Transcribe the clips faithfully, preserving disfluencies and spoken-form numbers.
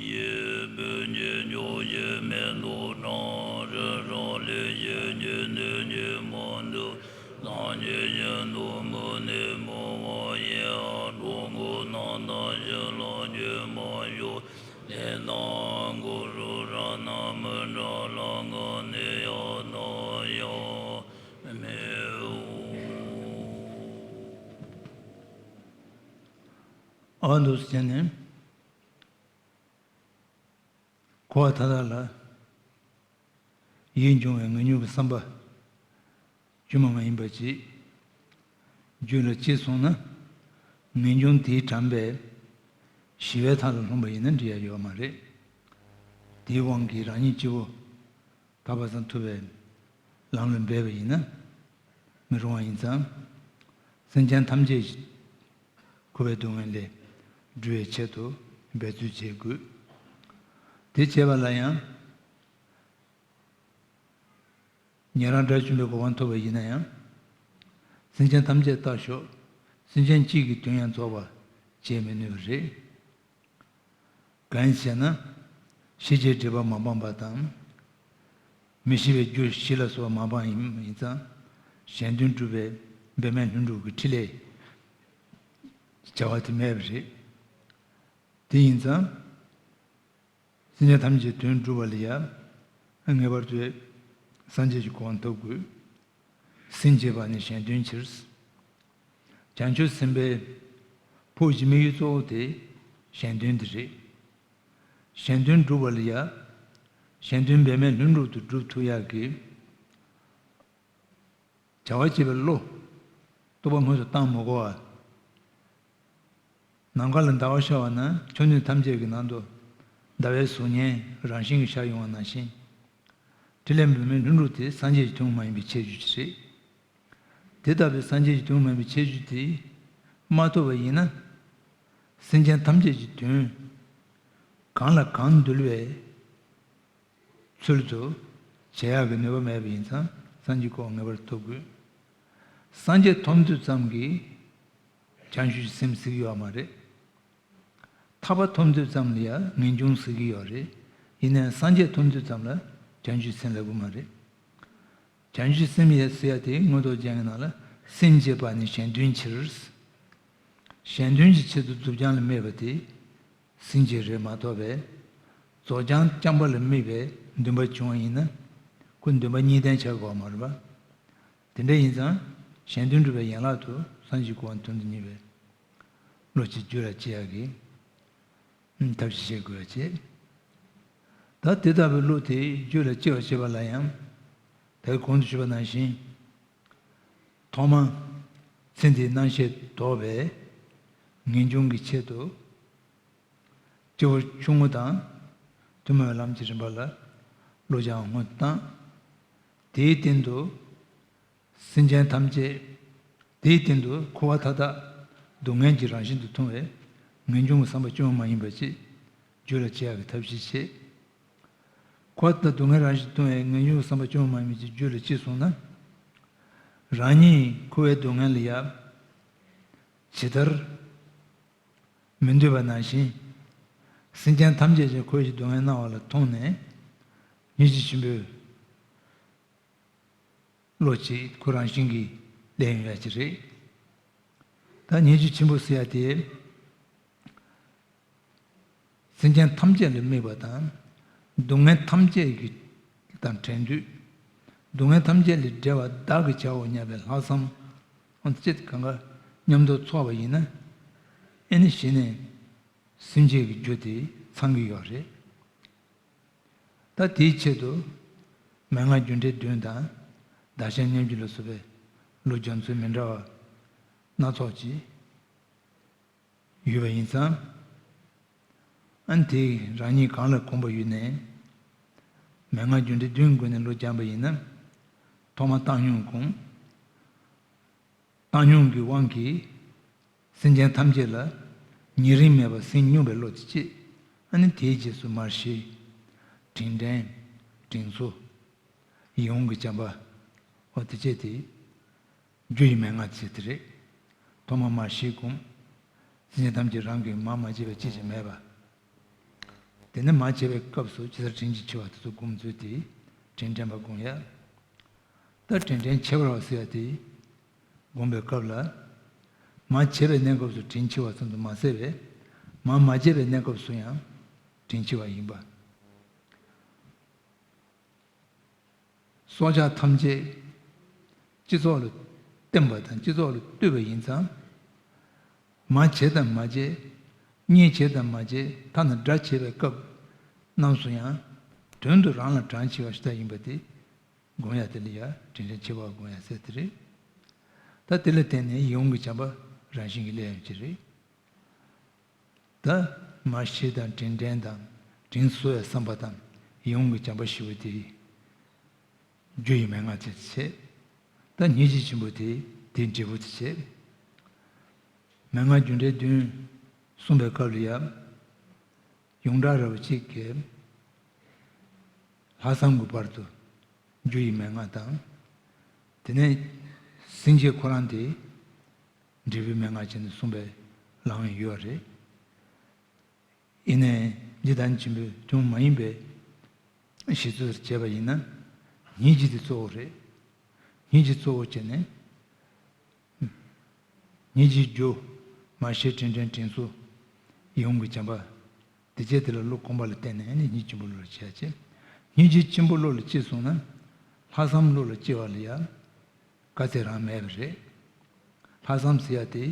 ཡིད་བོད་ཀྱི་ཆོས་ཀྱི་མེ་ཏོག་དང་། ཕྱི་ཕྱོགས་ལས་བྱེད་ཀྱི་འདོད་ཀྱི་མང་དུ། སངས་རྒྱས་ཞིང་དུ་མུ་ནས་མང་བ་ཡི། གྲོགས་པོ་རྣམས་དང་ཞི་ལྷག་གྱུར་མ་ཤོག་ལས་དང་སྐུ་གཟུགས་རབ་རྣམས་མི་འབྲལ་ལ། གང་ནས་ཡང་འདའ་བ་ཡང་མེད་དོ། ཨ་འདུག་སེ་བྱས་ནས། འཁོར་བ་མཐའ་དག་ལ་ཡིད་འབྱུང་བའི་ངེས་འབྱུང་གི་བསམ་པ་བཅོས་མ་མ་ཡིན་པ་ཅིག་རྒྱུད་ལ་སྐྱེས་སོང་ན། ངེས་འབྱུང་དེའི་དགྲམ་པས་ཞི་བའི་མཐའ་ལ་ལྷུང་བ་ཡིན་ན་འགྲིག་ཡ་ཡོད་མ་རེད། དེའི་དབང་གིས་རང་ཉིད་སྐྱེ་བོ་ད་བར་སང་ཐུབ་པའི་ལམ་ལ་འབད་པ་ཡིན་ན་མི་རུང་བ་ཡིན་ཙང་། སེམས་ཅན་ཐམས་ཅད་འཁོར་བའི་སྡུག་བསྔལ་ལས་སྒྲོལ་བའི་ཆེད་དུ་འབད་རྩོལ་བྱེད་དགོས། དེ་བྱེད་པ་ལ་ཡང་། ཉན་རང་དགྲ་བཅོམ་པའི་གོ་འཕང་ཐོབ་པ་ཡིན་ན་ཡང་། སེམས་ཅན་ཐམས་ཅད་ལྟ་ཞོག་སེམས་ཅན་གཅིག་གི་དོན་ཡང་རྫོགས་པ་བྱེད་མི་ནུས་པ་རེད། གང་ཡིན་ཟེར་ན། ཤེས་བྱའི་སྒྲིབ་པ་མ་སྤངས་པ་དང་། མི་ཤེས་པའི་རྒྱུ་ཞི་ལ་སོགས་པ་མ་སྤངས་ཡིན་ཡིན་ཙང་། གཞན་དོན་སྒྲུབ་པའི་འབད་མེད་ལྷུན་གྲུབ་ཀྱི་ཕྲིན་ལས་བྱ་བ་དེ་མེད་པ་རེད། དེ་ཡིན་ཙང་། སེམས་ཅན་ཐམས་ཅད་དོན་སྒྲུབ་པ་ལ་ཡང་ངེས་པར་དུ་སངས་རྒྱས་ཀྱི་གོ་འཕང་ཐོབ་དགོས། སེམས་བསྐྱེད་པ་ནི་གཞན་དོན་ཕྱིར། བྱང་ཆུབ་སེམས་དཔའི་ཕོགས་ཀྱི་དམིགས་ཡུལ་གཙོ་བོ་དེ་གཞན་དོན་དེ་རེད། གཞན་དོན་སྒྲུབ་པ་ལ་ཡང་གཞན་དོན་འབད་མེད་ལྷུན་གྲུབ་ཏུ་སྒྲུབ་ཐུབ་ཡག་གི་བྱ་བ་བྱེད་པའི་བློ། རྟོག་པ་དངོས་སུ་བཏང་མི་དགོས་པ། ནམ་མཁའ་ལ་ཟླ་བ་ཤར་བ་ན་ཆུ་སྣོད་ཐམས་ཅད་ཀྱི་ནང་དུ་ཟླ་བའི་གཟུགས་བརྙན་རང་བཞིན་གྱིས་ཤར་ཡོང་བ་ནང་བཞིན། ཕྲིན་ལས་འབད་མེད་ལྷུན་གྲུབ་དེ་སངས་རྒྱས་ཀྱི་དོན་མ་ཡིན་པའི་ཁྱད་ཆོས་ཅིག་རེད། དེ་ལྟ་བུའི་སངས་རྒྱས་ཀྱི་དོན་མ་ཡིན་པའི་ཁྱད་ཆོས་དེ་མ་ཐོབ་པ་ཡིན་ན། སེམས་ཅན་ཐམས་ཅད་ཀྱི་དོན་གང་ལ་གང་འདུལ་བའི་ཚུལ་དུ་བྱེད་ཡག་གི་ནུས་པ་མེད་པ་ཡིན་ཙང་སངས་རྒྱས་གོ་འཕང་ངེས་པར་ཐོབ་དགོས། སངས་རྒྱས་ཐོབ་འདོད་ཙམ་གྱིས་བྱང་ཆུབ་ཀྱི་སེམས་གཟིགས་ཡོད་མ་རེད། ཐར་པ་ཐོབ་འདོད་ཙམ་ལ་ཡང་ངེས་འབྱུང་གཟིགས་ཀྱི་ཡོད་རེད། ཡིན་ནའང་སངས་རྒྱས་ཐོབ་འདོད་ཙམ་ལ་བྱང་ཆུབ་སེམས་ལབ་ཀྱི་མ་རེད། བྱང་ཆུབ་སེམས་ཡ་ཟེར་ཡ་དེ་མངོན་རྟོགས་རྒྱན་གྱི་ནང་ལ་སེམས་བསྐྱེད་པ་ནི་གཞན་དོན་ཕྱིར། གཞན་དོན་གྱི་ཆེད་དུ་རྫོགས་བྱང་ལ་དམིགས་པ་དེ་སེམས་བསྐྱེད་རེད་མ་གཏོགས་པས། རྫོགས་བྱང་རྐྱང་པ་ལ་དམིགས་པའི་འདུན་པ་བྱུང་བ་ཡིན་ན། ཁོ་འདུན་པ་གཉིས་ལྡན་ཆགས་དགོས་པ་མ་རེད་པ། དེ་འདྲ་ཡིན་ཙང་གཞན་དོན་སྒྲུབ་པའི་ཡན་ལག་ཏུ་སངས་རྒྱས་གོ་འཕང་དོན་དུ་གཉེར་བའི་བློ་ཅིག་རྒྱུད་ལ་སྐྱེ་ཡག་གི་ཐབས་ཤེས་བྱེད་དགོས་པ་བྱེད། ད་དེ་ལྟ་བུའི་བློ་དེ་རྒྱུད་ལ་སྐྱེ་བར་བྱེད་པ་ལ་ཡང་། ད་གོང་དུ་ཞུས་པ་ནང་བཞིན། ཐོག་མར་ཚེ་འདིའི་རྣམ་ཤེས་ལྡོག་པའི་ངེས་འབྱུང་གི་ཆེད་དུ། སྐྱེ་བོ་ཆུང་ངུ་དང་ཐུན་མོང་བའི་ལམ་གྱི་རིམ་པ་ལ་བློ་སྦྱང་སྔོན་དུ་བཏང་། དེའི་སྟེང་དུ་སེམས་ཅན་ཐམས་ཅད། དེའི་སྟེང་དུ་འཁོར་བ་མཐའ་དག་སྡུག་བསྔལ་གྱི་རང་བཞིན་དུ་མཐོང་བའི་ངེས་འབྱུང་གི་བསམ་པ་བཅོས་མ་ཡིན་པ་ཅིག་རྒྱུད་ལ་སྐྱེ་ཡག་གི་ཐབས་ཤེས་བྱེད། འཁོར་བ་མཐའ་དག་སྡུག་བསྔལ་རང་བཞིན་དུ་མཐོང་བའི་ངེས་འབྱུང་གི་བསམ་པ་བཅོས་མ་ཡིན་པ་ཅིག་རྒྱུད་ལ་སྐྱེས་སོང་ན། རང་ཉིད་འཁོར་བའི་སྡུག་བསྔལ་ལ་ཡང་ཇི་ལྟར་མི་འདོད་པ་ནང་བཞིན། སེམས་ཅན་ཐམས་ཅད་ཀྱིས་འཁོར་བའི་སྡུག་བསྔལ་སྣང་བ་ལ་མཐོང་ནས། ཉེས་ཀྱི་ཆེན་པོའི་བློ་ཅིག་ཁོ་རང་བཞིན་གྱིས་སླེབས་ཡོང་ཡ་ཅིག་རེད། ད་ཉེས་ཀྱི་ཆེན་པོ་ཟེར་ཡ་དེ། སེམས་ཅན་ཐམས་ཅད་ལ་དམིགས་པ་དང་། སྡུག་བསྔལ་ཐམས་ཅད་ཀྱི་དང་བྲལ་འདོད། སྡུག་བསྔལ་ཐམས་ཅད་ལས་བསྒྲལ་བ་བདག་གིས་བྱའོ་སྙམ་པའི་ལྷག་བསམ། འོ་ཅི་གང་ག་མཉམ་དུ་ཚོགས་པ་ཡིན་ན། ཨེ་ནི་གཞི་ནས་སེམས་བསྐྱེད་ཀྱི་རྒྱུ་དེ་ཚང་གི་ཡོད་རེད། ད་དེའི་ཆེད་དུ་མན་ངག་རྒྱུ་འབྲས་བདུན་དང་བདག་གཞན་མཉམ་བརྗེ་ལ་སོགས་པའི་བློ་སྦྱོང་ཚུལ་མི་འདྲ་བ་སྣ་ཚོགས་ཀྱིས་ཡོད་པ་ཡིན་ཙང་། ཨ་ནི་དེས་རང་ཉིད་གང་ལ་གོམས་པ་ཡོད་ནའི། མན་ངག་རྒྱུ་འབྲས་བདུན་སྒོ་ནས་བློ་སྦྱངས་པ་ཡིན་ན། ཐོག་མར་བཏང་སྙོམས་སྒོམ། བཏང་སྙོམས་ཀྱི་དབང་གིས་སེམས་ཅན་ཐམས་ཅད་ལ་ཉེ་རིང་མེད་པར་སེམས་སྙོམས་པའི་བློ་དེ་སྐྱེས། ཨ་ནི་དེའི་རྗེས་སུ་མར་ཤེས། དྲིན་དྲན། དྲིན་གཟོ། ཡིད་འོང་གི་བྱམས་པ། འོ་དེ་བྱས་ཏེ། རྒྱུ་ཡི་མན་ངག་ཅེས་དེ་རེད། ཐོག་མར་མར་ཤེས་སྒོམ། སེམས་ཅན་ཐམས་ཅད་རང་གིས་མར་མ་བརྗེད་པ་ཅི་ཞིག་མེད་པ། དེ་ནས་མ་བྱས་པའི་སྐབས་སུ་ཇི་ལྟར་དྲིན་གྱིས་ཕྱེ་བ་དེ་ཚོ་སྒོམ་ཚུལ་དེ་དྲིན་དྲན་པ་སྒོམ་ཡ། ད་དྲིན་དྲན་ཁྱད་པར་བ་ཟེར་ཡ་དེ་སྒོམ་པའི་སྐབས་ལ། མ་བྱས་པའི་གནས་སྐབས་སུ་དྲིན་ཆེ་བ་ཙམ་དུ་མ་ཟད་པས། མ་མ་བྱས་པའི་གནས་སྐབས་སུ་ཡང་དྲིན་ཆེ་བ་ཡིན་པ། སྲོག་ཆགས་ཐམས་ཅད་སྤྱི་ཚོགས་ལ་བརྟེན་པ་དང་སྤྱི་ཚོགས་ལ་ལྟོས་པ་ཡིན་ཙང་། མ་བྱས་དང་མ་བྱས། གཉིས་བྱས་དང་མ་བྱས། ཐ་ན་དགྲ་བྱས་པའི་སྐབས་རྣམས་སུ་ཡང་དོན་དུ་རང་ལ་གྲངས་ཆེ་བ་ཞིག་ད་ཡིན་པ་དེ་སྒོམ་ཡ་དེ་ལ་ཡ་དྲིན་དྲན་ཆེ་བ་སྒོམ་ཡ་ཟེར་དེ་རེད། ད་དེ་ལ་བརྟེན་ནས་ཡིད་འོང་གི་བྱམས་པ་རང་བཞིན་གྱིས་སླེབས་ཡོང་གི་རེད། ད་མར་ཤེས་དང་དྲིན་དྲན་དང་དྲིན་གཟོ་བའི་བསམ་པ་དང་ཡིད་འོང་གི་བྱམས་པ་ཞེས་པ་དེ་རྒྱུ་ཡི་མན་ངག་ཅན་བྱས། ད་སྙིང་རྗེ་ཆེན་པོ་དེ་དེའི་འབྲས་བུ་དེ་བྱས། མན་ངག་རྒྱུ་འབྲས་བདུན་གསུངས་པའི་སྐབས་ལ་ཡང་། ཡོངས་གྲགས་ར་བ་གཅིག་གིས་ལྷག་བསམ་གྱི་བར་དུ་རྒྱུ་ཡི་མན་ངག་དང་། དེ་ནས་སེམས་བསྐྱེད་ཁོ་རང་དེ་འབྲས་བུའི་མན་ངག་ཅན་དུ་གསུངས་པའི་ལམ་ཡང་ཡོད་རེད། ཡིན་ནའི་འདི་ལྟར་ཆེན་པོའི་དོན་མ་ཡིན་པའི་གཞི་རྩར་བྱས་པ་ཡིན་ན། སྙིང་རྗེ་དེ་གཙོ་བོ་རེད། སྙིང་རྗེ་གཙོ་བོ་བྱས་ནས། སྙིང་རྗེའི་རྒྱུ། མར་ཤེས་དྲིན་དྲན་དྲིན་གཟོ། ཡིད་འོང་གི་བྱམས་པ། དེ་བྱས་དེ་ལ་བློ་གོམས་པ་ལ་བརྟེན་ནས་ནི་སྙིང་རྗེ་ཆེན་པོ་བློ་ལ་སྐྱེ་བ་བྱེད། སྙིང་རྗེ་ཆེན་པོ་བློ་ལ་སྐྱེས་སོང་ན། ལྷག་བསམ་བློ་ལ་སྐྱེ་བ་ལ་ཡང་དཀའ་ཚེགས་རང་མེད་པ་རེད། ལྷག་བསམ་ཟེར་ཡ་དེ།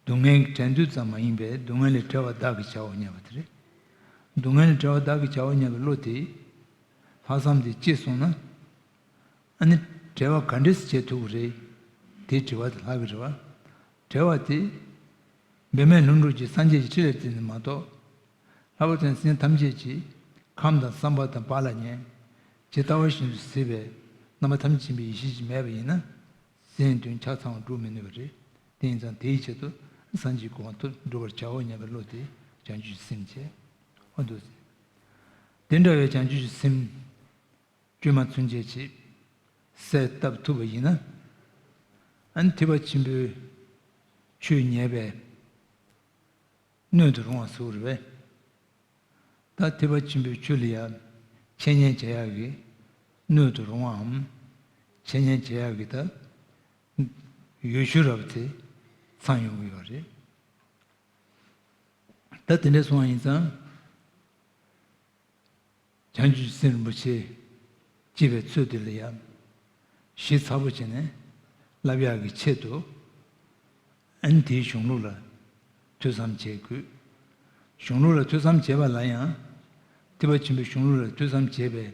སྡུག་བསྔལ་གྱི་བྲལ་འདོད་ཙམ་མ་ཡིན་པས་སྡུག་བསྔལ་ལས་བྲལ་བ་བདག་གི་བྱའོ་སྙམ་པ་དེ་རེད། སྡུག་བསྔལ་ལས་བྲལ་བ་བདག་གི་བྱའོ་སྙམ་པའི་བློ་དེ། ལྷག་བསམ་དེ་སྐྱེས་སོང་ན། ཨ་ནི་བྲལ་བ་ག་འདྲས་སེ་བྱེད་ཐུབ་ཀྱི་རེད། དེའི་དྲི་བ་དེ་ལྷག་གི་རེད་བ། བྲལ་བ་དེ། འབད་མེད་ལྷུན་གྲུབ་ཀྱི་སངས་རྒྱས་ཀྱི་ཁྲི་ལ་བརྩིས་ནས་མ་གཏོགས། ལྷག་པར་དུ་སེམས་ཐམས་ཅད་ཀྱིས་ཁམས་དང་བསམ་པ་དང་བག་ལ་ཉལ། ཇི་ལྟ་བ་བཞིན་དུ་གཟིགས་པའི་རྣམ་པ་ཐམས་ཅད་མཁྱེན་པའི་ཡེ་ཤེས་ཀྱིས་མེད་པ་ཡིན་ན། སེམས་དོན་ཆ་ཚང་བ་འགྲུབ་མི་ནུས་པ་རེད། དེ་ཡིན་ཙང་དེའི་ཆེད་དུ་སངས་རྒྱས་གོ་འཕང་ཐོབ་འགྲུབ་པར་བྱའོ་སྙམ་པའི་བློ་དེ་བྱང་ཆུབ་ཀྱི་སེམས་བྱས། འོ་འདུག་སེ། དེ་འདྲ་བའི་བྱང་ཆུབ་ཀྱི་སེམས། བཅོས་མ་ཚུན་ཆད་ཀྱིས་གསལ་བཏབ་ཐུབ་པ་ཡིན་ན། ཨ་ནི་ཐེག་པ་ཆེན་པོའི་ཆོས་ཉན་པའི་སྣོད་དུ་རུང་བ་ཟེར་བ་རེད་པས། ད་ཐེག་པ་ཆེན་པོའི་ཆོས་ལ་ཡང་འཆད་ཉན་བྱེད་ཡག་གི་སྣོད་དུ་རུང་བའམ། འཆད་ཉན་བྱེད་ཡག་གི་ད་ཡོ་བྱད་རབ་དེ་ཚང་ཡོང་གི་ཡོད་རེད། ད་དེ་འདྲ་སོང་བ་ཡིན་ཙང་། བྱང་ཆུབ་སེམས་རིན་པོ་ཆེ་སྐྱེ་བའི་ཚུལ་དེ་ལ་ཡང་ཞིབ་ཚགས་པོ་བྱས་ནས་བསླབ་ཡག་གི་ཆེད་དུ། ཨ་ནི་དེའི་གཞུང་ལུགས་ལ་ཐོས་བསམ་བྱེད་དགོས། གཞུང་ལུགས་ལ་ཐོས་བསམ་བྱེད་པ་ལ་ཡང་། ཐེག་པ་ཆེན་པོའི་གཞུང་ལུགས་ལ་ཐོས་བསམ་བྱེད་པའི་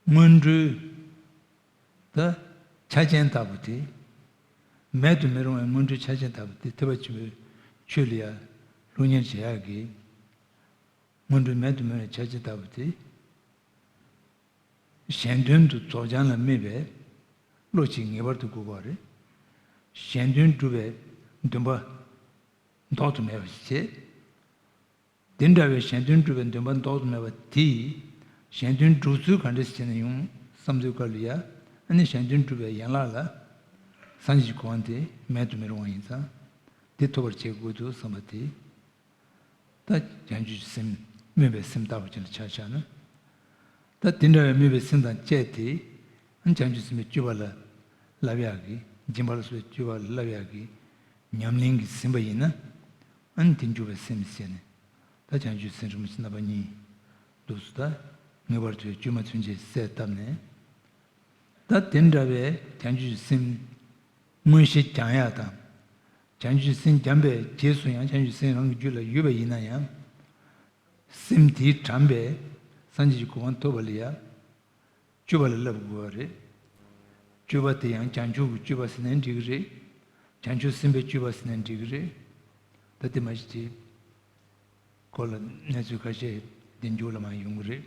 སྔོན་འགྲོའི་ད་ཆ་རྐྱེན་ལྟ་བུ་དེ། མེད་དུ་མི་རུང་བའི་སྔོན་འགྲོའི་ཆ་རྐྱེན་ལྟ་བུ་དེ་ཐེག་པ་ཆེན་པོའི་ཆོས་ལ་ཡང་སློབ་གཉེར་བྱེད་ཡག་གི་སྔོན་འགྲོའི་མེད་དུ་མི་རུང་བའི་ཆ་རྐྱེན་ལྟ་བུ་དེ། གཞན་དོན་དུ་རྫོགས་བྱང་ལ་དམིགས་པའི་བློ་ཅིག་ངེས་པར་དུ་དགོས་པ་རེད། གཞན་དོན་སྒྲུབ་པའི་འདུན་པ་ལྡོག་ཏུ་མེད་པ་ཞིག་བྱེད། དེ་འདྲ་བའི་གཞན་དོན་སྒྲུབ་པའི་འདུན་པ་ལྡོག་ཏུ་མེད་པ་དེས་གཞན་དོན་སྒྲུབ་ཚུལ་ག་འདྲ་ཞིག་བྱས་ནས་ཡོང་བསམ་ཚུལ་སྐབས་ལ་ཡ། ཨ་ནི་གཞན་དོན་སྒྲུབ་པའི་ཡན་ལག་ལ་སངས་རྒྱས་ཀྱི་གོ་འཕང་དེ་མེད་དུ་མི་རུང་བ་ཡིན་ཙང་། དེ་ཐོབ་པར་བྱེད་དགོས་འདུག་བསམ་པ་དེ། ད་བྱང་ཆུབ་སེམས་སྨོན་པའི་སེམས་ལྟ་བུ་ཅིག་ལ་ཆ་བཞག་ན། ད་དེ་འདྲ་བའི་སྨོན་པའི་སེམས་དང་བཅས་ཏེ། ཨ་ནི་བྱང་ཆུབ་སེམས་དཔའི་སྤྱོད་པ་ལ་བསླབ་ཡག་གི་སྦྱིན་པ་ལ་སོགས་པའི་སྤྱོད་པ་ལ་བསླབ་ཡག་གི་ཉམས་ལེན་གྱིས་ཟིན་པ་ཡིན་ན། ཨ་ནི་དེ་འཇུག་པའི་སེམས་ཟེར་ནས། ད་བྱང་ཆུབ་སེམས་རིན་པོ་ཆེ་རྣམ་པ་གཉིས་འདུག་སོ། ད་ངེས་པར་དུ་བཅོས་མ་ཚུན་ཆད་གསལ་བཏབ་ནས། ད་དེ་འདྲ་བའི་བྱང་ཆུབ་སེམས་མངོན་ཤེས་སྦྱང་ཡག་དང་། བྱང་ཆུབ་སེམས་སྦྱངས་པའི་རྗེས་སུ་ཡང་བྱང་ཆུབ་སེམས་རང་གི་རྒྱུད་ལ་ཡོད་པ་ཡིན་ན་ཡང་། སེམས་དེའི་དྲངས་པས་སངས་རྒྱས་ཀྱི་གོ་འཕང་ཐོབ་པ་ལ་ཡང་། སྤྱོད་པ་ལ་བསླབ་དགོས་པ་རེད། སྤྱོད་པ་དེ་ཡང་བྱང་ཆུབ་ཀྱི་སྤྱོད་པ་ཟེར་ནའི་འགྲིག་གི་རེད། བྱང་ཆུབ་སེམས་དཔའི་སྤྱོད་པ་ཟེར་ནའི་འགྲིག་གི་རེད། ད་དེ་མ་གཞི་དེ་སྐོར་ལ་གནས་ཚུལ་ཁ་ཤས་དེ་མཇུག་ལ་མར་ཡོང་གི་རེད།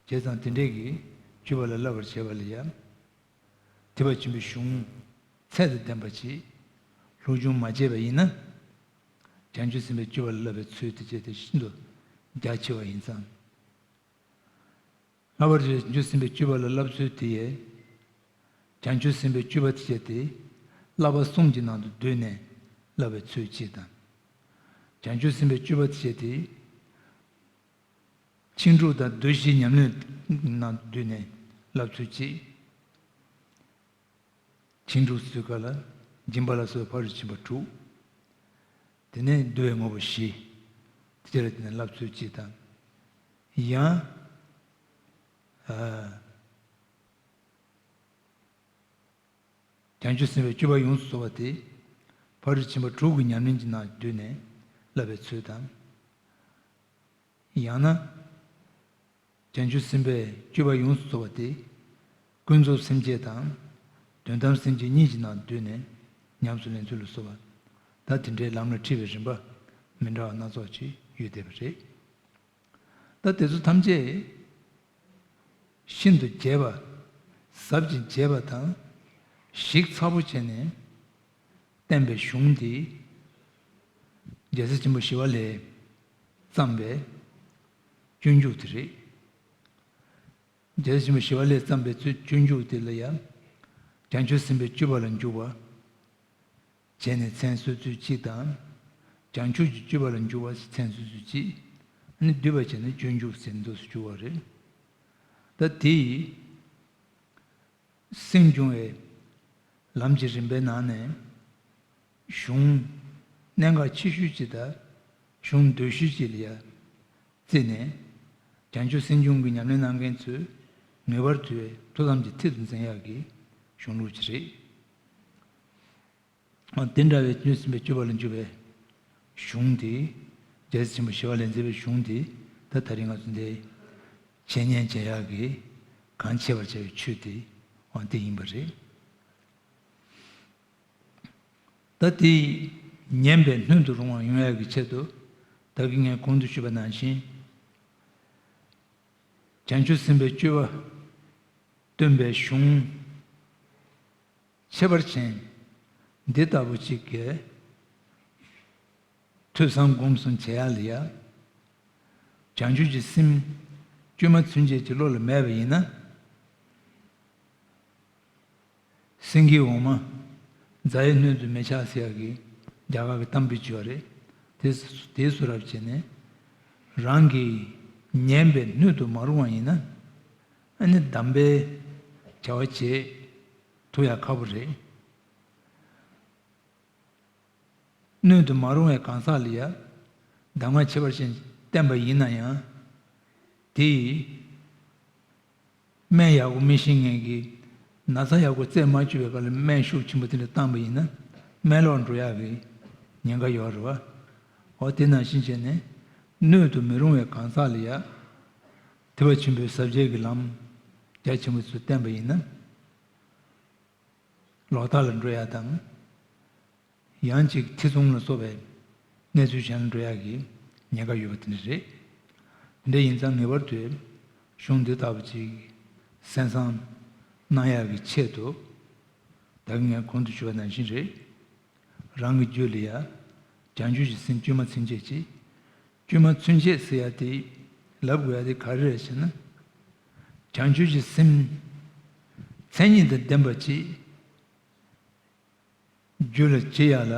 བྱས་ཙང་དེ་འདྲས་ཀྱི་སྤྱོད་པ་ལ་བསླབ་པར་བྱེད་པ་ལ་ཡང་། ཐེག་པ་ཆེན་པོའི་གཞུང་ཚད་དང་ལྡན་པ་ཅིག་སློབ་སྦྱོང་མ་བྱས་པ་ཡིན་ན། བྱང་ཆུབ་སེམས་དཔའི་སྤྱོད་པ་ལ་བསླབ་པའི་ཚུལ་དེ་བྱས་ཏེ་ཤིན་ཏུ་རྒྱ་ཆེ་བ་ཡིན་ཙང་། ལྷག་པར་དུ་བྱང་ཆུབ་སེམས་དཔའི་སྤྱོད་པ་ལ་བསླབ་ཚུལ་དེ་ཡང་། བྱང་ཆུབ་སེམས་དཔའི་སྤྱོད་པ་དེ་བྱས་ཏེ། བསླབ་པ་གསུམ་གྱི་ནང་དུ་བསྡུས་ནས་བསླབ་པའི་ཚུལ་གཅིག་དང་། བྱང་ཆུབ་སེམས་དཔའི་སྤྱོད་པ་དེ་བྱས་ཏེ། ཕྱིན་དྲུག་དང་བསྡུ་བཞིའི་ཉམས་ལེན་ནང་བསྡུས་ནས་བསླབ་ཚུལ་གཅིག། ཕྱིན་དྲུག་ཟེར་སྐབས་ལ་སྦྱིན་པ་ལ་སོགས་པ་ཕ་རོལ་ཕྱིན་པ་དྲུག། དེ་ནས་བསྡུ་བའི་དངོས་པོ་བཞི། དེ་ལ་བརྟེན་ནས་བསླབ་ཚུལ་གཅིག་དང་། ཡང་། ཨ། བྱང་ཆུབ་སེམས་དཔའི་སྤྱོད་པ་ཡོངས་སུ་རྫོགས་པ་དེ། ཕ་རོལ་ཕྱིན་པ་དྲུག་གི་ཉམས་ལེན་གྱི་ནང་བསྡུས་ནས་བསླབ་པའི་ཚུལ་དང་། ཡང་ན། བྱང་ཆུབ་སེམས་དཔའི་སྤྱོད་པ་ཡོངས་སུ་རྫོགས་པ་དེ། ཀུན་རྫོབ་སེམས་བསྐྱེད་དང་། དོན་དམ་སེམས་བསྐྱེད་གཉིས་ཀྱི་ནང་བསྡུས་ནས་ཉམས་སུ་ལེན་ཚུལ་ལ་སོགས་པ། ད་དེ་འདྲའི་ལམ་ལ་ཁྲིད་པའི་རིམ་པ་མི་འདྲ་བ་སྣ་ཚོགས་ཅིག་ཡོད་བསྡད་པ་རེད། ད་དེ་ཚོ་ཐམས་ཅད་ཤིན་ཏུ་རྒྱས་པ། ཟབ་ཅིང་རྒྱས་པ་དང་། ཞིབ་ཚགས་པོ་བྱས་ནས་བསྟན་པའི་གཞུང་འདི། རྒྱལ་སྲས་ཆེན་པོ་ཞི་བ་ལྷས་བརྩམས་པའི་སྤྱོད་འཇུག་དེ་རེད། རྒྱལ་སྲས་ཆེན་པོ་ཞི་བ་ལྷས་བརྩམས་པའི་ཚུལ་སྤྱོད་འཇུག་དེ་ལ་ཡང་། བྱང་ཆུབ་སེམས་དཔའི་སྤྱོད་པ་ལ་འཇུག་པ། བྱས་ནས་མཚན་གསོལ་ཚུལ་གཅིག་དང་། བྱང་ཆུབ་ཀྱི་སྤྱོད་པ་ལ་འཇུག་པ་མཚན་གསོལ་ཚུལ་གཅིག། ཨ་ནི་བསྡུས་པ་བྱས་ན་སྤྱོད་འཇུག་ཟེར་འདོགས་སུ་གྱུར་བ་རེད། ད་དེ་ཡི་སེམས་སྦྱོང་བའི་ལམ་གྱི་རིམ་པའི་ནང་ནས་གཞུང་གནད་འགག་ཆེ་ཤོས་ཅིག་དང་གཞུང་མདོ་ཤོས་ཅིག་ལ་ཡ་བརྩིས་ནས། བྱང་ཆུབ་སེམས་སྦྱོང་གི་ཉམས་ལེན་གནང་མཁན་ཚོས་ངེས་པར་དུ་ཐུགས་བསམ་གྱིས་ཐག་ཏུ་འཛིན་ཡག་གི་གཞུང་ལུགས་ཅིག་རེད། དེ་འདྲ་བའི་བྱང་ཆུབ་སེམས་དཔའི་སྤྱོད་པ་ལ་འཇུག་པའི་གཞུང་དེ། རྒྱལ་སྲས་ཆེན་པོ་ཞི་བ་ལྷས་མཛད་པའི་གཞུང་དེ། ད་ད་རིང་ང་ཚོ་འདི་འཆད་ཉན་བྱེད་ཡག་གི་གང་འཆད་པར་བྱ་བའི་ཆོས་དེ་འོང་དེ་ཡིན་པ་རེད། ད་དེ་ཉན་པའི་སྣོད་དུ་རུང་བ་ཡོང་ཡག་གི་ཆེད་དུ། ད་གིན་ངས་གོང་དུ་ཞུས་པ་ནང་བཞིན། བྱང་ཆུབ་སེམས་དཔའི་སྤྱོད་པ་སྟོན་པའི་གཞུང་ཁྱད་པར་ཅན་འདི་ལྟ་བུ་གཅིག་གི་ཐོས་བསམ་སྒོམ་གསུམ་བྱེད་ཡག་ལ་ཡ། བྱང་ཆུབ་ཀྱི་སེམས་བཅོས་མ་ཚུན་ཆད་ཀྱི་བློ་ལ་མེད་པ་ཡིན་ན། སེང་གེའི་འོ་མ་རྫ་ཡི་སྣོད་དུ་མི་ཆགས་ཟེར་ཡག་གི་རྒྱ་གར་གྱི་གཏམ་དཔེ་ཅིག་ཡོད་རེད། དེ་དེ་བཟོ་འདྲ་བྱས་ནས་རང་གིས་ཉན་པའི་སྣོད་དུ་མ་རུང་བ་ཡིན་ན། ཨ་ནི་གདམས་པའི་བྱ་བ་བྱེད་ཐུབ་ཡག་ཁག་པོ་རེད། སྣོད་དུ་མ་རུང་བའི་གང་ཟག་ལ་ཡ་གདམས་ངག་ཁྱད་པར་ཅན་བསྟན་པ་ཡིན་ན་ཡང་། དེ་ཡིས་སྨན་ཡག་པོ་མི་ཤེས་མཁན་གྱིས་ན་ཚ་ཡག་པོ་རྩད་མ་ཆོད་པའི་སྐབས་ལ་སྨན་ཤུགས་ཆེན་པོ་དེ་འདྲ་བཏང་པ་ཡིན་ན། སྨན་ལོག་འགྲོ་ཡག་གི་ཉེན་ཁ་ཡོད་རེད་བ། འོ་དེ་ནང་བཞིན་བྱས་ནས་སྣོད་དུ་མི་རུང་བའི་གང་ཟག་ལ་ཡ་ཐེག་པ་ཆེན་པོའི་ཟབ་རྒྱས་ཀྱི་ལམ་རྒྱ་ཆེན་པོ་ཚུར་བསྟན་པ་ཡིན་ན། ལོག་ལྟ་ལ་འགྲོ་ཡག་དང་། ཡང་ཅིག་ཐེ་ཚོམ་ལ་སོགས་པའི་གནས་ཚུལ་གཞན་ལ་འགྲོ་ཡག་གི་ཉེན་ཁ་ཡོད་པ་དེ་འདྲ་རེད། དེ་འདྲ་ཡིན་ཙང་ངེས་པར་དུ་གཞུང་འདི་ལྟ་བུ་ཅིག་གསན་བསམ་གནང་ཡག་གི་ཆེད་དུ། ད་གིན་ངས་གོང་དུ་ཞུས་པ་ནང་བཞིན་རེད། རང་གི་རྒྱུད་ལ་ཡ་བྱང་ཆུབ་ཀྱི་སེམས་བཅོས་མ་ཚུན་ཆད་ཀྱི། བཅོས་མ་ཚུན་ཆད་ཟེར་ཡ་དེ་ལབ་དགོས་ཡ་དེ་ག་རེ་རེད་ཟེར་ན། བྱང་ཆུབ་ཀྱི་སེམས་མཚན་ཉིད་དང་ལྡན་པ་ཅིག་རྒྱུད་ལ་སྐྱེ་ཡག་ལ་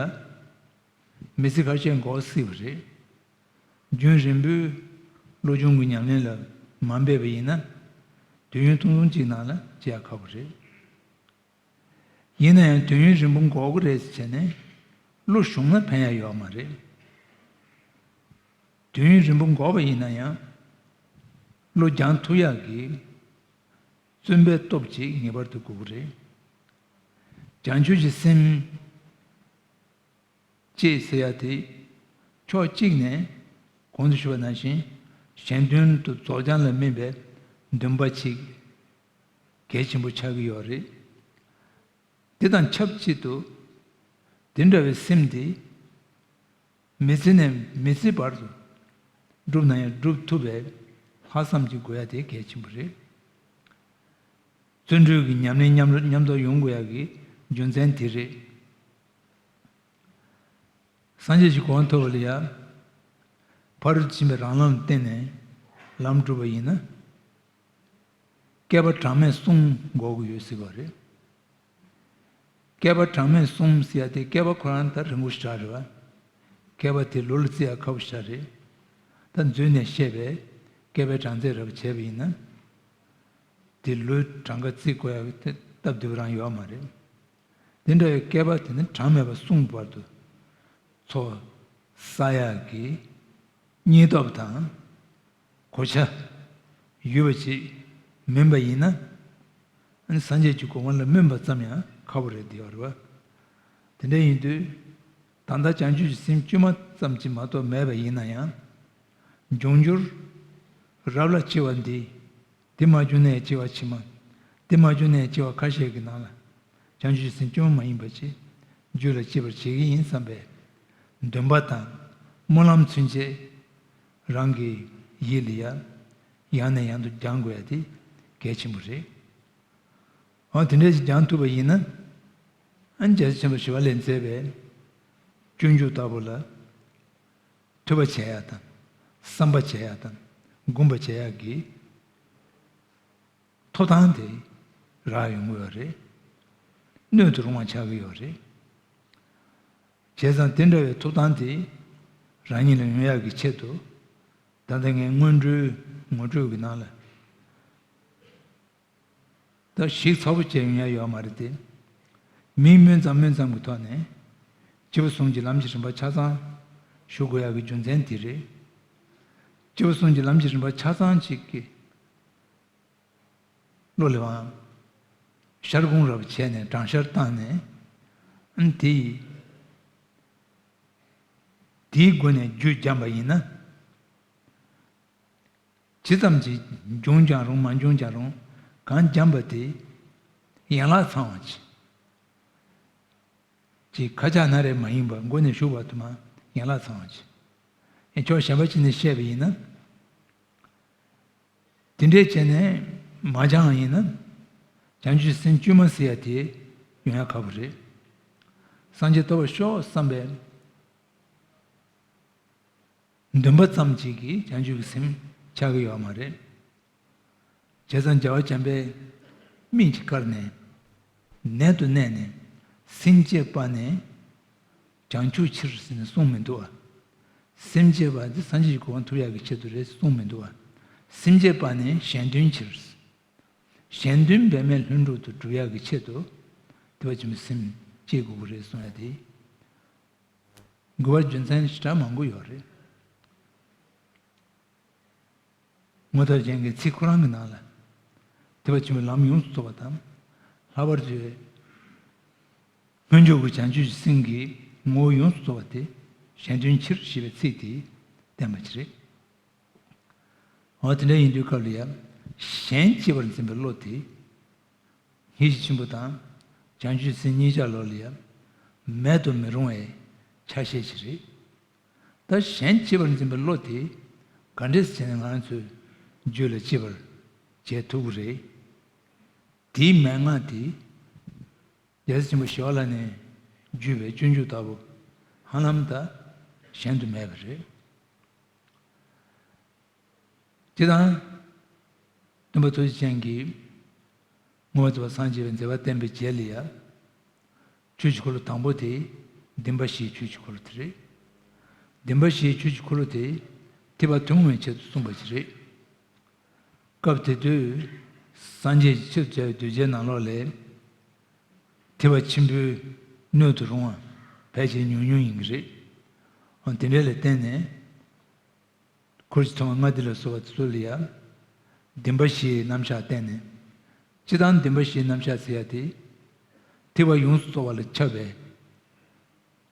མི་ཚེ་ཁ་ཤས་འགོར་སྲིད་པ་རེད། རྒྱུན་རིང་པོའི་བློ་སྦྱོང་གི་ཉམས་ལེན་ལ་མ་འབད་པ་ཡིན་ན། དུས་ཡུན་ཐུང་ཐུང་ཅིག་ནང་ལ་སྐྱེ་ཡག་ཁག་པོ་རེད། ཡིན་ན་ཡང་དུས་ཡུན་རིང་པོ་འགོར་གི་རེད་ཟེར་ནས་བློ་ཞུམ་ན་ཕན་ཡག་ཡོད་མ་རེད། དུས་ཡུན་རིང་པོ་འགོར་བ་ཡིན་ན་ཡང་བློ་སྦྱང་ཐུབ་ཡག་གི་བརྩོན་པའི་སྟོབས་ཅིག་ངེས་པར་དུ་དགོས་ཀྱི་རེད། བྱང་ཆུབ་ཀྱི་སེམས་ཅེས་ཟེར་ཡ་དེ་ཕྱོགས་གཅིག་ནས་གོང་དུ་ཞུས་པ་ནང་བཞིན་གཞན་དོན་དུ་རྫོགས་བྱང་ལ་སྨིན་པའི་འདུན་པ་ཅིག་གལ་ཆེན་པོ་ཆགས་ཀྱི་ཡོད་རེད། དེ་དང་ཆབས་ཅིག་ཏུ་དེ་འདྲ་བའི་སེམས་དེ་མི་ཚེ་ནས་མི་ཚེ་བར་དུ་བསྒྲུབ་ན་ཡང་སྒྲུབ་ཐུབ་པའི་ལྷག་བསམ་ཅིག་དགོས་ཡ་དེ་གལ་ཆེན་པོ་རེད། བརྩོན་འགྲུས་ཀྱི་ཉམས་ལེན་མཉམ་མཉམ་དུ་ཡོང་དགོས་ཡ་གི་རྒྱུ་མཚན་དེ་རེད། སངས་རྒྱས་ཀྱི་གོ་འཕང་ཐོབ་པ་ལ་ཡ། ཕ་རོལ་ཏུ་ཕྱིན་པའི་རང་ལམ་ལ་བརྟེན་ནས་ལམ་བསྒྲུབ་པ་ཡིན་ན། བསྐལ་པ་གྲངས་མེད་གསུམ་འགོར་གྱི་ཡོད་ཟེར་བ་རེད། བསྐལ་པ་གྲངས་མེད་གསུམ་ཟེར་ཡ་དེ་བསྐལ་པ་ཁོ་རང་ད་རིང་པོ་ཞེ་དྲག་རེད་བ། བསྐལ་པ་དེ་ལོ་ལ་བརྩི་ཡ་ཁག་པོ་ཞེ་དྲག་རེད། ད་མཛོད་ནས་བཤད་པའི་ བསྐལ་པའི་གྲངས་ཚད་རབ་བྱས་པ་ཡིན་ན། དེ་ལོའི་གྲངས་ཀ་བརྩི་དགོས་ཡག་དེ་སྟབས་བདེ་པོ་རང་ཡོད་མ་རེད། དེ་འདྲ་བའི་བསྐལ་པ་དེ་ནི་གྲངས་མེད་པ་གསུངས་བར་དུ་འཚོ་ས་ཡག་གི་སྙིང་སྟོབས་དང་གོ་ཆ་ཡོད་པ་ཅིག་མིན་པ་ཡིན་ན། ཨ་ནི་སངས་རྒྱས་ཀྱི་གོ་འཕང་ལ་སྨོན་པ་ཙམ་ཡང་ཁག་པོ་རེད་བསྡད་ཡོད་རེད་བ། དེ་འདྲ་ཡིན་དུས། ད་ལྟ་བྱང་ཆུབ་ཀྱི་སེམས་བཅོས་མ་ཙམ་གྱིས་མ་གཏོགས་མེད་པ་ཡིན་ན་ཡང་། འབྱུང་འགྱུར་རབ་ལ་སྐྱེ་བ་འདི། དེ་མ་བྱུང་ནས་སྐྱེ་བ་ཕྱི་མ། དེ་མ་བྱུང་ནས་སྐྱེ་བ་ཁ་ཤས་ཀྱི་ནང་ལ། བྱང་ཆུབ་སེམས་བཅོས་མ་ཡིན་པ་ཅིག་རྒྱུད་ལ་སྐྱེ་བར་བྱེད་ཀྱི་ཡིན་བསམ་པའི་འདུན་པ་དང་སྨོན་ལམ་ཚུན་ཆད་རང་གི་ཡིད་ལ་ཡ་ཡང་ནས་ཡང་དུ་སྦྱང་དགོས་ཡ་དེ་གལ་ཆེན་པོ་རེད། འོ་དེ་འདྲ་ཞིག་སྦྱང་ཐུབ་པ་ཡིན་ན། ཨ་ནི་རྒྱལ་སྲས་ཆེན་པོ་ཞི་བ་ལྷས་མཛད་པའི་སྤྱོད་འཇུག་ལྟ་བུ་ལ། ཐོས་པ་བྱེད་ཡ་དང་། བསམ་པ་བྱེད་ཡ་དང་། སྒོམ་པ་བྱེད་ཡ་གི་ཐོབ་ཐང་དེ་རག་ཡོང་གི་ཡོད་རེད། སྣོད་དུ་རུང་བ་ཆགས་ཀྱི་ཡོད་རེད། བྱས་ཙང་དེ་འདྲ་བའི་ཐོབ་ཐང་དེ་རང་ཉིད་ལ་ཡོང་ཡག་གི་ཆེད་དུ། ད་ལྟ་ངས་སྔོན་འགྲོའི་ངོ་སྤྲོད་ཀྱི་ནང་ལ། ད་ཞིབ་ཚགས་པོ་བྱས་ཡོང་ཡ་ཡོད་མ་རེད་དེ། མིང་སྨོས་ཙམ་སྨོས་ཙམ་གྱི་ཐོག་ནས། སྐྱེས་བུ་གསུམ་གྱི་ལམ་གྱི་རིམ་པ་ཆ་ཚང་ཞུ་དགོས་ཡག་གི་རྒྱུ་མཚན་དེ་རེད། སྐྱེས་བུ་གསུམ་གྱི་ལམ་གྱི་རིམ་པ་ཆ་ཚང་གཅིག་གི་བློ་ལ་འབངས་ཤར་སྒོམ་རབ་བྱས་ནས་དྲང་ཤར་བཏང་ནས། ཨ་ནི་དེ་ཡི་དེའི་སྒོ་ནས་རྒྱུད་སྦྱངས་པ་ཡིན་ན། ཇི་ཙམ་གྱིས་འབྱུང་ཀྱང་རུང་མ་འབྱུང་ཀྱང་རུང་། གང་སྦྱངས་པ་དེ་ཡན་ལག་ཚང་བ་ཅིག་ཅིག་ཁ་ཆག་སྣ་རལ་མ་ཡིན་པར་མགོ་ནས་གཞུག་བར་དུ་མ་ཡན་ལག་ཚང་བ་ཅིག་ཨེ་ཕྱོགས་གཞན་པ་ཅིག་ནས་བཤད་པ་ཡིན་ན། དེ་འདྲས་བྱས་ནས་མ་སྦྱངས་ཡིན་ན། བྱང་ཆུབ་སེམས་བཅོས་མ་ཟེར་ཡ་དེ་ཡོང་ཡ་ཁག་པོ་རེད། སངས་རྒྱས་ཐོབ་པར་ཤོག་བསམ་པའི་འདུན་པ་ཙམ་གཅིག་གིས་བྱང་ཆུབ་ཀྱི་སེམས་ཆགས་ཀྱི་ཡོད་མ་རེད། བྱས་ཙང་རྒྱལ་བ་བྱམས་པས་སྨན་གྱིས་བཀར་ནས། ནད་དུ་གནས་ནས་སེམས་བསྐྱེད་པ་ནི་བྱང་ཆུབ་ཕྱིར་ཟེར་ནས་གསུངས་མི་འདུག་བ། སེམས་བསྐྱེད་པ་འདི་སངས་རྒྱས་ཀྱི་གོ་འཕང་ཐོབ་ཡག་གི་ཆེད་དུ་རེད་གསུངས་མི་འདུག་བ། སེམས་བསྐྱེད་པ་ནི་གཞན་དོན་ཕྱིར། གཞན་དོན་འབད་མེད་ལྷུན་གྲུབ་ཏུ་སྒྲུབ་ཡག་གི་ཆེད་དུ་ཐེག་པ་ཆེན་པོའི་སེམས་བསྐྱེད་དགོས་ཀྱི་རེད་གསུངས་ཡ་དེ། དགོས་པ་རྒྱུ་མཚན་ཞེ་དྲག་མང་པོ་ཡོད་རེད། ངོ་མཚར་ཅན་གྱི་ཚིག་ཁོ་རང་གི་ནང་ལ། ཐེག་པ་ཆེན་པོའི་ལམ་ཡོངས་སུ་རྫོགས་པ་དང་། ལྷག་པར་དུ་སྔོན་འཇུག་གི་བྱང་ཆུབ་ཀྱི་སེམས་ཀྱི་ངོ་བོ་ཡོངས་སུ་རྫོགས་པ་དེ་གཞན་དོན་ཕྱིར་ཞེས་པའི་ཚིག་དེས་བསྟན་པ་ཅིག་རེད། འོ་དེ་འདྲ་ཡིན་དུས་སྐབས་ལ་ཡང་གཞན་གཅེས་པར་འཛིན་པའི་བློ་དེ། ངེས་ཤེས་ཆེན་པོ་དང་བྱང་ཆུབ་སེམས་གཉིས་ཆར་ལོག་ལ་ཡང་མེད་དུ་མི་རུང་བའི་ཆ་ཤས་ཤིག་རེད། ད་གཞན་གཅེས་པར་འཛིན་པའི་བློ་དེ་ག་འདྲས་བྱས་ནས་ང་རང་ཚོའི་རྒྱུད་ལ་སྐྱེ་བར་བྱེད་ཐུབ་ཀྱི་རེད། དེའི་མན་ངག་དེ་རྒྱལ་སྲས་ཆེན་པོ་ཞི་བ་ལྷ་ནས་བརྒྱུད་པའི་སྤྱོད་འཇུག་ལྟ་བུ་ཧ་ལམ་ད་གཞན་དུ་མེད་པ་རེད། དེ་དང་། སྟོན་པ་ཐུགས་རྗེ་ཅན་གྱིས་མངོན་པར་རྫོགས་པར་སངས་རྒྱས་པའི་མཛད་པ་བསྟན་པའི་རྗེས་ལ་ཡང་། ཆོས་ཀྱི་འཁོར་ལོ་དང་པོ་དེ་བདེན་པ་བཞིའི་ཆོས་ཀྱི་འཁོར་ལོ་དེ་རེད། བདེན་པ་བཞིའི་ཆོས་ཀྱི་འཁོར་ལོ་དེ་ཐེག་པ་ཐུན་མོང་བའི་ཆེད་དུ་གསུངས་པ་ཞིག་རེད། སྐབས་དེ་དུས་སངས་རྒྱས་ཀྱི་ཆེད་དུ་མཛད་པའི་གདུལ་བྱའི་ནང་ལོགས་ལས་ཐེག་པ་ཆེན་པོའི་སྣོད་དུ་རུང་བ་ཕལ་ཆེར་ཉུང་ཉུང་ཡིན་གྱི་རེད། འོ་དེ་འདྲ་ལ་བརྟེན་ནས། འཁོར་གྱི་ཐུན་མོང་ལྔ་སྡེ་ལ་སོགས་པ་དེ་ཚོ་ལ་ཡང་བདེན་པ་བཞིའི་རྣམ་གཞག་བསྟན་ནས། སྤྱིར་བཏང་བདེན་པ་བཞིའི་རྣམ་གཞག་ཟེར་ཡ་དེ། ཐེག་པ་ཡོངས་སུ་རྫོགས་པ་ལ་ཁྱབ་པའི་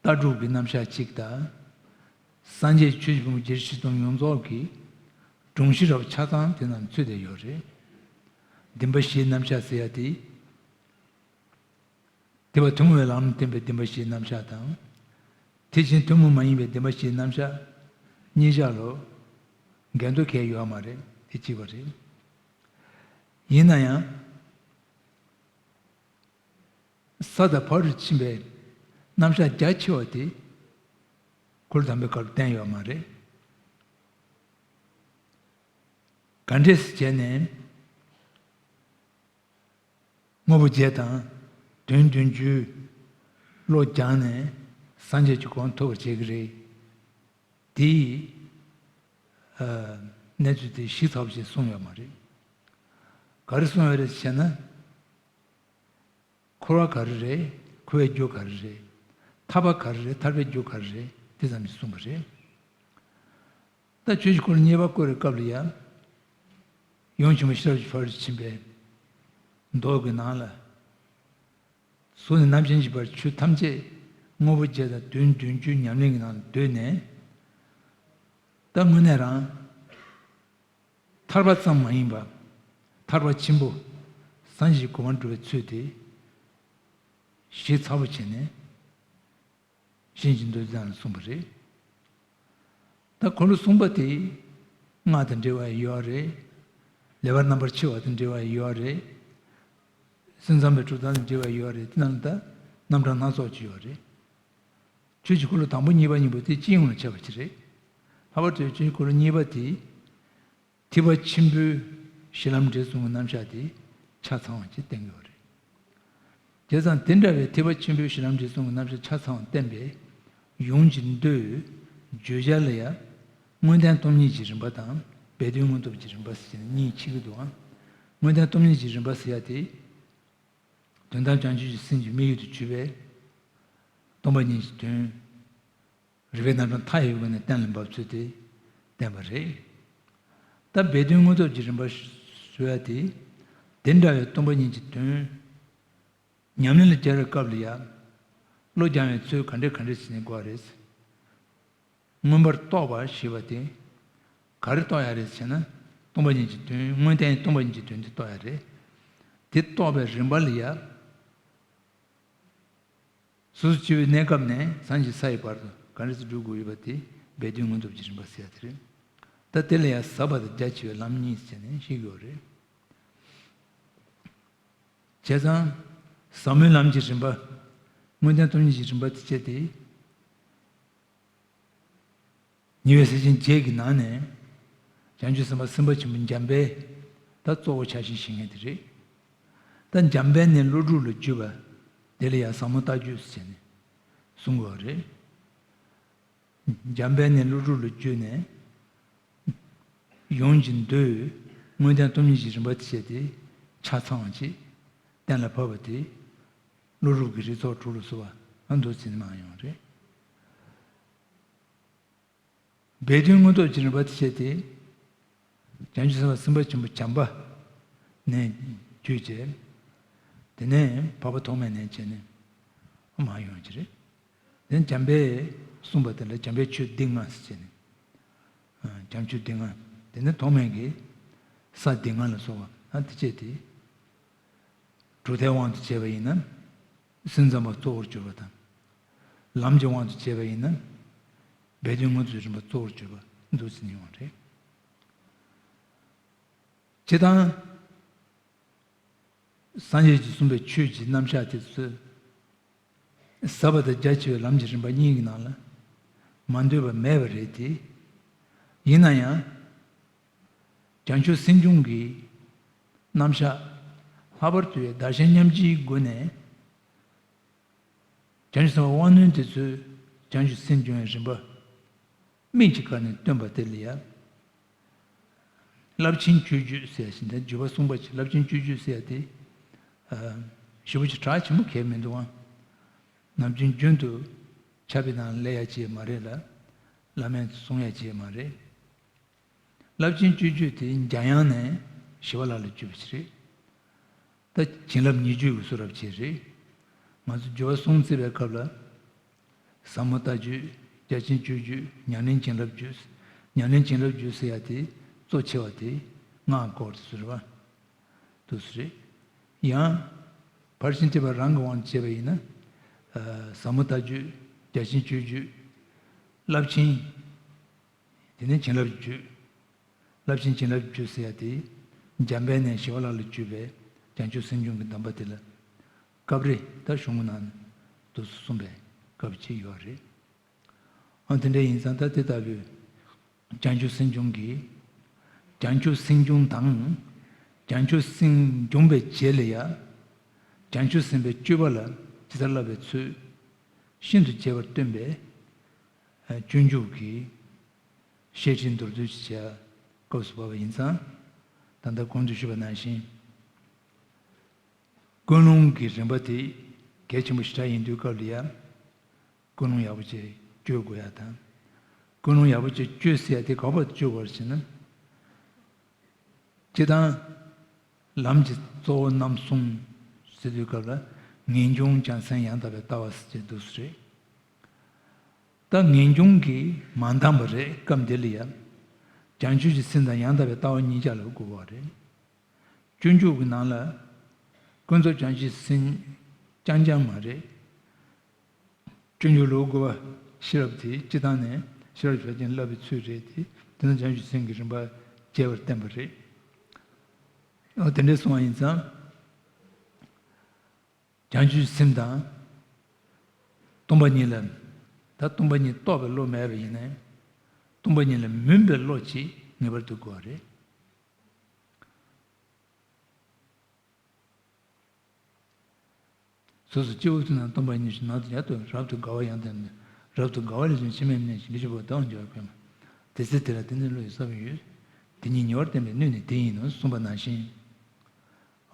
ལྟ་གྲུབ་ཀྱི་རྣམ་གཞག་གཅིག་དང་། སངས་རྒྱས་ཆོས་ཀྱི་ཕུང་པོ་བརྒྱད་ཁྲི་བཞི་སྟོང་ཡོངས་རྫོགས་ཀྱི་སྒྲོམ་གཞི་རབ་ཆ་ཚང་དེ་ནང་ཚུད་བསྡད་ཡོད་རེད། བདེན་པ་བཞིའི་རྣམ་གཞག་ཟེར་ཡ་དེ། ཐེག་པ་ཐུན་མོང་བའི་ལམ་བསྟན་པའི་བདེན་པ་བཞིའི་རྣམ་གཞག་དང་། ཐེག་ཆེན་ཐུན་མོང་མ་ཡིན་པའི་བདེན་པ་བཞིའི་རྣམ་གཞག་གཉིས་ཆར་ལོ་འགལ་འདུ་གང་ཡང་ཡོད་མ་རེད། དེ་གཅིག་པ་རེད། ཡིན་ན་ཡང་། ས་དང་ཕ་རོལ་ཏུ་ཕྱིན་པའི་རྣམ་གཞག་རྒྱ་ཆེ་བ་དེ་འཁོར་ལོ་དང་པོའི་སྐབས་ལ་བསྟན་ཡོད་མ་རེད། ག་འདྲས་བྱས་ནས། དངོས་པོ་བརྒྱད་དང་དོན་བདུན་ཅུའི་བློ་སྦྱངས་ནས་སངས་རྒྱས་ཀྱི་གོ་འཕང་ཐོབ་པར་བྱེད་ཀྱི་རེད། དེ་ཡིས། ཨ། གནས་ཚུལ་དེ་ཞིབ་ཚགས་པོ་ཞིག་གསུངས་ཡོད་མ་རེད། ག་རེ་གསུངས་ཡོད་རེད་ཟེར་ན། འཁོར་བ་ག་རེ་རེད། འཁོར་བའི་རྒྱུ་ག་རེ་རེད། ཐར་པ་ག་རེ་རེད། ཐར་པའི་རྒྱུ་ག་རེ་རེད། དེ་ཙམ་ཞིག་གསུངས་པ་རེད། ད་ཆོས་ཀྱི་འཁོར་ལོ་གཉིས་པ་བསྐོར་བའི་སྐབས་ལ་ཡང་། ཡུམ་ཆེན་མོ་ཤེས་རབ་ཀྱི་ཕ་རོལ་ཏུ་ཕྱིན་པའི་མདོ་གི་ནང་ལ། གཟུགས་ནས་རྣམ་མཁྱེན་གྱི་བར་ཆོས་ཐམས་ཅད་དངོས་པོ་བརྒྱད་དང་བདུན་བདུན་ཅུའི་ཉམས་ལེན་གྱི་ནང་ལ་སྡོད་ནས། ད་དངོས་གནས་རང་ཐར་པ་ཙམ་མ་ཡིན་པ། ཐར་པ་ཆེན་པོ་སངས་རྒྱས་ཀྱི་གོ་འཕང་སྒྲུབ་པའི་ཚུལ་དེ་ཞིབ་ཚགས་པོ་བྱས་ནས། ཤིང་གི་མདོ་ཙམ་ལ་གསུངས་པ་རེད། ད་འཁོར་ལོ་གསུམ་པ་དེ་སྔགས་དང་འབྲེལ་བ་ཡོད་རེད། ལེ་བར་རྣམ་པར་ཕྱེ་བ་དང་འབྲེལ་བ་ཡོད་རེད། སེམས་ཙམ་པའི་གྲུབ་མཐའ་དང་འབྲེལ་བ་ཡོད་རེད། དེ་ནང་ལ་ད་རྣམ་གྲངས་སྣ་ཚོགས་ཅིག་ཡོད་རེད། ཆོས་ཀྱི་འཁོར་ལོ་དང་པོ་གཉིས་པ་གཉིས་པོ་དེ་སྤྱི་ཡོངས་ལ་ཁྱབ་པ་ཅིག་རེད། ལྷག་པར་དུ་ཆོས་ཀྱི་འཁོར་ལོ་གཉིས་པ་དེ། ཐེག་པ་ཆེན་པོའི་གཞི་ལམ་འབྲས་གསུམ་གྱི་རྣམ་གཞག་དེ་ཆ་ཚང་བ་ཅིག་བསྟན་གྱི་ཡོད་རེད། བྱས་ཙང་དེ་འདྲ་བའི་ཐེག་པ་ཆེན་པོའི་གཞི་ལམ་འབྲས་གསུམ་གྱི་རྣམ་གཞག་ཆ་ཚང་བ་བསྟན་པའི་ཡུམ་གྱི་མདོའི་བརྗོད་བྱ་ལ་ཡང་དངོས་བསྟན་སྟོང་ཉིད་ཀྱི་རིམ་པ་དང་སྦས་དོན་དངོས་སྟོབས་ཀྱི་རིམ་པ་ཟེར་ནས་གཉིས་ཕྱེ་གི་འདུག་ཨང་། དངོས་བསྟན་སྟོང་ཉིད་ཀྱི་རིམ་པ་ཟེར་ཡ་དེ། དོན་དམ་བྱང་ཆུབ་ཀྱི་སེམས་ཀྱི་དམིགས་ཡུལ་དུ་གྱུར་པའི་སྟོང་པ་ཉིད་ཀྱི་དོན། རིགས་པའི་རྣམ་གྲངས་མཐའ་ཡས་པའི་སྒོ་ནས་གཏན་ལ་འབེབས་ཚུལ་དེ་བསྟན་པ་རེད། ད་སྦས་དོན་དངོས་སྟོབས་ཀྱི་རིམ་པ་ཞུ་ཡ་དེ། དེ་འདྲ་བའི་སྟོང་པ་ཉིད་ཀྱི་དོན། ཉམས་ལེན་ལ་སྦྱར་བའི་སྐབས་ལ་ཡང་། བློ་སྦྱང་བའི་ཚུལ་ག་འདྲ་ག་འདྲ་བྱས་ནས་དགོས་པ་རེད། མངོན་པར་རྟོགས་པ་ཞེས་པ་དེ། ག་རེ་རྟོགས་ཡ་རེད་ཟེར་ན། སྟོང་པ་ཉིད་ཀྱི་དོན། དངོས་བསྟན་སྟོང་པ་ཉིད་ཀྱི་དོན་དེ་རྟོགས་ཡ་རེད། དེ་རྟོགས་པའི་རིམ་པ་ལ་ཡང་། སོ་སོ་སྐྱེ་བོའི་གནས་སྐབས་ནས་སངས་རྒྱས་ས་ཡི་བར་དུ་ག་འདྲ་སེ་འགྲོ་དགོས་ཡོད་པ་དེ་སྦས་དོན་དངོས་སྟོབས་ཀྱི་རིམ་པ་ཟེར་ཡ་དེ་རེད། ད་དེ་ལ་ཡང་ཟབ་པ་དང་རྒྱ་ཆེ་བའི་ལམ་གཉིས་ཟེར་ནས་བཤད་ཀྱི་ཡོད་རེད། བྱས་ཙང་། ཟབ་མོའི་ལམ་གྱི་རིམ་པ། དངོས་བསྟན་སྟོང་ཉིད་ཀྱི་རིམ་པ་དེ་བྱས་ཏེ། ཉེ་བའི་སེམས་ཅན་བརྒྱད་ཀྱི་ནང་ནས། བྱང་ཆུབ་སེམས་དཔའ་སེམས་དཔའ་ཆེན་པོ་འཇམ་དཔལ། ད་གཙོ་བོ་ཆ་བཞག་བཤད་མཁན་དེ་རེད། ད་འཇམ་དཔལ་ནས་ཀླུ་སྒྲུབ་ལ་བརྒྱུད་པ། དེ་ལ་ཡང་ཟབ་མོ་ལྟ་བརྒྱུད་ཟེར་ནས་གསུང་གི་ཡོད་རེད། འཇམ་དཔལ་ནས་ཀླུ་སྒྲུབ་ལ་བརྒྱུད་ནས། ཡུམ་གྱི་མདོས། དངོས་བསྟན་སྟོང་ཉིད་ཀྱི་རིམ་པ་དེ་བྱས་ཏེ། ཆ་ཚང་བ་ཅིག་གཏན་ལ་ཕབ་པ་དེ། ཀླུ་སྒྲུབ་ཀྱི་རིགས་ཚོགས་དྲུག་ལ་སོགས་པ་ཨ་མདོ་ཚིག་ནས་མར་ཡོང་རེད། སྦས་དོན་དངོས་སྟོབས་ཀྱི་རིམ་པ་དེ་བྱས་ཏེ། བྱང་ཆུབ་སེམས་དཔའ་སེམས་དཔའ་ཆེན་པོ་བྱམས་པ་ནས་བརྒྱུད་བྱས། དེ་ནས་འཕགས་པ་ཐོགས་མེད་ནས་བྱས་ནས་མར་ཡོང་གི་རེད། དེ་ནས་འཇམ་དཔལ་གསུངས་པ་དེ་ལ་འཇམ་དཔལ་ཆོས་སྡེ་ལྔ་ཟེར་བྱས་ནས། བྱང་ཆུབ་སྡེ་ལྔ། དེ་ནས་ཐོགས་མེད་ཀྱིས་ས་སྡེ་ལྔ་ལ་སོགས་པ་ཨ་དེ་བྱས་ཏེ། གྲུབ་མཐའི་དབང་དུ་བྱས་པ་ཡིན་ན། སེམས་ཙམ་པ་གཙོ་བོར་གྱུར་པ་དང་། ལམ་གྱི་དབང་དུ་བྱས་པ་ཡིན་ན། སྦས་དོན་དངོས་སྟོབས་རིམ་པ་གཙོ་བོར་གྱུར་པ་འདུག་ཟེར་ནས་ཡོང་བ་རེད། སྤྱིར་བཏང་། སངས་རྒྱས་ཀྱིས་གསུངས་པའི་ཆོས་ཀྱི་རྣམ་གཞག་དེ་ཚོ། ཟབ་པ་དང་རྒྱ་ཆེ་བའི་ལམ་གྱི་རིམ་པ་གཉིས་ཀྱི་ནང་ལ་མ་འདུས་པ་མེད་པ་རེད་དེ། ཡིན་ན་ཡང་། བྱང་ཆུབ་སེམས་བྱུང་གི་རྣམ་གཞག་ལྷག་པར་དུ་བདག་གཞན་མཉམ་བརྗེའི་སྒོ་ནས། བྱང་ཆུབ་སེམས་དཔའི་དབང་རྣོན་དེ་ཚོས་བྱང་ཆུབ་སེམས་སྦྱོང་བའི་རིམ་པ། དམིགས་ཀྱི་བཀར་ནས་སྟོན་པ་དེ་ལ་ཡང་། རླབས་ཆེན་སྤྱོད་བརྒྱུད་ཟེར་ཡ་ཞིག་འདུག་བརྒྱུད་པ་གསུངས་པ་ཅིག་རླབས་ཆེན་སྤྱོད་བརྒྱུད་ཟེར་ཡ་དེ། ཨ། ཞེ་པོ་ཅིག་གྲགས་ཆེན་པོ་གང་ཡང་མི་འདུག་ཨང་། ནམ་རྒྱུན་རྒྱུན་དུ་ཆབ་པའི་ནང་སླེབས་ཡ་ཅིག་མ་རེད་ལ། བླ་མས་གསུང་ཡ་ཅིག་མ་རེད། རླབས་ཆེན་སྤྱོད་བརྒྱུད་དེ་འཇམ་དབྱངས་ནས་ཞི་བ་ལྷ་ལ་བརྒྱུད་པ་ཞིག་རེད། ད་བྱིན་རླབས་ཉེ་བརྒྱུད་ཀྱི་གསུང་རབ་ཅིག་རེད། ང་ཚོ་བརྒྱུད་པ་གསུམ་བརྩི་བའི་སྐབས་ལ། ཟབ་མོ་ལྟ་བརྒྱུད། རྒྱ་ཆེན་སྤྱོད་བརྒྱུད། ཉམས་ལེན་བྱིན་རླབས་བརྒྱུད། ཉམས་ལེན་བྱིན་རླབས་བརྒྱུད་ཟེར་ཡ་དེ་གཙོ་ཆེ་བ་དེ་སྔགས་སྐོར་དེ་ཚོ་རེད་པ། དེ་ཚོ་རེད། ཡང་། ཕར་ཕྱིན་ཐེག་པ་རང་གི་དབང་དུ་བྱས་པ་ཡིན་ན། ཨ། ཟབ་མོ་ལྟ་བརྒྱུད། རྒྱ་ཆེན་སྤྱོད་བརྒྱུད། རླབས་ཆེན། དེ་ནས་བྱིན་རླབས་བརྒྱུད། རླབས་ཆེན་བྱིན་རླབས་བརྒྱུད་ཟེར་ཡ་དེ། འཇམ་དཔལ་ནས་ཞི་བ་ལྷ་ལ་བརྒྱུད་པའི་བྱང་ཆུབ་སེམས་སྦྱོང་གི་གདམས་པ་དེ་ལ། སྐབས་རེ་ད་གཞུང་གི་ནང་དུ་གསུངས་པའི་སྐབས་ཅིག་ཡོད་རེད། ཨ། དེ་འདྲ་ཡིན་ཙང་ད་དེ་ལྟ་བུའི་བྱང་ཆུབ་སེམས་སྦྱོང་གི། བྱང་ཆུབ་སེམས་སྦྱོང་དང་། བྱང་ཆུབ་སེམས་སྦྱོང་བའི་རྗེས་ལ་ཡང་། བྱང་ཆུབ་སེམས་དཔའི་སྤྱོད་པ་ལ་ཇི་ལྟར་བསླབ་པའི་ཚུལ། ཤིན་ཏུ་རྒྱས་པར་སྟོན་པའི། ཨ། སྤྱོད་འཇུག་གི་བཤད་ཁྲིད་མདོར་བསྡུས་ཀྱི་བྱ། སྐབས་སུ་བབས་པ་ཡིན་ཙང་། ད་ལྟ་གོང་དུ་ཞུས་པ་ནང་བཞིན། ཀུན་སློང་གི་རིམ་པ་དེ་གལ་ཆེན་པོ་ཞེ་དྲག་ཡིན་དུས་སྐབས་ལ་ཡ། ཀུན་སློང་ཡག་པོ་བྱས་བཅོས་དགོས་ཡ་དང་། ཀུན་སློང་ཡག་པོ་བྱས་བཅོས་ཟེར་ཡ་དེ་ག་པར་བཅོས་དགོས་རེད་ཟེར་ན། སྤྱིར་བཏང་། ལམ་གྱི་གཙོ་བོ་རྣམ་གསུམ་ཟེར་དུས་སྐབས་ལ། ངེས་འབྱུང་། བྱང་སེམས། ཡང་དག་པའི་ལྟ་བ་ཟེར་གྱི་འདུག་སེ་རེད། ད་ངེས་འབྱུང་གིས་མ་འདང་བ་རེད། སྐབས་འདི་ལ་ཡ། བྱང་ཆུབ་ཀྱི་སེམས་དང་ཡང་དག་པའི་ལྟ་བ་གཉིས་ཆ་ལ་དགོས་པ་རེད། སྤྱོད་འཇུག་གི་ནང་ལ། ཀུན་རྫོབ་བྱང་ཆུབ་སེམས་རྐྱང་རྐྱང་མ་རེད། སྤྱོད་འཇུག་ལུགས་དགུ་པ་ཤེས་རབ་དེ་སྤྱིར་བཏང་ནས་ཤེས་རབ་ཕལ་ཆེར་བསླབ་པའི་ཚུལ་རེད་དེ། དེ་ནི་བྱང་ཆུབ་སེམས་ཀྱི་རིམ་པ་རྒྱས་པར་བསྟན་པ་རེད། འོ་དེ་འདྲས་སོང་བ་ཡིན་ཙང་། བྱང་ཆུབ་སེམས་དང་། སྟོང་པ་ཉིད་ལ། ད་སྟོང་པ་ཉིད་རྟོགས་པའི་བློ་མེད་པ་ཡིན་ནའི། སྟོང་པ་ཉིད་ལ་མོས་པའི་བློ་ཅིག་ངེས་པར་དུ་དགོས་པ་རེད། སོ་སོ་སྐྱེ་བོ་ཚོ་ན་སྟོང་པ་ཉིད་ཞིག་ནང་དུ་ཡར་དུ་རབ་ཏུ་དགའ་བ་ཡང་དག་ནི། རབ་ཏུ་དགའ་བ་ལས་བྱུང་ཕྱི་མའི་གནས་ཤིང་། ལས་ཀྱི་བུ་དག་འགྱུར་བ་ཕན་པ། དེ་ཚེ་དེ་ལ་ཏིང་འཛིན་བློ་ཡི་ས་བོན་ཡོད། དེ་ཉིད་ཉེ་བར་བསྟན་པའི་སྣོད་ནི་དེ་ཡིན་ནོ་གསུངས་པ་ནང་བཞིན།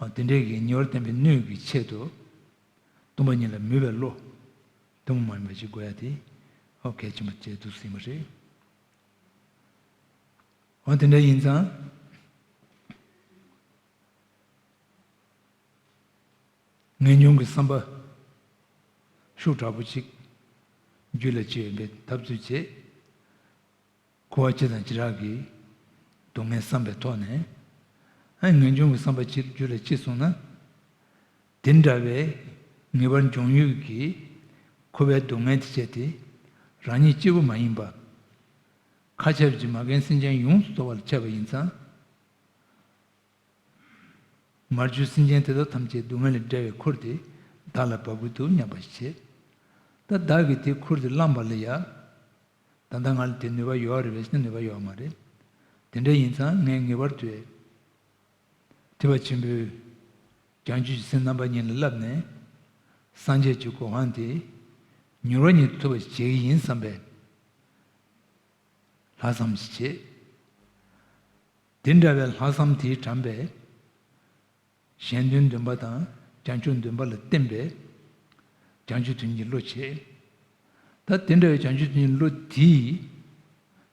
ཨ། དེ་འདྲའི་གི་ཉེ་བར་བསྟན་པའི་སྣོད་ཀྱི་ཆེད་དུ། སྟོང་པ་ཉིད་ལ་མོས་པའི་བློ། དེ་མོ་མ་ཡིན་པ་ཞིག་དགོས་ཡ་དེ། ཨོ་གལ་ཆེན་པོ་བྱས་འདུག་ཟིན་པ་རེད། འོ་དེ་འདྲ་ཡིན་ཙང་། ངེས་འབྱུང་གི་བསམ་པ་ཤུགས་དྲག་པོ་ཅིག་རྒྱུད་ལ་སྐྱེ་བའི་འབད་འཐབ་རྩོད་བྱེད། འཁོར་བ་སྤྱི་དང་བྱེ་བྲག་གི་སྡུག་བསྔལ་བསམ་པའི་ཐོག་ནས། ཨ། ངེས་འབྱུང་གི་བསམ་པ་ཅིག་རྒྱུད་ལ་སྐྱེས་སོང་ན། དེ་འདྲ་བའི་ངེས་པར་འབྱུང་ཡུལ་གྱི་འཁོར་བའི་སྡུག་བསྔལ་དེ་བྱས་ཏེ། རང་ཉིད་གཅིག་པུ་མ་ཡིན་པ། མཁའ་ཁྱབ་ཀྱི་མ་རྒན་སེམས་ཅན་ཡོངས་སུ་རྫོགས་པ་ལ་ཁྱབ་པ་ཡིན་ཙང་། མར་གྱུར་སེམས་ཅན་དེ་དག་ཐམས་ཅད་སྡུག་བསྔལ་ལས་བསྒྲལ་བའི་ཁུར་དེ་བདག་ལ་འབབ་ཀྱི་འདུག་སྙམ་པ་ཞིག་བྱེད། ད་བདག་གིས་དེ་ཁུར་དེ་བླངས་པ་ལ་ཡ། ད་ལྟ་ང་ལ་དེ་ནུས་པ་ཡོད་རེད་པས་ཟེར་ན་ནུས་པ་ཡོད་མ་རེད། དེ་འདྲ་ཡིན་ཙང་ངས་ངེས་པར་དུ། ཐེག་པ་ཆེན་པོའི་བྱང་ཆུབ་ཀྱི་སེམས་རྣམ་པ་གཉིས་ལ་བསླབས་ནས། སངས་རྒྱས་ཀྱི་གོ་འཕང་དེ་མྱུར་བ་ཉིད་དུ་ཐོབ་པར་བྱེད་ཀྱི་ཡིན་བསམ་པའི་ལྷག་བསམ་ཞིག་བྱེད། དེ་འདྲ་བའི་ལྷག་བསམ་དེས་དྲངས་པའི་གཞན་དོན་འདུན་པ་དང་བྱང་ཆུབ་འདུན་པ་ལ་བརྟེན་པའི་བྱང་ཆུབ་ཐོབ་ཀྱི་བློ་བྱེད། ད་དེ་འདྲ་བའི་བྱང་ཆུབ་ཐོབ་ཀྱི་བློ་དེས་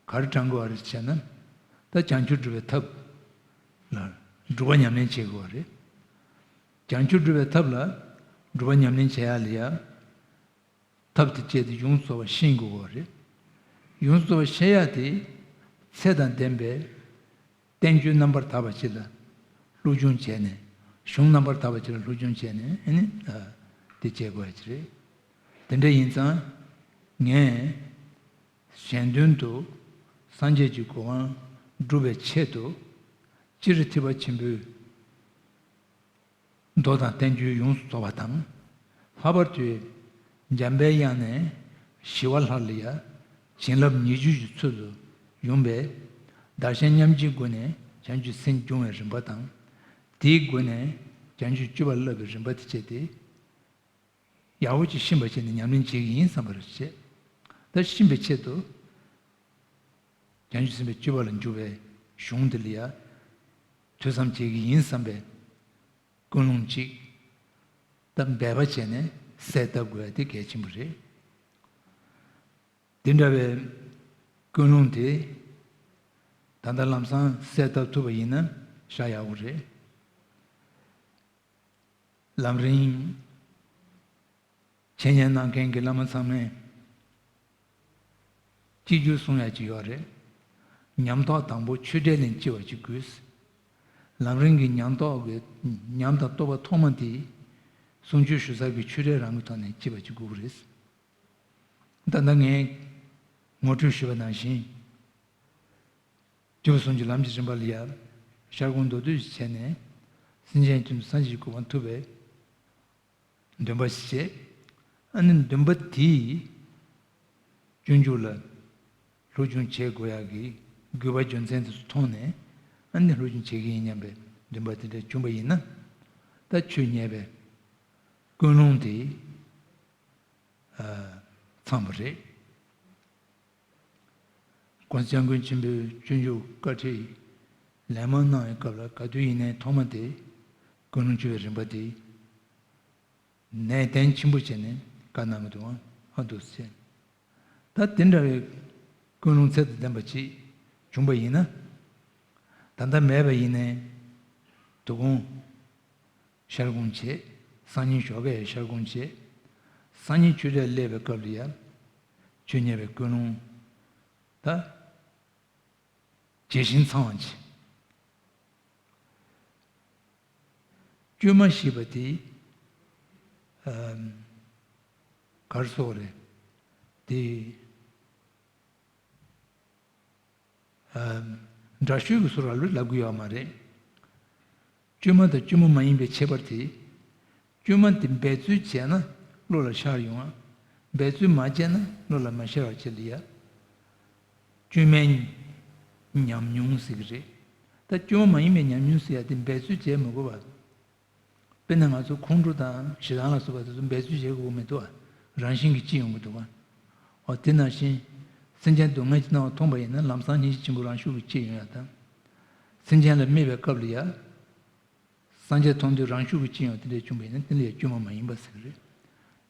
ག་རེ་དྲང་དགོས་པ་རེད་ཟེར་ན། ད་བྱང་ཆུབ་སྒྲུབ་པའི་ཐབས་ལ་སྒྲུབ་པ་ཉམས་ལེན་བྱེད་དགོས་པ་རེད། བྱང་ཆུབ་སྒྲུབ་པའི་ཐབས་ལ་སྒྲུབ་པ་ཉམས་ལེན་བྱེད་ཡ་ལ་ཡ། ཐབས་དེ་སྤྱད་དེ་ཡོངས་སུ་རྫོགས་པ་ཤེས་དགོས་པ་རེད། ཡོངས་སུ་རྫོགས་པ་ཤེས་ཡ་དེ་ཚད་དང་ལྡན་པའི་བསྟན་བཅོས་རྣམ་པར་དག་པ་ཅིག་ལ་སློབ་སྦྱོང་བྱས་ནས། གཞུང་རྣམ་པར་དག་པ་ཅིག་ལ་སློབ་སྦྱོང་བྱས་ནས། ཨ་ནི་དེ་བྱེད་དགོས་ཡ་ཅིག་རེད། དེ་འདྲ་ཡིན་ཙང་ངས་གཞན་དོན་དུ་སངས་རྒྱས་ཀྱི་གོ་འཕང་སྒྲུབ་པའི་ཆེད་དུ། སྤྱིར་ཐེག་པ་ཆེན་པོའི་མདོ་དང་བསྟན་བཅོས་ཡོངས་སུ་རྫོགས་པ་དང་། ལྷག་པར་དུ་འཇམ་པའི་དབྱངས་ནས་ཞི་བ་ལྷ་ལ་ཡ་བྱིན་རླབས་ཉེར་སྦྱོར་གྱི་ཚུལ་དུ་ཡོང་བའི་བདག་གཞན་མཉམ་བརྗེའི་སྒོ་ནས་བྱང་ཆུབ་སེམས་སྦྱོང་བའི་རིམ་པ་དང་། དེའི་སྒོ་ནས་བྱང་ཆུབ་སྤྱོད་པ་བསླབ་པའི་རིམ་པ་དེ་བྱས་ཏེ། ཡག་པོ་ཅིག་ཤེས་པ་བྱས་ནས་ཉམས་ལེན་བྱེད་ཀྱི་ཡིན་བསམ་པ་རེ་བྱེད། ད་ཤེས་པའི་ཆེད་དུ། བྱང་ཆུབ་སེམས་དཔའི་སྤྱོད་པ་ལ་འཇུག་པའི་གཞུང་འདི་ལ་ཡ། ཐོས་བསམ་བྱེད་ཀྱི་ཡིན་བསམ་པའི་ཀུན་སློང་གཅིག་ད་འབད་པ་བྱས་ནས་གསལ་བཏབ་དགོས་ཡ་དེ་གལ་ཆེན་པོ་རེད། དེ་འདྲ་བའི་ཀུན་སློང་དེ་ད་ལྟ་ལམ་སང་གསལ་བཏབ་ཐུབ་པ་ཡིན་ན་ཤ་ཡག་པོ་རེད། ལམ་རིམ་འཆད་ཉན་གནང་མཁན་གྱི་བླ་མ་ཚང་མས་གཅིག་གྱུར་གསུང་ཡ་ཅིག་ཡོད་རེད། ཉམས་རྟོགས་དང་པོ་ཆོས་འབྲེལ་ལས་སྐྱེ་བ་ཅིག་དགོས། ལམ་རིམ་གྱི་ཉམས་རྟོགས་ཀྱི་ཉམས་དང་རྟོགས་པ་ཐོག་མ་དེ་གསུང་ཆོས་ཞུ་ས་གི་ཆོས་འབྲེལ་རང་གི་ཐོག་ནས་སྐྱེ་བ་ཅིག་དགོས་ཀྱི་རེད། ད་ལྟ་ངས་ངོ་སྤྲོད་ཞུས་པ་ནང་བཞིན། སྐྱེས་བུ་གསུམ་གྱི་ལམ་གྱི་རིམ་པ་ལ་ཡ། ཤར་ཁོང་མདོར་བསྡུས་ཤིག་བྱས་ནས། སེམས་ཅན་ཀུན་ཏུ་སངས་རྒྱས་ཀྱི་གོ་འཕང་ཐོབ་པའི་འདུན་པ་ཞིག་བྱས། ཨ་ནི་འདུན་པ་དེའི་སྤྱོད་འཇུག་ལ་སློབ་སྦྱོང་བྱེད་དགོས་ཡག་གི་དགོས་པ་རྒྱུ་མཚན་དེ་ཚོ་མཐོང་ནས། ཨ་ནི་སློབ་སྦྱོང་བྱེད་ཀྱི་ཡིན་སྙམ་པའི་འདུན་པ་དེ་འདྲ་བྱུང་བ་ཡིན་ན། ད་ཆོས་ཉན་པའི་ཀུན་སློང་དེ་ཚང་བ་རེད། ༸གོང་ས་༸སྐྱབས་མགོན་ཆེན་པོའི་སྤྱོད་འཇུག་བཀའ་ཁྲིད་ ལན་མང་གནང་བའི་སྐབས་ལ་ག་དུས་ཡིན་ནའི་ཐོག་མ་དེ་ཀུན་སློང་བཅུ་པའི་རིམ་པ་དེ་ནན་ཏན་ཆེན་པོ་བྱས་ནས་བཀའ་གནང་གི་འདུག་ཨ་འདུག་ཟེར། ད་དེ་འདྲ་བའི་ཀུན་སློང་ཚད་དང་ལྡན་པ་ཅིག་བྱུང་པ་ཡིན་ན། ད་ལྟ་མེད་པ་ཡིན་ནའི་དོ་དགོང་ཤར་དགོང་བྱེད། སང་ཉིན་ཞོགས་ཀས་ཤར་དགོང་བྱེད། སང་ཉིན་ཆོས་གྲྭར་སླེབས་པའི་སྐབས་ལ་ཡང་ཆོས་ཉན་པའི་ཀུན་སློང་ད་ཇི་བཞིན་ཚང་བ་བྱེད། བཅོས་མ་ཞེས་པ་དེ་ཨམ། ག་རེ་ཟེར་དགོས་རེད། དེ་ཨམ། འདྲ་བཤུས་ཀྱི་བཟོ་འདྲ་ལབ་ཀྱི་ཡོད་མ་རེད། བཅོས་མ་དང་བཅོས་མ་མ་ཡིན་པའི་ཁྱད་པར་དེ། བཅོས་མ་དེ་འབད་རྩོལ་བྱས་ན་བློ་ལ་ཤར་ཡོང་ང་། འབད་རྩོལ་མ་བྱས་ན་བློ་ལ་མ་ཤར་བ་བྱེད་ལ་ཡ། བཅོས་མའི་ཉམས་མྱོང་ཟེར་གྱི་རེད། ད་བཅོས་མ་མ་ཡིན་པའི་ཉམས་མྱོང་ཟེར་ཡ་དེ་འབད་རྩོལ་བྱེད་མི་དགོས་པ། དཔེར་ན་ང་ཚོ་ཁོང་ཁྲོ་དང་ཞེ་སྡང་ལ་སོགས་པ་དེ་ཚོ་འབད་རྩོལ་བྱེད་དགོས་མི་འདུག་བ། རང་བཞིན་གྱིས་སྐྱེ་ཡོང་གི་འདུག་བ། འོ་དེ་ནང་བཞིན། སེམས་ཅན་སྡུག་བསྔལ་གྱི་སྣང་བ་མཐོང་པ་ཡིན་ན་ལམ་སང་སྙིང་རྗེ་ཆེན་པོ་རང་ཤུགས་ཀྱིས་སྐྱེ་ཡོང་ཡ་དང་། སེམས་ཅན་ལ་དམིགས་པའི་སྐབས་ལ་ཡ། སངས་རྒྱས་མཐོང་དུས་རང་ཤུགས་ཀྱིས་སྐྱེ་ཡོང་དེ་འདྲས་བྱུང་བ་ཡིན་ན་དེ་ལ་ཡ་བཅོས་མ་མ་ཡིན་པ་ཟེར་གྱི་རེད།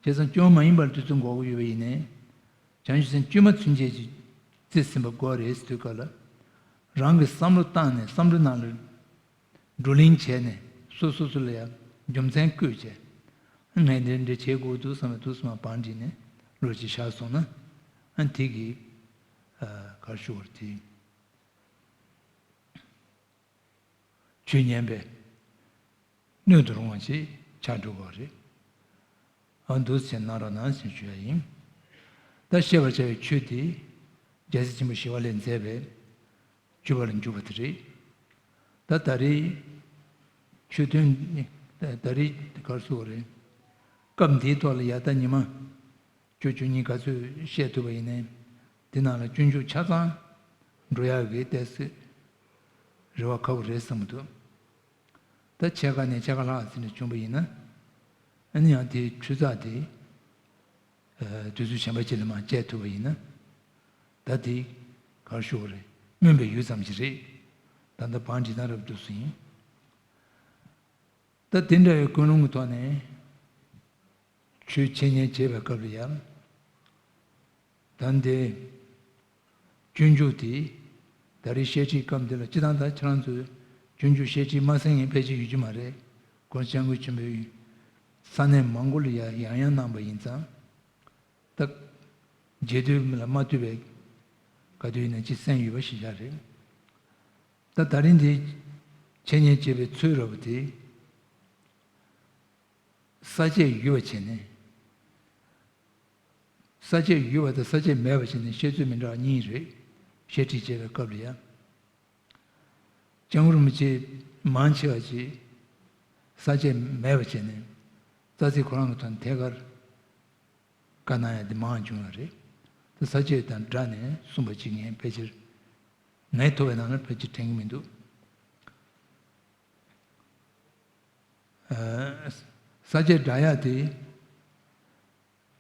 བྱས་ཙང་བཅོས་མ་མ་ཡིན་པ་ལ་དུས་ཚོད་འགོར་གྱི་ཡོད་པ་ཡིན་ནའི། བྱང་ཆུབ་སེམས་བཅོས་མ་ཚུན་ཆད་ཀྱི་རྩིས་ཟིན་པ་དགོས་རེད་ཟེར་དུས་སྐབས་ལ། རང་གི་བསམ་བློ་བཏང་ནས་བསམ་བློ་ནང་ལ། བགྲོ་གླེང་བྱས་ནས་སོ་སོ་སོ་ལ་ཡང་རྒྱུ་མཚན་བཀོད་བྱས། ངས་འདི་འདྲ་བྱེད་དགོས་འདུག་བསམ་པའི་དུས་སུ་མ་བང་བསྒྲིགས་ནས་ལོ་གཅིག་བཞག་སོང་ན། ཨ་དེ་གི་གར་ཞུ་བར་དེ་ཆོས་ཉན་པའི་སྣོད་དུ་རུང་བ་ཞིག་ཆགས་འགྲོ་བ་རེད། ཨ་འདུག་སེ་གནང་རོགས་གནང་ཞེས་ཞུ་ཡ་ཡིན། ད་བཤད་པར་བྱ་བའི་ཆོས་དེ་རྒྱལ་སྲས་ཆེན་པོ་ཞི་བ་ལྷས་མཛད་པའི་སྤྱོད་པ་ལ་འཇུག་པ་དེ་རེད། ད་ད་རེས་ཆོས་ཐུན་ནི་ད་རེས་གར་སོང་བ་རེད། སྐབས་འདིའི་ཐོག་ལ་ཡ་ད་ཉི་མ་བཅུ་བཅུ་གཉིས་ག་ཚོད་བཤད་ཐུབ་པ་ཡིན་ནའི་དེ་ནང་ལ་སྤྱོད་འཇུག་ཆ་ཚང་འགྲོ་ཡག་གི་ཏོག་ཙམ་རེ་བ་ཁག་པོ་རེད་བསམ་གྱི་འདུག་ད་ཕྱེད་ཀ་ནས་ཕྱེད་ཀ་ལྷག་ཙམ་ནས་བྱུང་བ་ཡིན་ན། ཨ་ནི་ཡང་དེའི་ཆུ་ཚགས་དེ། ཨ་དུས་ཚོད་གཞན་པ་ཅིག་ལ་མར་བཅད་ཐུབ་པ་ཡིན་ན། ད་དེ་གར་ཞུ་བ་རེད། སྨོན་པའི་ཡུལ་ཙམ་ཞིག་རེད། ད་ལྟ་བང་སྒྲིག་སྟངས་རབ་ཏུ་སུ་ཡིན། ད་དེ་འདྲ་བའི་ཀུན་སློང་གི་ཐོག་ནས་ཆོས་འཆད་ཉན་བྱེད་པའི་སྐབས་ལ་ཡང་། ད་འདི་སྤྱོད་འཇུག་དེ་ད་རེས་བཤད་ཁྲིད་སྐབས་འདི་ལ་སྤྱི་བཏང་ད་ཁྱེད་རང་ཚོས་སྤྱོད་འཇུག་བཤད་ཁྲིད་མ་གསན་མཁན་ཕལ་ཆེར་ཡོད་ཀྱི་མ་རེད། གོང་ས་སྐྱབས་མགོན་ཆེན་པོའི་ས་གནས་མང་པོ་ལ་ཡང་ཡང་ཡང་གནང་པ་ཡིན་ཙང་། ད་རྗེས་ཟློས་ལ་མ་ལྟོས་པའི་ག་དུས་ཡིན་ན་ཅི་གསན་ཡོད་པ་ཞིག་ཆགས་རེད། ད་ད་རིང་འདི་འཆད་ཉན་བྱེད་པའི་ཚུལ་རབ་དེ་ས་བཅད་ཡོད་པ་བྱས་ནས། ས་བཅད་ཡོད་པ་དང་ས་བཅད་མེད་པ་བྱས་ནས་བཤད་ཚུལ་མི་འདྲ་བ་གཉིས་རེད། བཤད་ཁྲིད་བྱེད་པའི་སྐབས་ལ་ཡང་། སྐྱབས་མགོན་རིན་པོ་ཆེ་མང་ཆེ་བ་ཅིག་ས་བཅད་མེད་པ་བྱས་ནས་རྩ་ཚིག་ཁོ་རང་གི་དོན་ཐད་ཀར་བཀའ་གནང་ཡ་དེ་མང་བྱུང་བ་རེད། དེ་ས་བཅད་དང་སྦྲགས་ནས་གསུངས་པ་ཅིག་ངས་ཕལ་ཆེར་ངས་ཐོས་པའི་ནང་ལ་ཕལ་ཆེར་དྲན་གྱི་མི་འདུག་ཨ་ས་བཅད་སྦྲགས་ཡ་དེ་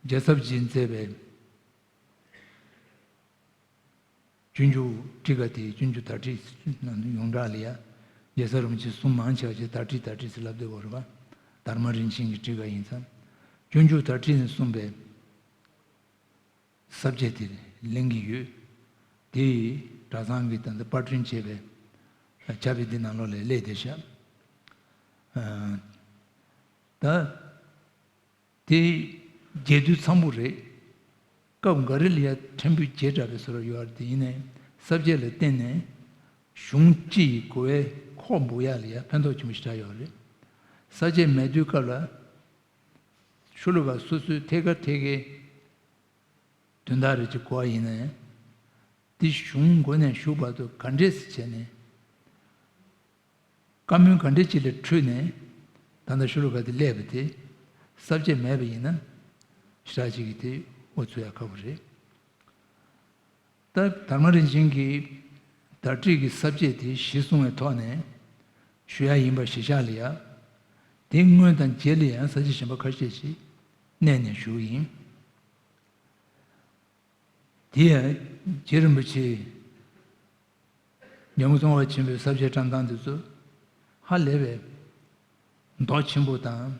རྒྱལ་ཚབ་རྗེས་མཛད་པའི་སྤྱོད་འཇུག་ཊཱི་ཀ་དེ་སྤྱོད་འཇུག་དར་ཊཱིཀ་ཡོངས་གྲགས་ལ་ཡ། རྒྱལ་ཚབ་རིན་པོ་ཆེ་གསུང་མང་ཆེ་བ་ཅིག་དར་ཊཱིཀ་དར་ཊཱིཀ་ཟེར་ལབ་བསྡད་ཡོད་རེད་པ། དར་མ་རིན་ཆེན་གྱི་ཊཱི་ཀ་ཡིན་ཙང་། སྤྱོད་འཇུག་དར་ཊཱིཀ་ནས་གསུངས་པའི་ས་བཅད་དེ་ལེན་གྱི་ཡོད། དེ་ཡིས་གྲྭ་ཚང་གི་ད་ལྟ་པར་སྐྲུན་བྱས་པའི་ཕྱག་དཔེ་འདི་ནང་ལོགས་ལ་སླེབས་བསྡད་ཤག་ཨ་ད། དེ་རྒྱས་བསྡུས་འཚམ་པོ་རེད། སྐབས་འགའ་རེ་ལ་ཡ་ཕྲན་བུ་བརྗེད་འདྲ་བའི་བཟོ་འདྲ་ཡོད་རེད། དེ་ཡིན་ནའི་ས་བཅད་ལ་བརྟེན་ནས་གཞུང་སྤྱི་ཡི་གོ་བའི་ཁོག་འབུབ་ཡག་ལ་ཡ་ཕན་ཐོགས་ཆེན་པོ་ཞེ་དྲག་ཡོད་རེད། ས་བཅད་མེད་དུས་སྐབས་ལ་ཤོ་ལོ་ཀ་སོ་སོའི་ཐད་ཀར་ཐད་ཀའི་དོན་དག་རེ་ཅིག་གོ་བ་ཡིན་ནའི། འདི་གཞུང་མགོ་ནས་མཇུག་བར་དུ་ག་འདྲས་སེ་བྱས་ནས། བཀའ་མོལ་ག་འདྲས་ཅིག་ལས་འཕྲོས་ནས་ད་ལྟ་ཤོ་ལོ་ཀ་དེ་སླེབས་པ་དེ་ས་བཅད་མེད་པ་ཡིན་ན་ཞེ་དྲག་ཅིག་གིས་དེ་འུ་ཚུགས་ཡ་ཁག་པོ་རེད། ད་དར་མ་རིན་ཆེན་གྱིས་དར་ཊཱིཀ་གི་ས་བཅད་དེ་གཞི་བཟུང་བའི་ཐོག་ནས་ཞུ་ཡ་ཡིན་པ་གཞི་བཞག་ལ་ཡ། དེ་སྔོན་དང་རྗེས་ལ་ཡང་ས་བཅད་གཞན་པ་ཁ་ཤས་ཤིག་བསྣན་ནས་ཞུ་གི་ཡིན། དེ་ཡང་རྗེ་རིན་པོ་ཆེ་ ཡོན་གོང་ཚོང་པ་ཆེན་པོའི་ས་བཅད་བཀྲམ་སྟངས་དེ་ཚོ་ཧ་ལས་པའི་མདོག་ཆེན་པོ་དང་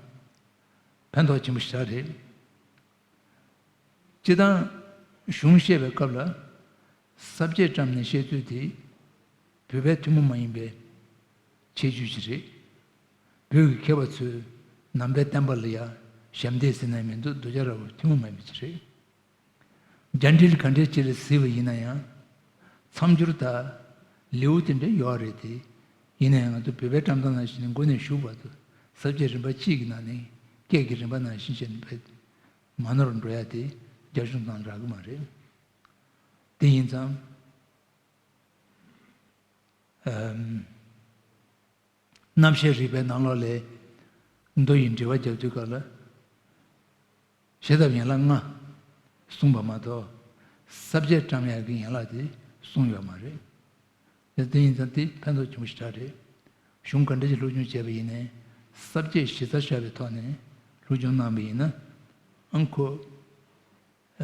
ཕན་ཐོགས་ཆེན་པོ་ཞིག་རེད། སྤྱིར་བཏང་གཞུང་བཤད་པའི་སྐབས་ལ་ས་བཅད་བཀྲམ་ནས་བཤད་ཚུལ་དེ་བོད་པའི་ཐུན་མོང་མ་ཡིན་པའི་ཁྱད་ཆོས་ཤིག་རེད། བོད་ཀྱི་མཁས་པ་ཚོས་ནང་པའི་བསྟན་པ་ལ་ཡང་ཞབས་འདེགས་ཟེར་ན་མི་འདུག། གདུལ་བྱ་ར་བ་ཐུན་མོང་མ་ཡིན་པ་ཅིག་རེད། རྒྱ་འགྲེལ་ག་འདྲས་ཅིག་ལ་གཟིགས་པ་ཡིན་ན་ཡང་། མཚམས་སྦྱོར་དང་ལེའུ་དེ་འདྲ་ཡོད་རེད་དེ། ཡིན་ན་ཡང་ང་ཚོ་བོད་པའི་བཀྲམ་སྟངས་ནང་བཞིན་མགོ་ནས་མཇུག་བར་དུ་ས་བཅད་རིམ་པ་གཅིག་གི་ནང་ནས་སྐད་ཀྱི་རིམ་པ་ནང་བཞིན་བྱས་ནས་བོད་མ་ནོར་འགྲོ་ཡ་དེ་རྒྱ་གཞུང་ནང་རག་གི་མ་རེད། དེ་ཡིན་ཙང་། ཨམ། རྣམ་བཤད་རིག་པའི་ནང་ལོགས་ལས་མདོ་ཡི་འགྲེལ་པ་རྒྱབ་དུས་སྐབས་ལ། བྱེད་ཐབས་ཡན་ལག་ལྔ་གསུངས་པ་མ་གཏོགས། ས་བཅད་བཀྲམ་ཡག་གི་ཡན་ལག་དེ་གསུངས་ཡོད་མ་རེད། དེ་ཡིན་ཙང་དེ་ཕན་ཐོགས་ཆེན་པོ་ཞེ་དྲག་རེད། གཞུང་ག་འདྲ་ཞིག་སློབ་སྦྱོང་བྱས་པ་ཡིན་ནའི། ས་བཅད་གཞི་རྩ་བཞག་པའི་ཐོག་ནས་སློབ་སྦྱོང་གནང་བ་ཡིན་ན། ཨང་ཁོ།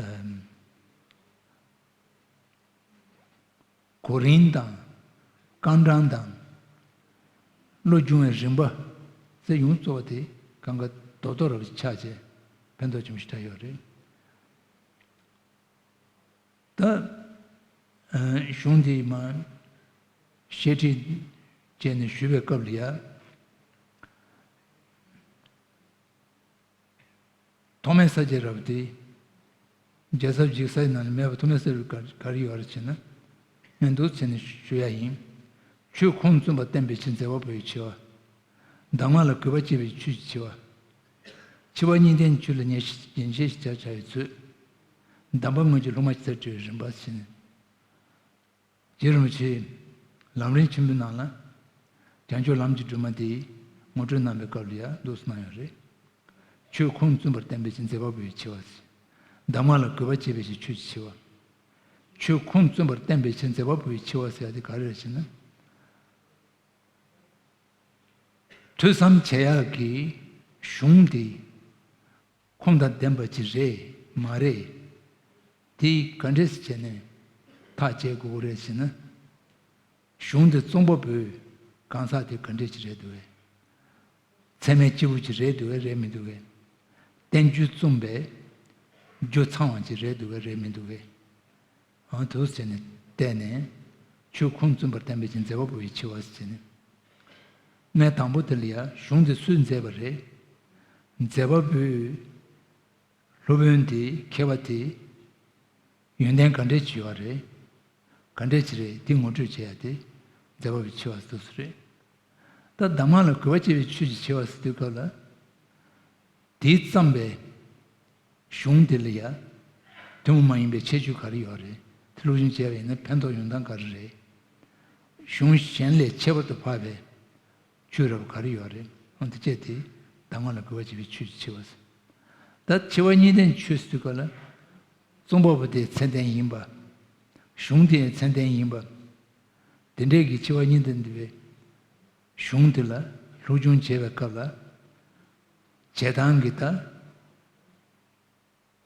ཨམ། གོ་རིམ་དང་། རྐང་གྲངས་དང་། བློ་སྦྱོང་བའི་རིམ་པ། ཚེ་ཡོངས་རྫོགས་པ་དེ་གང་ག་རྡོག་རྡོག་ར་བ་ཆགས་བྱས་ཕན་ཐོགས་ཆེན་པོ་ཞིག་ཆགས་ཡོད་རེད། ད། ཨ། གཞུང་འདི་མ་བཤད་ཁྲིད་བྱས་ནས་ཞུས་པའི་སྐབས་ལ་ཡ། ཐོག་མའི་ས་བཅད་རབ་དེ། རྒྱལ་ཚབ་འཇིགས་སའི་ནང་ནས་མེད་པ་ཐོག་མའི་ས་བཅད་ག་ག་རེ་ཡོད་རེད་ཅེ་ན། ངས་འདུག་བྱས་ནས་ཞུ་ཡ་ཡིན། ཆོས་ཁུངས་བཙུན་པར་བསྟན་པའི་ཕྱིར་མཛད་པ་པོའི་ཆེ་བ། གདམས་ངག་ལ་གུས་པ་བསྐྱེད་པའི་ཆོས་ཀྱི་ཆེ་བ། འཆི་བ་གཉིས་ལྡན་ཆོས་ལ་ཉན་ཤེས་ཉན་ཤེས་ཤིག་བྱ་བྱ་བའི་ཚུལ། གདམས་པ་དངོས་ཀྱི་སློབ་མ་ཇི་ལྟར་བཀྲི་བའི་རིམ་པ་ཕྱིན། རྗེ་རིན་པོ་ཆེས་ལམ་རིམ་ཆེན་པོའི་ནང་ལ། བྱང་ཆུབ་ལམ་གྱི་སྒྲོན་མ་དེ་ངོ་སྤྲོད་གནང་བའི་སྐབས་ལ་ཡང་འདུག་སེ་གནང་ཡོད་རེད། ཆོས་ཁུངས་བཙུན་པར་བསྟན་པའི་ཕྱིར་མཛད་པ་པོའི་ཆེ་བ་ཟེར། གདམས་ངག་ལ་གུས་པ་བསྐྱེད་པའི་ཕྱིར་ཆོས་ཀྱི་ཆེ་བ། ཆོས་ཁུངས་བཙུན་པར་བསྟན་པའི་ཕྱིར་མཛད་པ་པོའི་ཆེ་བ་ཟེར་ཡ་དེ་ག་རེ་རེད་ཟེར་ན། ཐོས་བསམ་བྱེད་ཡག་གི་གཞུང་དེ་ཁུངས་དང་ལྡན་པ་ཅིག་རེད་མ་རེད། དེ་ག་འདྲས་བྱས་ནས་ཐག་བཅད་དགོས་རེད་ཟེར་ན། གཞུང་དེ་རྩོམ་པ་པོའི་གང་ཟག་དེ་ག་འདྲས་ཅིག་རེད་འདུག་གས། ཚད་མའི་སྐྱེས་བུ་ཅིག་རེད་འདུག་གས་རེད་མི་འདུག་གས། བསྟན་བཅོས་རྩོམ་པའི་རྒྱུ་ཚང་བ་ཅིག་རེད་འདུག་གས་རེད་མི་འདུག་གས། ཨང་དུ་ཟེར་ནས་བལྟས་ནས། ཆོས་ཁུངས་བཙུན་པར་བསྟན་པའི་ཕྱིར་མཛད་པ་པོའི་ཆེ་བ་ཟེར་ནས། གནས་དང་པོ་དེ་ལ་ཡང་གཞུང་དེ་སུས་མཛད་པ་རེད། མཛད་པ་པོའི་སློབ་དཔོན་དེ་མཁས་པ་དེ་ཡོན་ཏན་ག་འདྲས་ཅིག་ཡོད་རེད། ག་འདྲས་ཅིག་རེད་དེ་ངོ་སྤྲོད་བྱེད་ཡ་དེ་མཛད་པ་པོའི་ཆེ་བ་ཟེར་དུས་སུ་རེད། ད་གདམས་ངག་ལ་གུས་པ་བསྐྱེད་པའི་ཆོས་ཀྱི་ཆེ་བ་ཟེར་དུས་སྐབས་ལ། དེས་བརྩམས་པའི་གཞུང་དེ་ལ་ཡང་ཐུན་མོང་མ་ཡིན་པའི་ཁྱད་ཆོས་ག་རེ་ཡོད་རེད། དེ་སློབ་སྦྱོང་བྱས་པ་ཡིན་ན་ཕན་ཐོགས་ཡོང་སྟངས་ག་རེ་རེད། གཞུང་གཞན་ལས་ཁྱད་པར་དུ་འཕགས་པའི་ཆོས་རབ་ག་རེ་ཡོད་རེད། ཨང་དེ་བཅས་དེ་གདམས་ངག་ལ་གུས་པ་བསྐྱེད་པའི་ཆོས་ཀྱི་ཆེ་བ་ཟེར། ད་འཆི་བ་གཉིས་ལྡན་ཆོས་ཟེར་དུས་སྐབས་ལ། རྩོམ་པ་པོ་དེའི་མཚན་ལྡན་ཡིན་པ། གཞུང་དེའི་མཚན་ལྡན་ཡིན་པ། དེ་འདྲས་ཀྱི་འཆི་བ་གཉིས་ལྡན་འདུས་པའི་གཞུང་དེ་ལ་སློབ་སྦྱོང་བྱེད་པའི་སྐབས་ལ། བྱེད་སྟངས་ཀྱི་ད་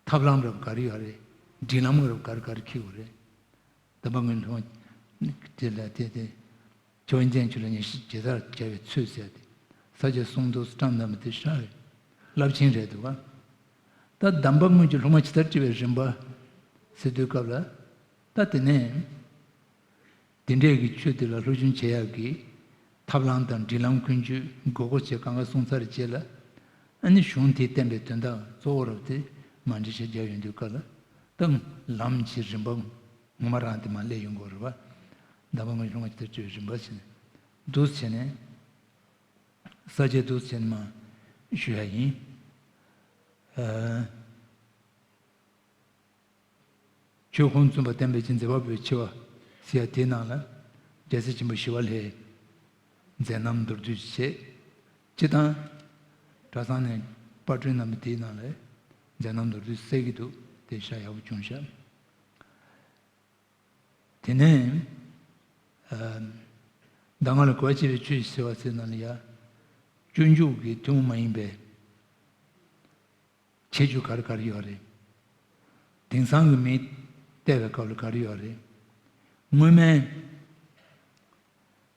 ཐབས་ལམ་རབ་ག་རེ་ཡོད་རེད། སྒྲིག་ལམ་རབ་ག་རེ་ག་རེ་འཁྱེར་དགོས་རེད། གདམས་པ་དངོས་སློབ་དེ་ལ་དེ་དེ། ཆོས་ཉིད་ཆོས་ལ་ཉན་ཤེས་ཇི་ལྟར་བྱ་བའི་ཚུལ་ཟེར་ཏེ། ས་བཅད་གསུམ་དུ་བཀྲམ་གནང་བ་དེ་ཧྲ་རེད། རླབས་ཆེན་རེད་འདུག་ག། ད་གདམས་པ་དངོས་ཀྱི་སློབ་མ་ཇི་ལྟར་བཀྲི་བའི་རིམ་པ་ཟེར་དུས་སྐབས་ལ། ད་དེ་ནས། དེ་འདྲས་ཀྱི་ཆོས་དེ་ལ་སློབ་སྦྱོང་བྱེད་ཡག་གི་ཐབས་ལམ་དང་སྒྲིག་ལམ་ཀུན་སྤྱོད་དགོས་མཁོ་བཅས་གང་ག་གསུངས་ཚར་རྗེས་ལ། ཨ་ནི་གཞུང་དེས་བསྟན་པའི་དོན་དག་གཙོ་བོ་རབ་དེ་མ་འདྲི་ཞེས་བརྒྱབ་ཡོང་དུས་སྐབས་ལ། ད་ལམ་གྱི་རིམ་པ་ངོ་མ་རང་དེ་མ་སླེབས་ཡོང་གི་རེད་པ། གདམས་པ་དངོས་སློབ་མ་ཇི་ལྟར་བཀྲི་བའི་རིམ་པ་ཟེར་ནས། འདུག་བྱས་ནས། ས་བཅད་འདུག་བྱས་ནས་མ་ཞུ་ཡ་ཡིན། ཨ། ཆོས་ཁུངས་བཙུན་པར་བསྟན་པའི་ཕྱིར་མཛད་པ་པོའི་ཆེ་བ་ཟེར་ཡ་དེའི་ནང་ལ། རྒྱལ་སྲས་ཆེན་པོ་ཞི་བ་ལྷས་མཛད་རྣམ་མདོར་བསྡུས་བྱས། སྤྱིར་བཏང་གྲྭ་ཚང་ནས་དཔར་སྐྲུན་གནང་བ་དེའི་ནང་ལ་མཛད་རྣམ་མདོར་བསྡུས་གསལ་གྱི་འདུག། དེ་ཤ་ཡག་པོ་བྱུང་ཤག། དེ་ནས། ཨ། གདམས་ངག་ལ་གུས་པ་བསྐྱེད་པའི་ཆོས་ཀྱི་ཆེ་བ་ཟེར་ནང་ལ་ཡ། སྤྱོད་འཇུག་གི་ཐུན་མོང་མ་ཡིན་པའི་ཁྱད་ཆོས་ག་རེ་ག་རེ་ཡོད་རེད། དེང་སང་གི་མིས་བལྟས་པའི་སྐབས་ལ་ག་རེ་ཡོད་རེད། སྔོན་མའི་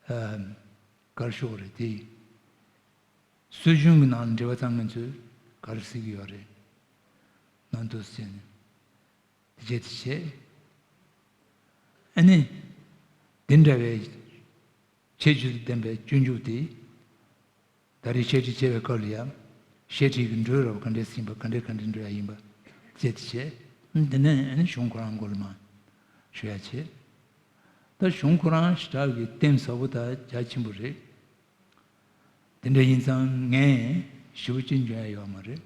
ག་རེ་ཞུ་དགོས་རེད་དེ། སྲོལ་རྒྱུན་གྱི་ནང་ལ་འབྲེལ་བ་ཚང་མི་ཚོས་ག་རེ་ཟེར་གྱི་ཡོད་རེད། ནང་དུ་ཟེར་ནས་དེ་བྱས་དེ་བྱས། ཨ་ནི། དེ་འདྲ་བའི་ཁྱད་ཆོས་ལྡན་པའི་སྤྱོད་འཇུག་དེ། ད་རེས་འཆད་ཁྲིད་བྱེད་པའི་སྐབས་ལ་ཡང་བཤད་ཁྲིད་ཀྱི་འགྲོས་རབ་ག་འདྲས་ཟིན་པ་ག་འདྲས་ག་འདྲས་འགྲོ་ཡ་ཡིན་པ་བྱས་ཏེ་བྱས། འདི་ནས་ཨ་ནི་གཞུང་ཁོ་རང་མགོ་ལ་མ་ཞུ་ཡ་བྱས། ད་གཞུང་ཁོ་རང་ཞེ་དྲག་གི་གཏིང་ཟབ་པོ་དང་རྒྱ་ཆེན་པོ་རེད། དེ་འདྲ་ཡིན་ཙང་ངས་ཞིབ་པོ་ཅིག་འཇོན་ཡ་ཡོད་མ་རེད།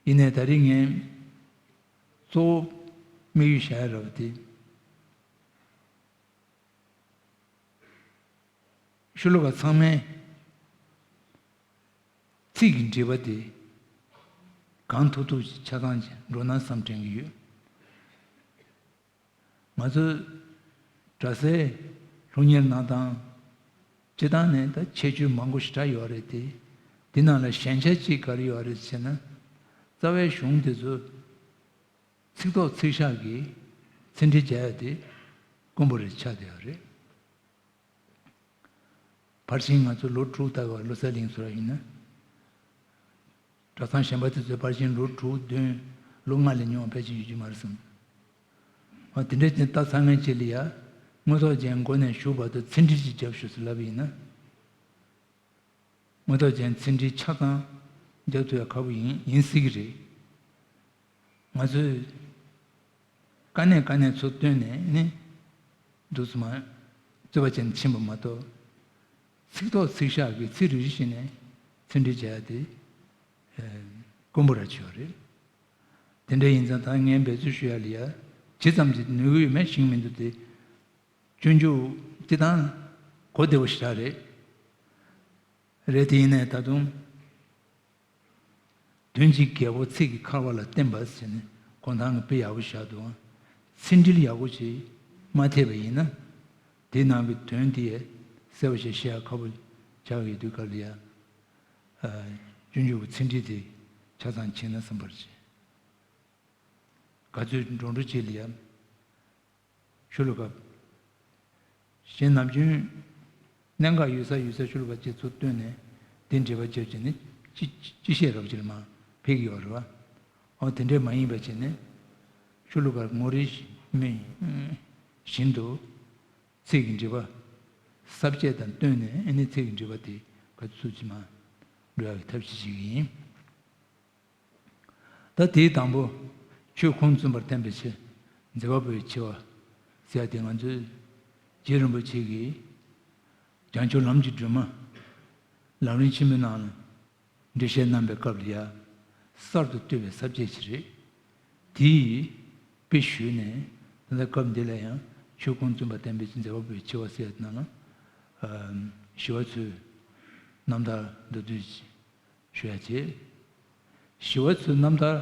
ཡིན་ནའི་ད་རེས་ངས་གཙོ་བོ་དམིགས་ཡུལ་བཞག་ཡ་རབ་དེ། ཤོ་ལོ་ཀ་ཚང་མའི་ཚིག་གི་འགྲེལ་པ་དེ་གང་ཐུབ་ཐུབ་ཅིག་ཆ་ཚང་ཅིག་འགྲོ་ན་བསམ་དྲན་གྱི་ཡོད། ང་ཚོས་གྲྭ་སའི་སློབ་གཉེར་གནང་སྟངས་སྤྱི་བཏང་ནས་ད་ཁྱད་ཆོས་མང་པོ་ཞེ་དྲག་ཡོད་རེད་དེ། དེ་ནང་ལ་ཞན་ཆ་གཅིག་ག་རེ་ཡོད་རེད་ཟེར་ན། རྩ་བའི་གཞུང་དེ་ཚོ་ཚིག་ཐོག་ཚིག་བཞག་གིས་ཚིག་འགྲེལ་བྱ་ཡ་དེ་དཀོན་པོ་རེད་ཆགས་བསྡད་ཡོད་རེད། ཕར་ཕྱིན་ང་ཚོ་ལོ་དྲུག་ལྟ་བ་བློ་གསལ་གླིང་ཚོ་ཡིན་ན། གྲྭ་ཚང་གཞན་པ་དེ་ཚོའི་ཕར་ཕྱིན་ལོ་དྲུག་བདུན། ལོ་ལྔ་ལས་ཉུང་བ་ཕལ་ཆེར་ཡོད་ཀྱི་མ་རེད་བསམ། འོ་དེ་འདྲ་ཅན་ལྟ་ཚང་མཁན་ཅིག་ལ་ཡ། དངོས་ཐོག་ཅན་མགོ་ནས་མཇུག་བར་དུ་ཚིག་འགྲེལ་ཅིག་རྒྱབ་ཤོག་ཟེར་ལབ་པ་ཡིན་ན། དངོས་ཐོག་ཅན་ཚིག་འགྲེལ་ཆ་ཚང་རྒྱབ་ཐུབ་ཡ་ཁག་པོ་ཡིན་ཡིན་སྲིད་ཀྱི་རེད། ང་ཚོས་དཀའ་གནད་དཀའ་གནད་ཚུར་བཏོན་ནས་ནི་འདུག་སེ་མ་རྩོད་པ་བྱས་ནས་ཕྱིན་པ་མ་གཏོགས། ཚིག་ཐོག་ཚིག་བཞག་གིས་ཚིག་རེ་རེ་བཞིན་ནས་ཚིག་འགྲེལ་བྱ་ཡ་དེ་དཀོན་པོ་ར་ཆེ་བ་རེད། དེ་འདྲ་ཡིན་ཙང་ད་ངས་འབད་རྩོལ་ཞུ་ཡ་ལ་ཡ་ཇི་ཙམ་གྱིས་ནུས་ཀྱི་ཡོད་མེད་ཤེས་ཀྱི་མི་འདུག་སྟེ། སྤྱོད་འཇུག་སྤྱི་བཏང་གོ་བདེ་བོ་ཞེ་དྲག་རེད། རེད་དེ་ཡིན་ནའི་ད་དུང་། དོན་གཅིག་རྒྱལ་པོ་ཚིག་གི་འཁར་བ་ལ་བརྟེན་པ་ཟེར་ནས་གོ་ཐང་གི་དཔེ་ཡག་པོ་བཞག་འདུག་ཚིག་འགྲེལ་ཡག་པོ་ཞིག་མ་ཐེབས་པ་ཡིན་ན། དེའི་ནང་གི་དོན་དེ་གསལ་པོ་ཞིག་ཤེས་ཡ་ཁག་པོ་ཆགས་ཀྱི་དུས་སྐབས་ལ་ཡ། སྤྱོད་འཇུག་གི་ཚིག་འགྲེལ་དེ་ཆ་ཚང་མཁྱེན་ན་བསམ་པར་བྱེད། ག་ཚོད་འགྲོ་འགྲོ་བྱེད་ལ་ཡ། ཤོ་ལོ་ཀ་གཞན་ནམ་རྒྱུན་གནད་འགག་ཡོད་ས་ཡོད་ས་ཤོ་ལོ་ཀ་གཅིག་ཚུར་བཏོན་ནས་དེ་འགྲེལ་པ་བརྒྱབ་བྱས་ནས་ཅི་ཅི་བཤད་རབ་ཅིག་ལ་མ་ཕེབས་ཀྱི་ཡོད་རེད་བ། འོ་དེ་འདྲས་མ་ཡིན་པ་བྱས་ནས་ཤོ་ལོ་ཀར་ངོ་རིས་མི་བཞིན་དུ་ཚིག་གི་འགྲེལ་པ་ས་བཅད་དང་བསྟུན་ནས་ཨ་ནི་ཚིག་གི་འགྲེལ་པ་དེ་ག་ཚོད་ཅིག་མ་འགྲོ་ཡག་གི་ཐབས་ཤེས་བྱེད་ཀྱི་ཡིན། ད་དེའི་དང་པོ། ཆོས་ཁུངས་བཙུན་པར་བསྟན་པའི་ཕྱིར། མཛད་པ་པོའི་ཆེ་བ། ཟེར་ཡ་དེ་ང་ཚོས་རྗེ་རིན་པོ་ཆེ་གིས་བྱང་ཆུབ་ལམ་གྱི་སྒྲོན་མ། ལམ་རིམ་ཆེན་མོའི་ནང་ལ་འགྲེལ་བཤད་གནང་པའི་སྐབས་ལ་ཡ། གསར་དུ་བཏོད་པའི་ས་བཅད་ཅིག་རེད། དེ་ཡི་དཔེ་ཞུས་ནས་ད་ལྟ་སྐབས་འདི་ལ་ཡང་ཆོས་ཁུངས་བཙུན་པར་བསྟན་པའི་ཕྱིར་མཛད་པ་པོའི་ཆེ་བ་ཟེར་ཡ་དེ་ནང་ལ། ཞི་བ་འཚོའི་རྣམ་ཐར་མདོར་བསྡུས་ཞུ་ཡ་བྱེད། ཞི་བ་འཚོའི་རྣམ་ཐར་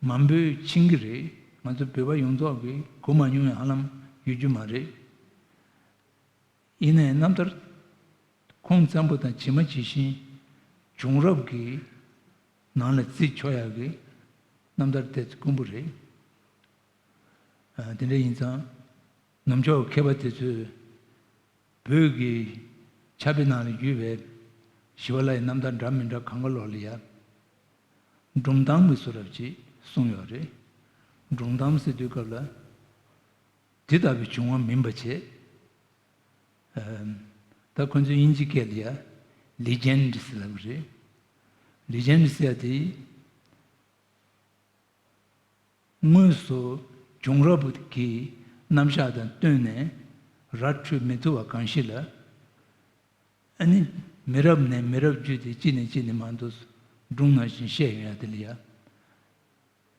མང་པོས་མཁྱེན་གྱི་རེད། ང་ཚོ་བོད་པ་ཡོངས་རྫོགས་ཀྱིས་གོ་མ་མྱོང་ཡ་ཧ་ལམ་ཡོད་རྒྱུ་མ་རེད། ཡིན་ནའི་རྣམ་ཐར་ཁུངས་བཙན་པོ་དང་ཇི་མ་ཇི་བཞིན་བྱུང་རབས་ཀྱི་ནང་ལ་བརྩི་ཆོག་ཡག་གི་རྣམ་ཐར་དེ་དཀོན་པོ་རེད། དེ་འདྲ་ཡིན་ཙང་། ནུབ་ཕྱོགས་མཁས་པ་དེ་ཚོས་བོད་ཀྱི་ཕྱྭ་པའི་ནང་ལ་བརྒྱུད་པའི་ཞི་བ་ལྷ་ཡི་རྣམ་ཐར་འདྲ་མི་འདྲ་གང་ག་ལོག་ལ་ཡ། སྒྲུང་གཏམ་གྱི་བཟོ་འདྲ་ཅིག་གསུངས་ཡོད་རེད། སྒྲུང་གཏམ་ཟེར་དུས་སྐབས་ལ་དེ་ལྟ་བུའི་བྱུང་བ་མིན་པ་བྱས། ད་ཁོ་ཚོས་དབྱིན་ཇི་སྐད་ལ་ཡ་ལི་ཇེན་ཌི་ཟེར་ལབ་ཀྱི་རེད། ལི་ཇེན་ཌི་ཟེར་ཡ་དེ། དངོས་སུ་བྱུང་རབས་ཀྱི་རྣམ་གཞག་དང་བསྟུན་ནས་ར་འཕྲོད་མི་ཐུབ་པ་གང་ཞིག་ལ། ཨ་ནི་མི་རབས་ནས་མི་རབས་བརྒྱུད་དེ་གཅིག་ནས་གཅིག་ནས་མར་འདུག་སྒྲུང་ནང་བཞིན་བཤད་ཡོང་ཡ་དེ་ལ་ཡ།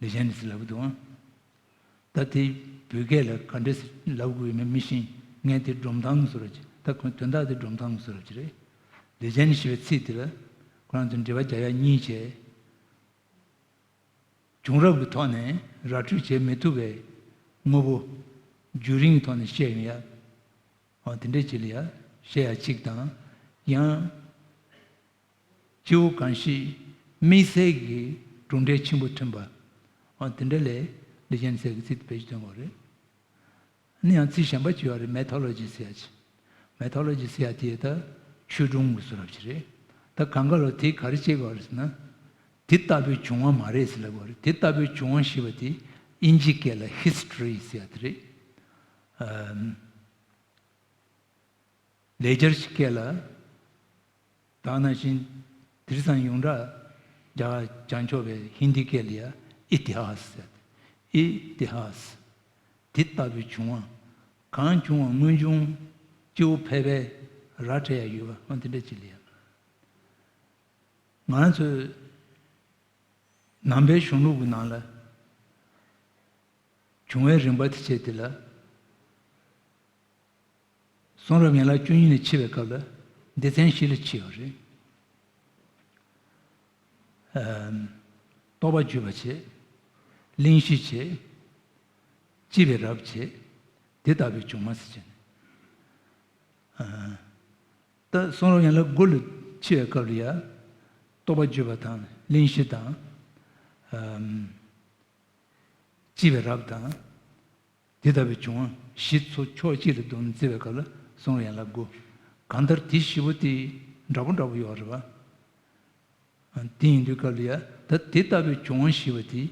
ལི་ཇེན་ཌི་ཟེར་ལབ་ཀྱི་འདུག་ཨང་། ད་དེ་བོད་སྐད་ལ་ག་འདྲས་ལབ་དགོས་ཡོད་མེད་མི་ཤེས། ངས་དེ་སྒྲུང་གཏམ་བཟོ་འདྲ་ཅིག་ད་ཁོ་དོན་དག་དེ་སྒྲུང་གཏམ་བཟོ་འདྲ་ཅིག་རེད། ལི་ཇེན་ཌི་ཞེས་པའི་ཚིག་དེ་ལ་ཁོ་རང་ཚོས་འགྲེལ་པ་རྒྱག་ཡ་གཉིས་བྱས། བྱུང་རབས་ཀྱི་ཐོག་ནས་ར་འཕྲོད་བྱེད་མི་ཐུབ་པའི་དངོས་པོ་བརྒྱུད་རིམ་གྱི་ཐོག་ནས་བཤད་ཡོང་ཡ། འོ་དེ་འདྲས་ཅིག་ལ་ཡ་བཤད་ཡ་གཅིག་དང་། ཡང་སྐྱེ་བོ་གང་ཞིག་དམིགས་བསལ་གྱི་གྲུབ་འབྲས་ཆེན་པོ་ཐོན་པ། འོ་དེ་འདྲ་ལས་ལི་ཇེན་ཌི་ཟེར་གྱི་ཚིག་དེ་བེད་སྤྱོད་གཏོང་དགོས་རེད། ནི་ཡང་ཚིག་གཞན་པ་ཅིག་ཡོད་རེད། མེ་ཐོ་ལོ་ཇི་ཟེར་ཡ་ཅིག་མེ་ཐོ་ལོ་ཇི་ཟེར་ཡ་དེ་ད་ཆོས་སྒྲུང་གི་བཟོ་འདྲ་ཅིག་རེད། ད་གང་ག་ལ་དེ་ག་རེ་བྱེད་དགོས་རེད་ཟེར་ན། དེ་ལྟ་བུའི་བྱུང་བ་མ་རེད་ཟེར་ལབ་དགོས་རེད། དེ་ལྟ་བུའི་བྱུང་བ་ཞེས་པ་དེ་དབྱིན་ཇི་སྐད་ལ་ཧི་སི་ཊོ་རི་ཟེར་ཡ་དེ་རེད། ཨམ། ལེ་ཇར་གྱི་སྐད་ལ། ད་ནང་བཞིན་དེང་སང་ཡོངས་གྲགས་རྒྱ་གར་བྱང་ཕྱོགས་པའི་ཧིན་དི་སྐད་ལ་ཡ་ཨི་ཏི་ཧཱ་སི་ཟེར། ཨི་ཏི་ཧཱ་སི། དེ་ལྟ་བུའི་བྱུང་བ། གང་བྱུང་བ་སྔོན་བྱུང་། སྤྱི་བོ་ཕལ་པའི་ར་སྤྲད་ཡ་ཡོད་པ། འོ་དེ་འདྲ་ཅིག་ལ་ཡ། ང་རང་ཚོའི་ནང་པའི་གཞུང་ལུགས་ཀྱི་ནང་ལ། བྱུང་བའི་རིམ་པ་དེ་བྱས་དེ་ལ། གསུང་རབ་ཡན་ལག་བཅུ་གཉིས་ནས་ཕྱེ་བའི་སྐབས་ལ་སྡེ་ཚན་བཞི་ལ་ཕྱེ་ཡོད་རེད། ཨམ། རྟོག་པ་བརྒྱུད་པ་བྱས། གླེང་གཞི་བྱས། སྤྱི་བའི་རབས་བྱས། དེ་ལྟ་བུའི་བྱུང་བ་ཟེར་བྱས་ནས། ཨ། ད་གསུང་རབ་ཡན་ལག་དགུ་ལ་ཕྱེ་བའི་སྐབས་ལ་ཡ། རྟོག་པ་བརྒྱུད་པ་དང་གླེང་གཞི་དང་། ཨམ། སྤྱི་བའི་རབས་དང་། དེ་ལྟ་བུའི་བྱུང་བ་བཞི་ཚོ་ཕྱོགས་གཅིག་ལ་བསྡོམས་བརྩི་བའི་སྐབས་ལ་གསུང་རབ་ཡན་ལག་དགུ། གང་ལྟར་དེ་བཞི་པོ་དེ་འདྲ་པོ་འདྲ་པོ་ཡོད་རེད་པ། ཨ། དེ་ཡིན་དུས་སྐབས་ལ་ཡ། ད་དེ་ལྟ་བུའི་བྱུང་བ་ཞེས་པ་དེ།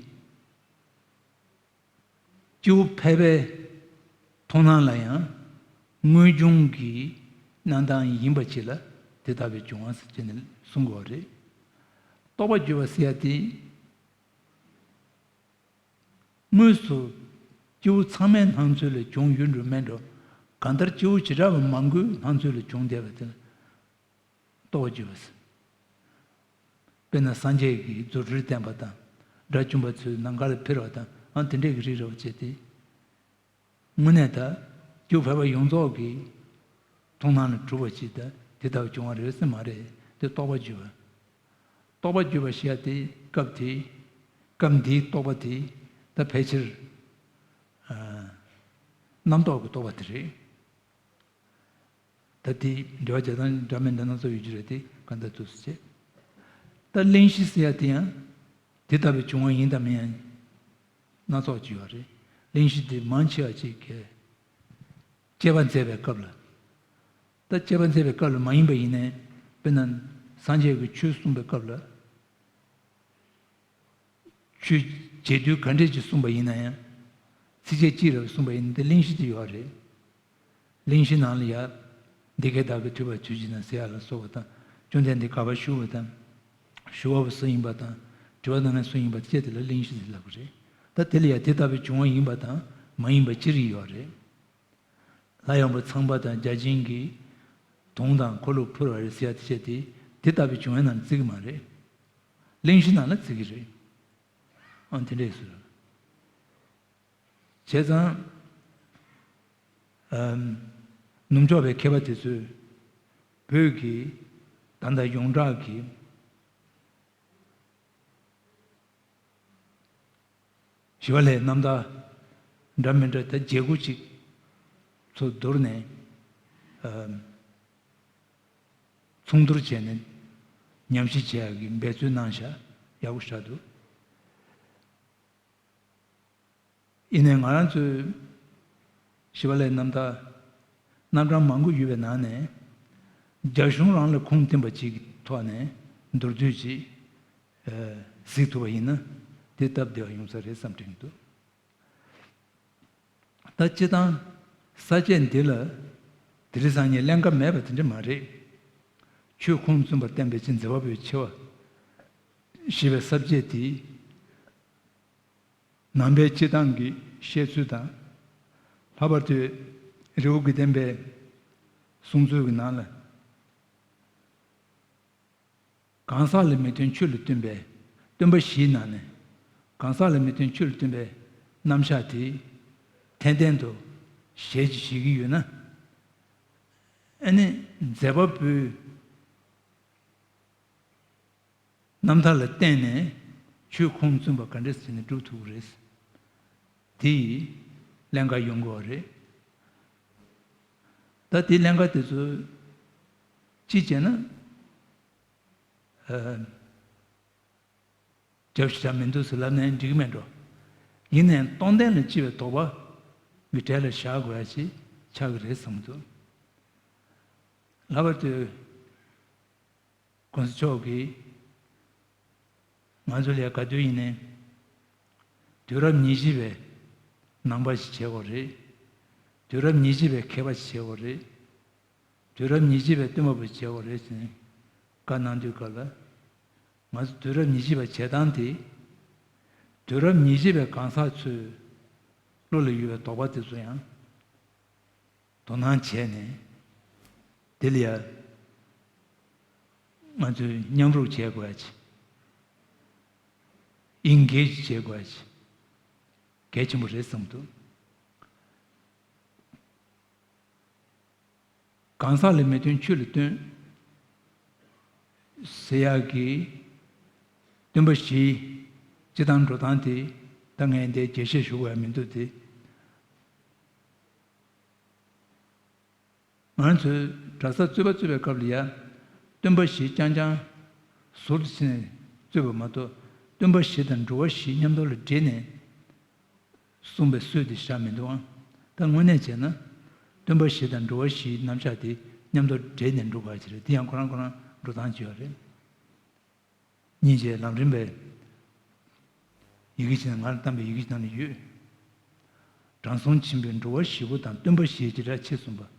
སྤྱི་བོ་ཕལ་པའི་མཐོང་སྣང་ལ་ཡང་། དངོས་བྱུང་གི་གནས་སྟངས་ཡིན་པ་ཅིག་ལ་དེ་ལྟ་བུའི་བྱུང་བ་ཟེར་བྱས་ནས་གསུང་དགོས་པ་རེད། རྟོག་པ་བརྒྱུད་པ་ཟེར་ཡ་དེ། དངོས་སུ་སྤྱི་བོ་ཚང་མའི་སྣང་ཚུལ་ལ་བྱུང་ཡོད་འགྲོ་མེད་འགྲོ། གང་ལྟར་སྤྱི་བོ་བྱེ་བྲག་པ་མང་པོའི་སྣང་ཚུལ་ལ་བྱུང་བསྡད་པ་དེ་ལ་རྟོག་པ་བརྒྱུད་པ་ཟེར། དཔེར་ན་སངས་རྒྱས་ཀྱིས་རྫུ་འཕྲུལ་བསྟན་པ་དང་། དགྲ་བཅོམ་པ་ཚོས་ནམ་མཁའ་ལ་འཕུར་བ་དང་། ཨང་དེ་འདྲས་ཀྱི་རིགས་རེད་པ་བྱས་ཏེ། དངོས་གནས་ད་སྤྱི་བོ་ཕལ་པ་ཡོངས་རྫོགས་ཀྱི་མཐོང་སྣང་ལ་གྲུབ་པ་ཅིག་ད་དེ་ལྟ་བུ་བྱུང་བ་རེད་ཟེར་མ་རེད། དེ་རྟོག་པ་བརྒྱུད་པ། རྟོག་པ་བརྒྱུད་པ་ཞེས་ཡ་དེ་སྐབས་དེ། སྐབས་འདིའི་རྟོག་པ་དེ་ད་ཕལ་ཆེར། ཨ། རྣམ་རྟོག་གི་རྟོག་པ་དེ་རེད། ད་དེ་འགྲེལ་བ་རྒྱག་སྟངས་འདྲ་མི་འདྲ་སྣ་ཚོགས་ཡོད་རྒྱུ་རེད་དེ། གང་ལྟར་འདུག་སེ་བྱས། ད་གླེང་གཞི་ཟེར་ཡ་དེ་ཡང་དེ་ལྟ་བུའི་བྱུང་བ་ཡིན་དང་མིན་ཡང་སྣ་ཚོགས་ཅིག་ཡོད་རེད། གླེང་གཞི་དེ་མང་ཆེ་བ་ཅིག་གིས་དཔྱད་པ་མཛད་པའི་སྐབས་ལ། ད་དཔྱད་པ་མཛད་པའི་སྐབས་ལ་མ་ཡིན་པ་ཡིན་ནའི། དཔེར་ན་སངས་རྒྱས་ཀྱིས་ཆོས་གསུངས་པའི་སྐབས་ལ། ཆོས་རྒྱས་བསྡུས་ག་འདྲས་ཅིག་གསུངས་པ་ཡིན་ན་ཡང་། ཚིགས་བཅད་གཅིག་རེ་གསུངས་པ་ཡིན་ན་དེ་གླེང་གཞི་དེ་ཡོད་རེད། གླེང་གཞི་ནང་ལ་ཡ། འདི་སྐད་བདག་གིས་ཐོས་པ་དུས་གཅིག་ན་ཟེར་ཡ་ལ་སོགས་པ་དང་། བཅོམ་ལྡན་འདས་ག་པར་བཞུགས་པ་དང་། ཞུ་བ་པོ་སུ་ཡིན་པ་དང་། དྲི་བ་གནང་མཁན་སུ་ཡིན་པ་དེ་བཅས་དེ་ལ་གླེང་གཞི་ཟེར་ལབ་ཀྱི་རེད། ད་དེ་ལ་ཡ་དེ་ལྟ་བུའི་བྱུང་བ་ཡིན་པ་དང་མ་ཡིན་པ་ཅི་རིགས་ཡོད་རེད། ལྷ་ཡང་པོ་ཚངས་པ་དང་བརྒྱ་བྱིན་གྱིས་དུང་དང་འཁོར་ལོ་ཕུལ་བ་རེད་ཟེར་ཡ་དེ་བཅས་དེ་དེ་ལྟ་བུའི་བྱུང་བའི་ནང་ལ་བརྩི་གི་མ་རེད། གླེང་གཞི་ནང་ལ་བརྩི་གི་རེད། ཨང་དེ་འདྲས་ཟེར། བྱས་ཙང་། ཨམ། ནུབ་ཕྱོགས་པའི་མཁས་པ་དེ་ཚོས་བོད་ཀྱི་ད་ལྟ་ཡོངས་གྲགས་ཀྱི་ཞི་བ་ལྷའི་རྣམ་ཐར་འདྲ་མི་འདྲ་ད་བརྒྱད་དགུ་ཅིག་ཚུར་བསྡུར་ནས། ཨམ། མཚུངས་བསྡུར་བྱས་ནས་ཉམས་ཞིབ་བྱེད་ཡག་གི་འབད་རྩོལ་གནང་ཤག་ཡག་པོ་ཞེ་དྲག་འདུག་ཡིན་ནའི་ང་རང་ཚོའི་ཞི་བ་ལྷའི་རྣམ་ཐར་རྣམ་གྲངས་མང་པོ་ཡོད་པའི་ནང་ནས། རྒྱ་གཞུང་རང་ལ་ཁུངས་བསྟུན་པ་ཅིག་གི་ཐོག་ནས་མདོར་བསྡུས་ཅིག་ཨ། གཟིགས་ཐུབ་པ་ཡིན་ན་དེ་སྟབས་བདེ་བ་ཡོང་ས་རེད་བསམ་དྲན་གྱི་འདུག་ད་སྤྱིར་བཏང་ས་བཅད་འདི་ལ་དེ་རིང་སང་ཉིན་ཀླན་ཀ་མེད་པ་དེ་འདྲ་མ་རེད། ཆོས་ཁུངས་བཙུན་པར་བསྟན་པའི་ཕྱིར་མཛད་པ་པོའི་ཆེ་བ་ཞེས་པའི་ས་བཅད་དེ། ནང་པའི་སྤྱིར་བཏང་གི་བཤད་ཚུལ་དང་། ལྷག་པར་དུ་རི་བོ་དགེ་ལྡན་པའི་གསུང་ཚུལ་གྱི་ནང་ལ། གང་ཟག་ལ་མི་སྟོན་ཆོས་ལ་སྟོན་པའི་སྟོན་པ་བཞིའི་ནང་ནས། གང་ཟག་ལ་མི་སྟོན་ཆོས་ལ་སྟོན་པའི་རྣམ་གཞག་དེ་ཐན་ཐན་དུ་ཞལ་གྱིས་བཞེས་ཀྱི་ཡོད་ན། ཨ་ནི་མཛད་པ་པོའི་རྣམ་ཐར་ལ་བརྟེན་ནས་ཆོས་ཁུངས་བཙུན་པ་ག་འདྲས་བྱས་ནས་སྒྲུབ་ཐུབ་ཀྱི་རེད། དེ་ཡིས་ཀླན་ཀ་ཡོང་གི་ཡོད་རེད། ད་དེ་ཀླན་ཀ་དེ་ཚོ་ཅི་བྱས་ན། ཨ། རྒྱབ་ཞིག་བྱ་མི་འདུག་ཟེར་ལབ་ནའི་འགྲིག་གི་མེད་འགྲོ། ཡིན་ནའི་སྟོང་ལྡན་ལ་སྐྱེ་བའི་དོགས་པ་ གི་གྲས་ལ་བཞག་དགོས་ཡ་ཞིག་ཆགས་ཀྱི་རེད་བསམ་གྱི་འདུག་ལྷག་པར་དུ་༸གོང་ས་མཆོག་གིས་ང་ཚོ་ལ་ག་དུས་ཡིན་ནའི་དུས་རབས་ཉེར་གཅིག་པའི་ནང་པ་ཞིག་བྱེད་དགོས་རེད། དུས་རབས་ཉེར་གཅིག་པའི་མཁས་པ་ཞིག་བྱེད་དགོས་རེད། དུས་རབས་ཉེར་གཅིག་པའི་སྟོན་པ་པོ་བྱེད་དགོས་རེད་ཟེར་ནས་བཀའ་གནང་དུས་སྐབས་ལ། ང་ཚོ་དུས་རབས་ཉེར་གཅིག་པ་བྱེད་སྟངས་དེ། དུས་རབས་ཉེར་གཅིག་པའི་གང་ཟག་ཚོའི་བློ་ལ་ཡོད་པའི་དོགས་པ་དེ་ཚོ་ཡང་དོ་སྣང་བྱས་ནས། དེ་ལ་ཡ་ང་ཚོས་མཉམ་རུབ་བྱེད་དགོས་ཡ་ཆེ། ཨིན་གེ་ཇི་བྱེད་དགོས་ཡ་ཆེ། གལ་ཆེན་པོ་རེད་བསམ་འདུག་གང་ཟག་ལ་མི་སྟོན་ཆོས་ལ་སྟོན་ཟེར་ཡག་གི་སྟོན་པ་བཞིའི་སྤྱི་བཏང་འགྲོ་སྟངས་དེ་ད་ངས་འདིར་རྒྱས་བཤད་ཞུ་དགོས་ཡ་མི་འདུག་སྟེ། ང་ཚོས་གྲྭ་ས་རྩོད་པ་རྩོད་པའི་སྐབས་ལ་ཡ། སྟོན་པ་བཞི་རྐྱང་རྐྱང་ཟུར་དུ་ཕྱིན་ནས་རྩོད་པ་མ་གཏོགས། སྟོན་པ་བཞི་དང་འགྲོ་བ་བཞི་མཉམ་དུ་ལ་སྦྲེལ་ནས་གསུངས་པའི་སྲོལ་དེ་བཞག་མི་འདུག་ཨང་། ད་དངོས་གནས་བྱས་ན། སྟོན་པ་བཞི་དང་འགྲོ་བ་བཞིའི་རྣམ་གཞག་དེ་མཉམ་དུ་སྦྲེལ་ནས་འགྲོ་དགོས་ཀྱི་རེད། དེ་ཡང་ཁོ་རང་ཁོ་རང་འགྲོ་སྟངས་ཅིག་ཡོད་རེད། སྙིང་རྗེ་ལམ་རིམ་པའི་ཡི་གེ་ཅིག་ནང་། ང་ལ་བཏབ་པའི་ཡི་གེ་ཅིག་ནང་ལ་ཡོད། དྲང་སྲོང་ཆེན་པོས་འགྲོ་བ་བཞི་པོ་དང་སྟོན་པ་བཞིའི་བྱེ་བྲག་ཕྱེ་གསུངས་པ།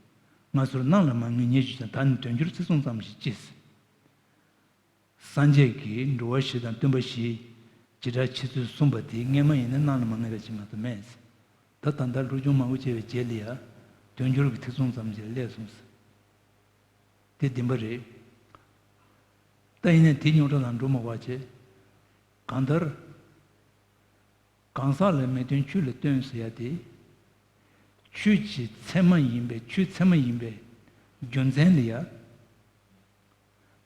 སྔ་སོར་སྣང་ལ་མ་ངེས་ཉེར་བཞི་ཀྱང་། ད་ནི་དོན་སྦྱོར་ཚིག་གསུམ་ཙམ་ཞིག་ཅེས། སངས་རྒྱས་ཀྱིས་འགྲོ་བ་བཞི་དང་སྟོན་པ་བཞིའི་བྱེ་བྲག་ཕྱེ་ཚུལ་གསུངས་པ་དེ་སྔས་མ་ཡིན་ན་སྣང་ལ་མ་ངེས་པ་ཅིག་མ་གཏོགས་མེད། ད་ད་ལྟ་ལོ་ཆུང་མང་པོ་བྱས་པའི་རྗེས་ལ་ཡང་དོན་སྦྱོར་གྱི་ཐེག་གསུམ་ཙམ་ཞིག་སླེབས་སོང་ཟེར། དེ་བདེན་པ་རེད། ད་ཡིན་ནའི་དེ་རྙོག་དྲ་ལ་འགྲོ་མ་དགོས་པ་བྱས། གང་ལྟར། གང་ཟག་ལ་མི་སྟོན་ཆོས་ལ་སྟོན་ཟེར་ཡ་དེ། ཆོས་ཀྱི་ཚད་མ་ཡིན་པའི། ཆོས་ཚད་མ་ཡིན་པའི་རྒྱུ་མཚན་ལ་ཡ།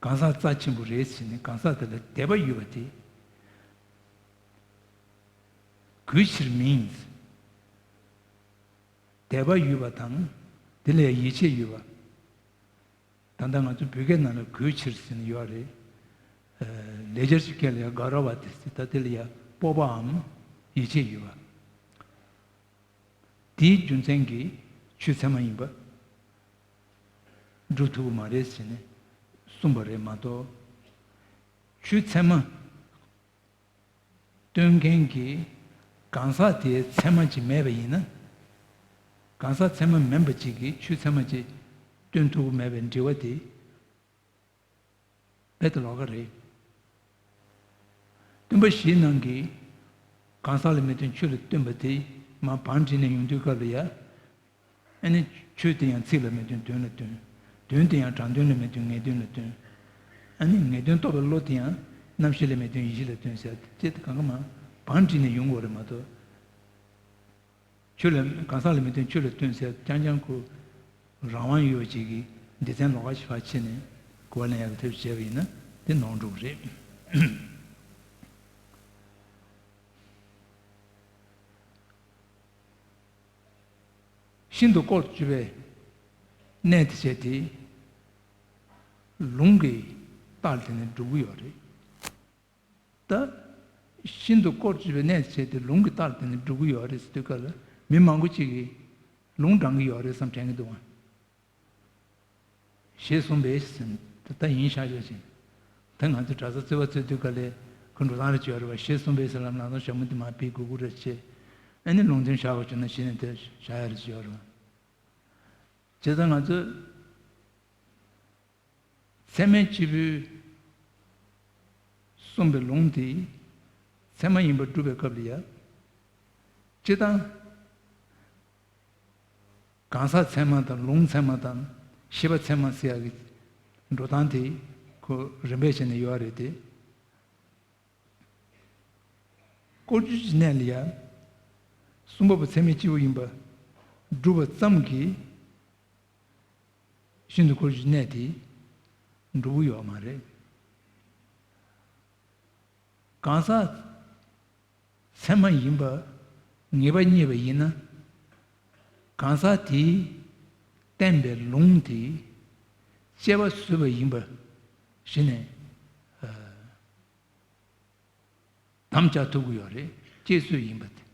གང་ཟག་རྩ་ཆེན་པོ་རེད་ཟེར་ནས་གང་ཟག་དེ་ལ་དད་པ་ཡོད་པ་དེ། གུས་ཕྱིར་མིན། དད་པ་ཡོད་པ་དང་། དེ་ལ་ཡ་ཡིད་ཆེས་ཡོད་པ། ད་ལྟ་ང་ཚོ་བོད་སྐད་ནང་ལ་གུས་ཕྱིར་ཟེར་ནས་ཡོད་རེད། ལེགས་སྦྱར་གྱི་སྐད་ལ་ཡ་ག་ར་བ་དེ་ཟེར། ད་དེ་ལ་ཡ་སྤོབས་པའམ་ཡིད་ཆེས་ཡོད་པ། དེའི་རྒྱུ་མཚན་གྱིས་ཆོས་ཚད་མ་ཡིན་པ་སྒྲུབ་ཐུབ་ཀྱི་མ་རེད་ཟེར་ནས་གསུངས་པ་རེད་མ་གཏོགས། ཆོས་ཚད་མ་སྟོན་མཁན་གྱི་གང་ཟག་དེའི་ཚད་མ་ཅིག་མེད་པ་ཡིན་ན། གང་ཟག་ཚད་མ་མིན་པ་ཅིག་གིས་ཆོས་ཚད་མ་ཅིག་སྟོན་ཐུབ་ཀྱི་མེད་པའི་འགྲེལ་བ་དེ། རྦད་དེ་ལོགས་ཀ་རེད། སྟོན་པ་བཞིའི་ནང་གི་གང་ཟག་ལ་མི་སྟོན་ཆོས་ལ་སྟོན་པ་དེ་མར་བང་བསྒྲིགས་ནས་ཡོང་དུས་སྐབས་ལ་ཡ། ཨ་ནི་ཆོས་དེ་ཡང་ཚིག་ལ་མི་སྟོན་དོན་ལ་སྟོན། དོན་དེ་ཡང་དྲང་དོན་ལ་མི་སྟོན་ངེས་དོན་ལ་སྟོན། ཨ་ནི་ངེས་དོན་རྟོགས་པའི་བློ་དེ་ཡང་རྣམ་ཤེས་ལ་མི་སྟོན་ཡིད་ཤེས་ལ་སྟོན་ཟེར་ཏེ་གང་ག་མར་བང་བསྒྲིགས་ནས་ཡོང་དགོས་རེད་མ་གཏོགས། ཆོས་ལ། གང་ཟག་ལ་མི་སྟོན་ཆོས་ལ་སྟོན་ཟེར་རྐྱང་རྐྱང་ཁོ་རང་དབང་ཡོད་པ་ཅིག་གིས་སྡེ་ཚན་ལོགས་ཀ་ཞིག་ཕར་ཕྱེ་ནས་གོ་བ་ལེན་ཡག་གི་ཐབས་བྱས་པ་ཡིན་ན་དེ་ནོར་འགྲོ་གི་རེད། ཤིན་ཏུ་ལྐོག་ཏུ་གྱུར་པའི་གནས་དེ་བྱས་ཏེ་ལུང་གི་རྟགས་དེ་ནི་སྒྲུབ་ཀྱི་ཡོད་རེད། ད། ཤིན་ཏུ་ལྐོག་ཏུ་གྱུར་པའི་གནས་བྱས་ཏེ་ལུང་གི་རྟགས་དེ་ནི་སྒྲུབ་ཀྱི་ཡོད་རེད་ཟེར་དུས་སྐབས་ལ་མི་མང་པོ་ཅིག་གིས་ལུང་དྲངས་ཀྱི་ཡོད་རེད་བསམ་དྲན་གྱི་འདུག་ཨང་། ཞེས་གསུངས་པས་ཟེར། ད་ཡིན་ཤག་ཤག་ཅིང་། ད་ང་ཚོ་གྲྭ་ས་རྩོད་པ་རྩོད་དུས་སྐབས་ལ་ཁོ་འགྲོ་སྟངས་རེ་བྱས་ཡོད་རེད་བ། ཞེས་གསུངས་པས་ཟེར་ལབ་ན་ད་ཞྭ་མོ་དེ་མར་ཕུད་དགོས་ཀྱི་རེད་ཅེས། ཨ་ནི་ལུང་འདྲེན་བཞག་དགོས་བྱུང་ན་གཞི་ནས་དེ་བཞག་ཡ་རེ་བྱས་ཡོད་རེད་བ། བྱས་ཙང་ང་ཚོས། ཚད་མས་སྤྱི་བོས་གསུངས་པའི་ལུང་དེ་ཚད་མ་ཡིན་པར་སྒྲུབ་པའི་སྐབས་ལ་ཡ། སྤྱིར་བཏང་གང་ཟག་ཚད་མ་དང་ལུང་ཚད་མ་དང་ཤེས་པ་ཚད་མ་ཟེར་ཡག་གི་འགྲོ་སྟངས་དེ་ཁོ་རིམ་པས་བྱས་ནས་ཡོད་རེད་དེ། ལྐོག་གྱུར་གྱི་གནས་ལ་ཡ། གསུངས་པ་པོ་ཚད་མས་སྤྱི་བོ་ཡིན་པ་སྒྲུབ་པ་ཙམ་གྱིས། ཤིན་ཏུ་ལྐོག་གྱུར་གནས་དེ་འགྲུབ་ཀྱི་ཡོད་མ་རེད། གང་ཟག་ཚད་མ་ཡིན་པ་ངེས་པ་རྙེད་པ་ཡིན་ན། གང་ཟག་དེས་བསྟན་པའི་ལུང་དེ་དཔྱད་པ་བཟོས་པ་ཡིན་པ་གཞི་ནས། ཨ། དམ་བཅའ་ཐུབ་ཀྱི་ཡོད་རེད། དཔྱད་བཟོས་ཡིན་པ་དེ།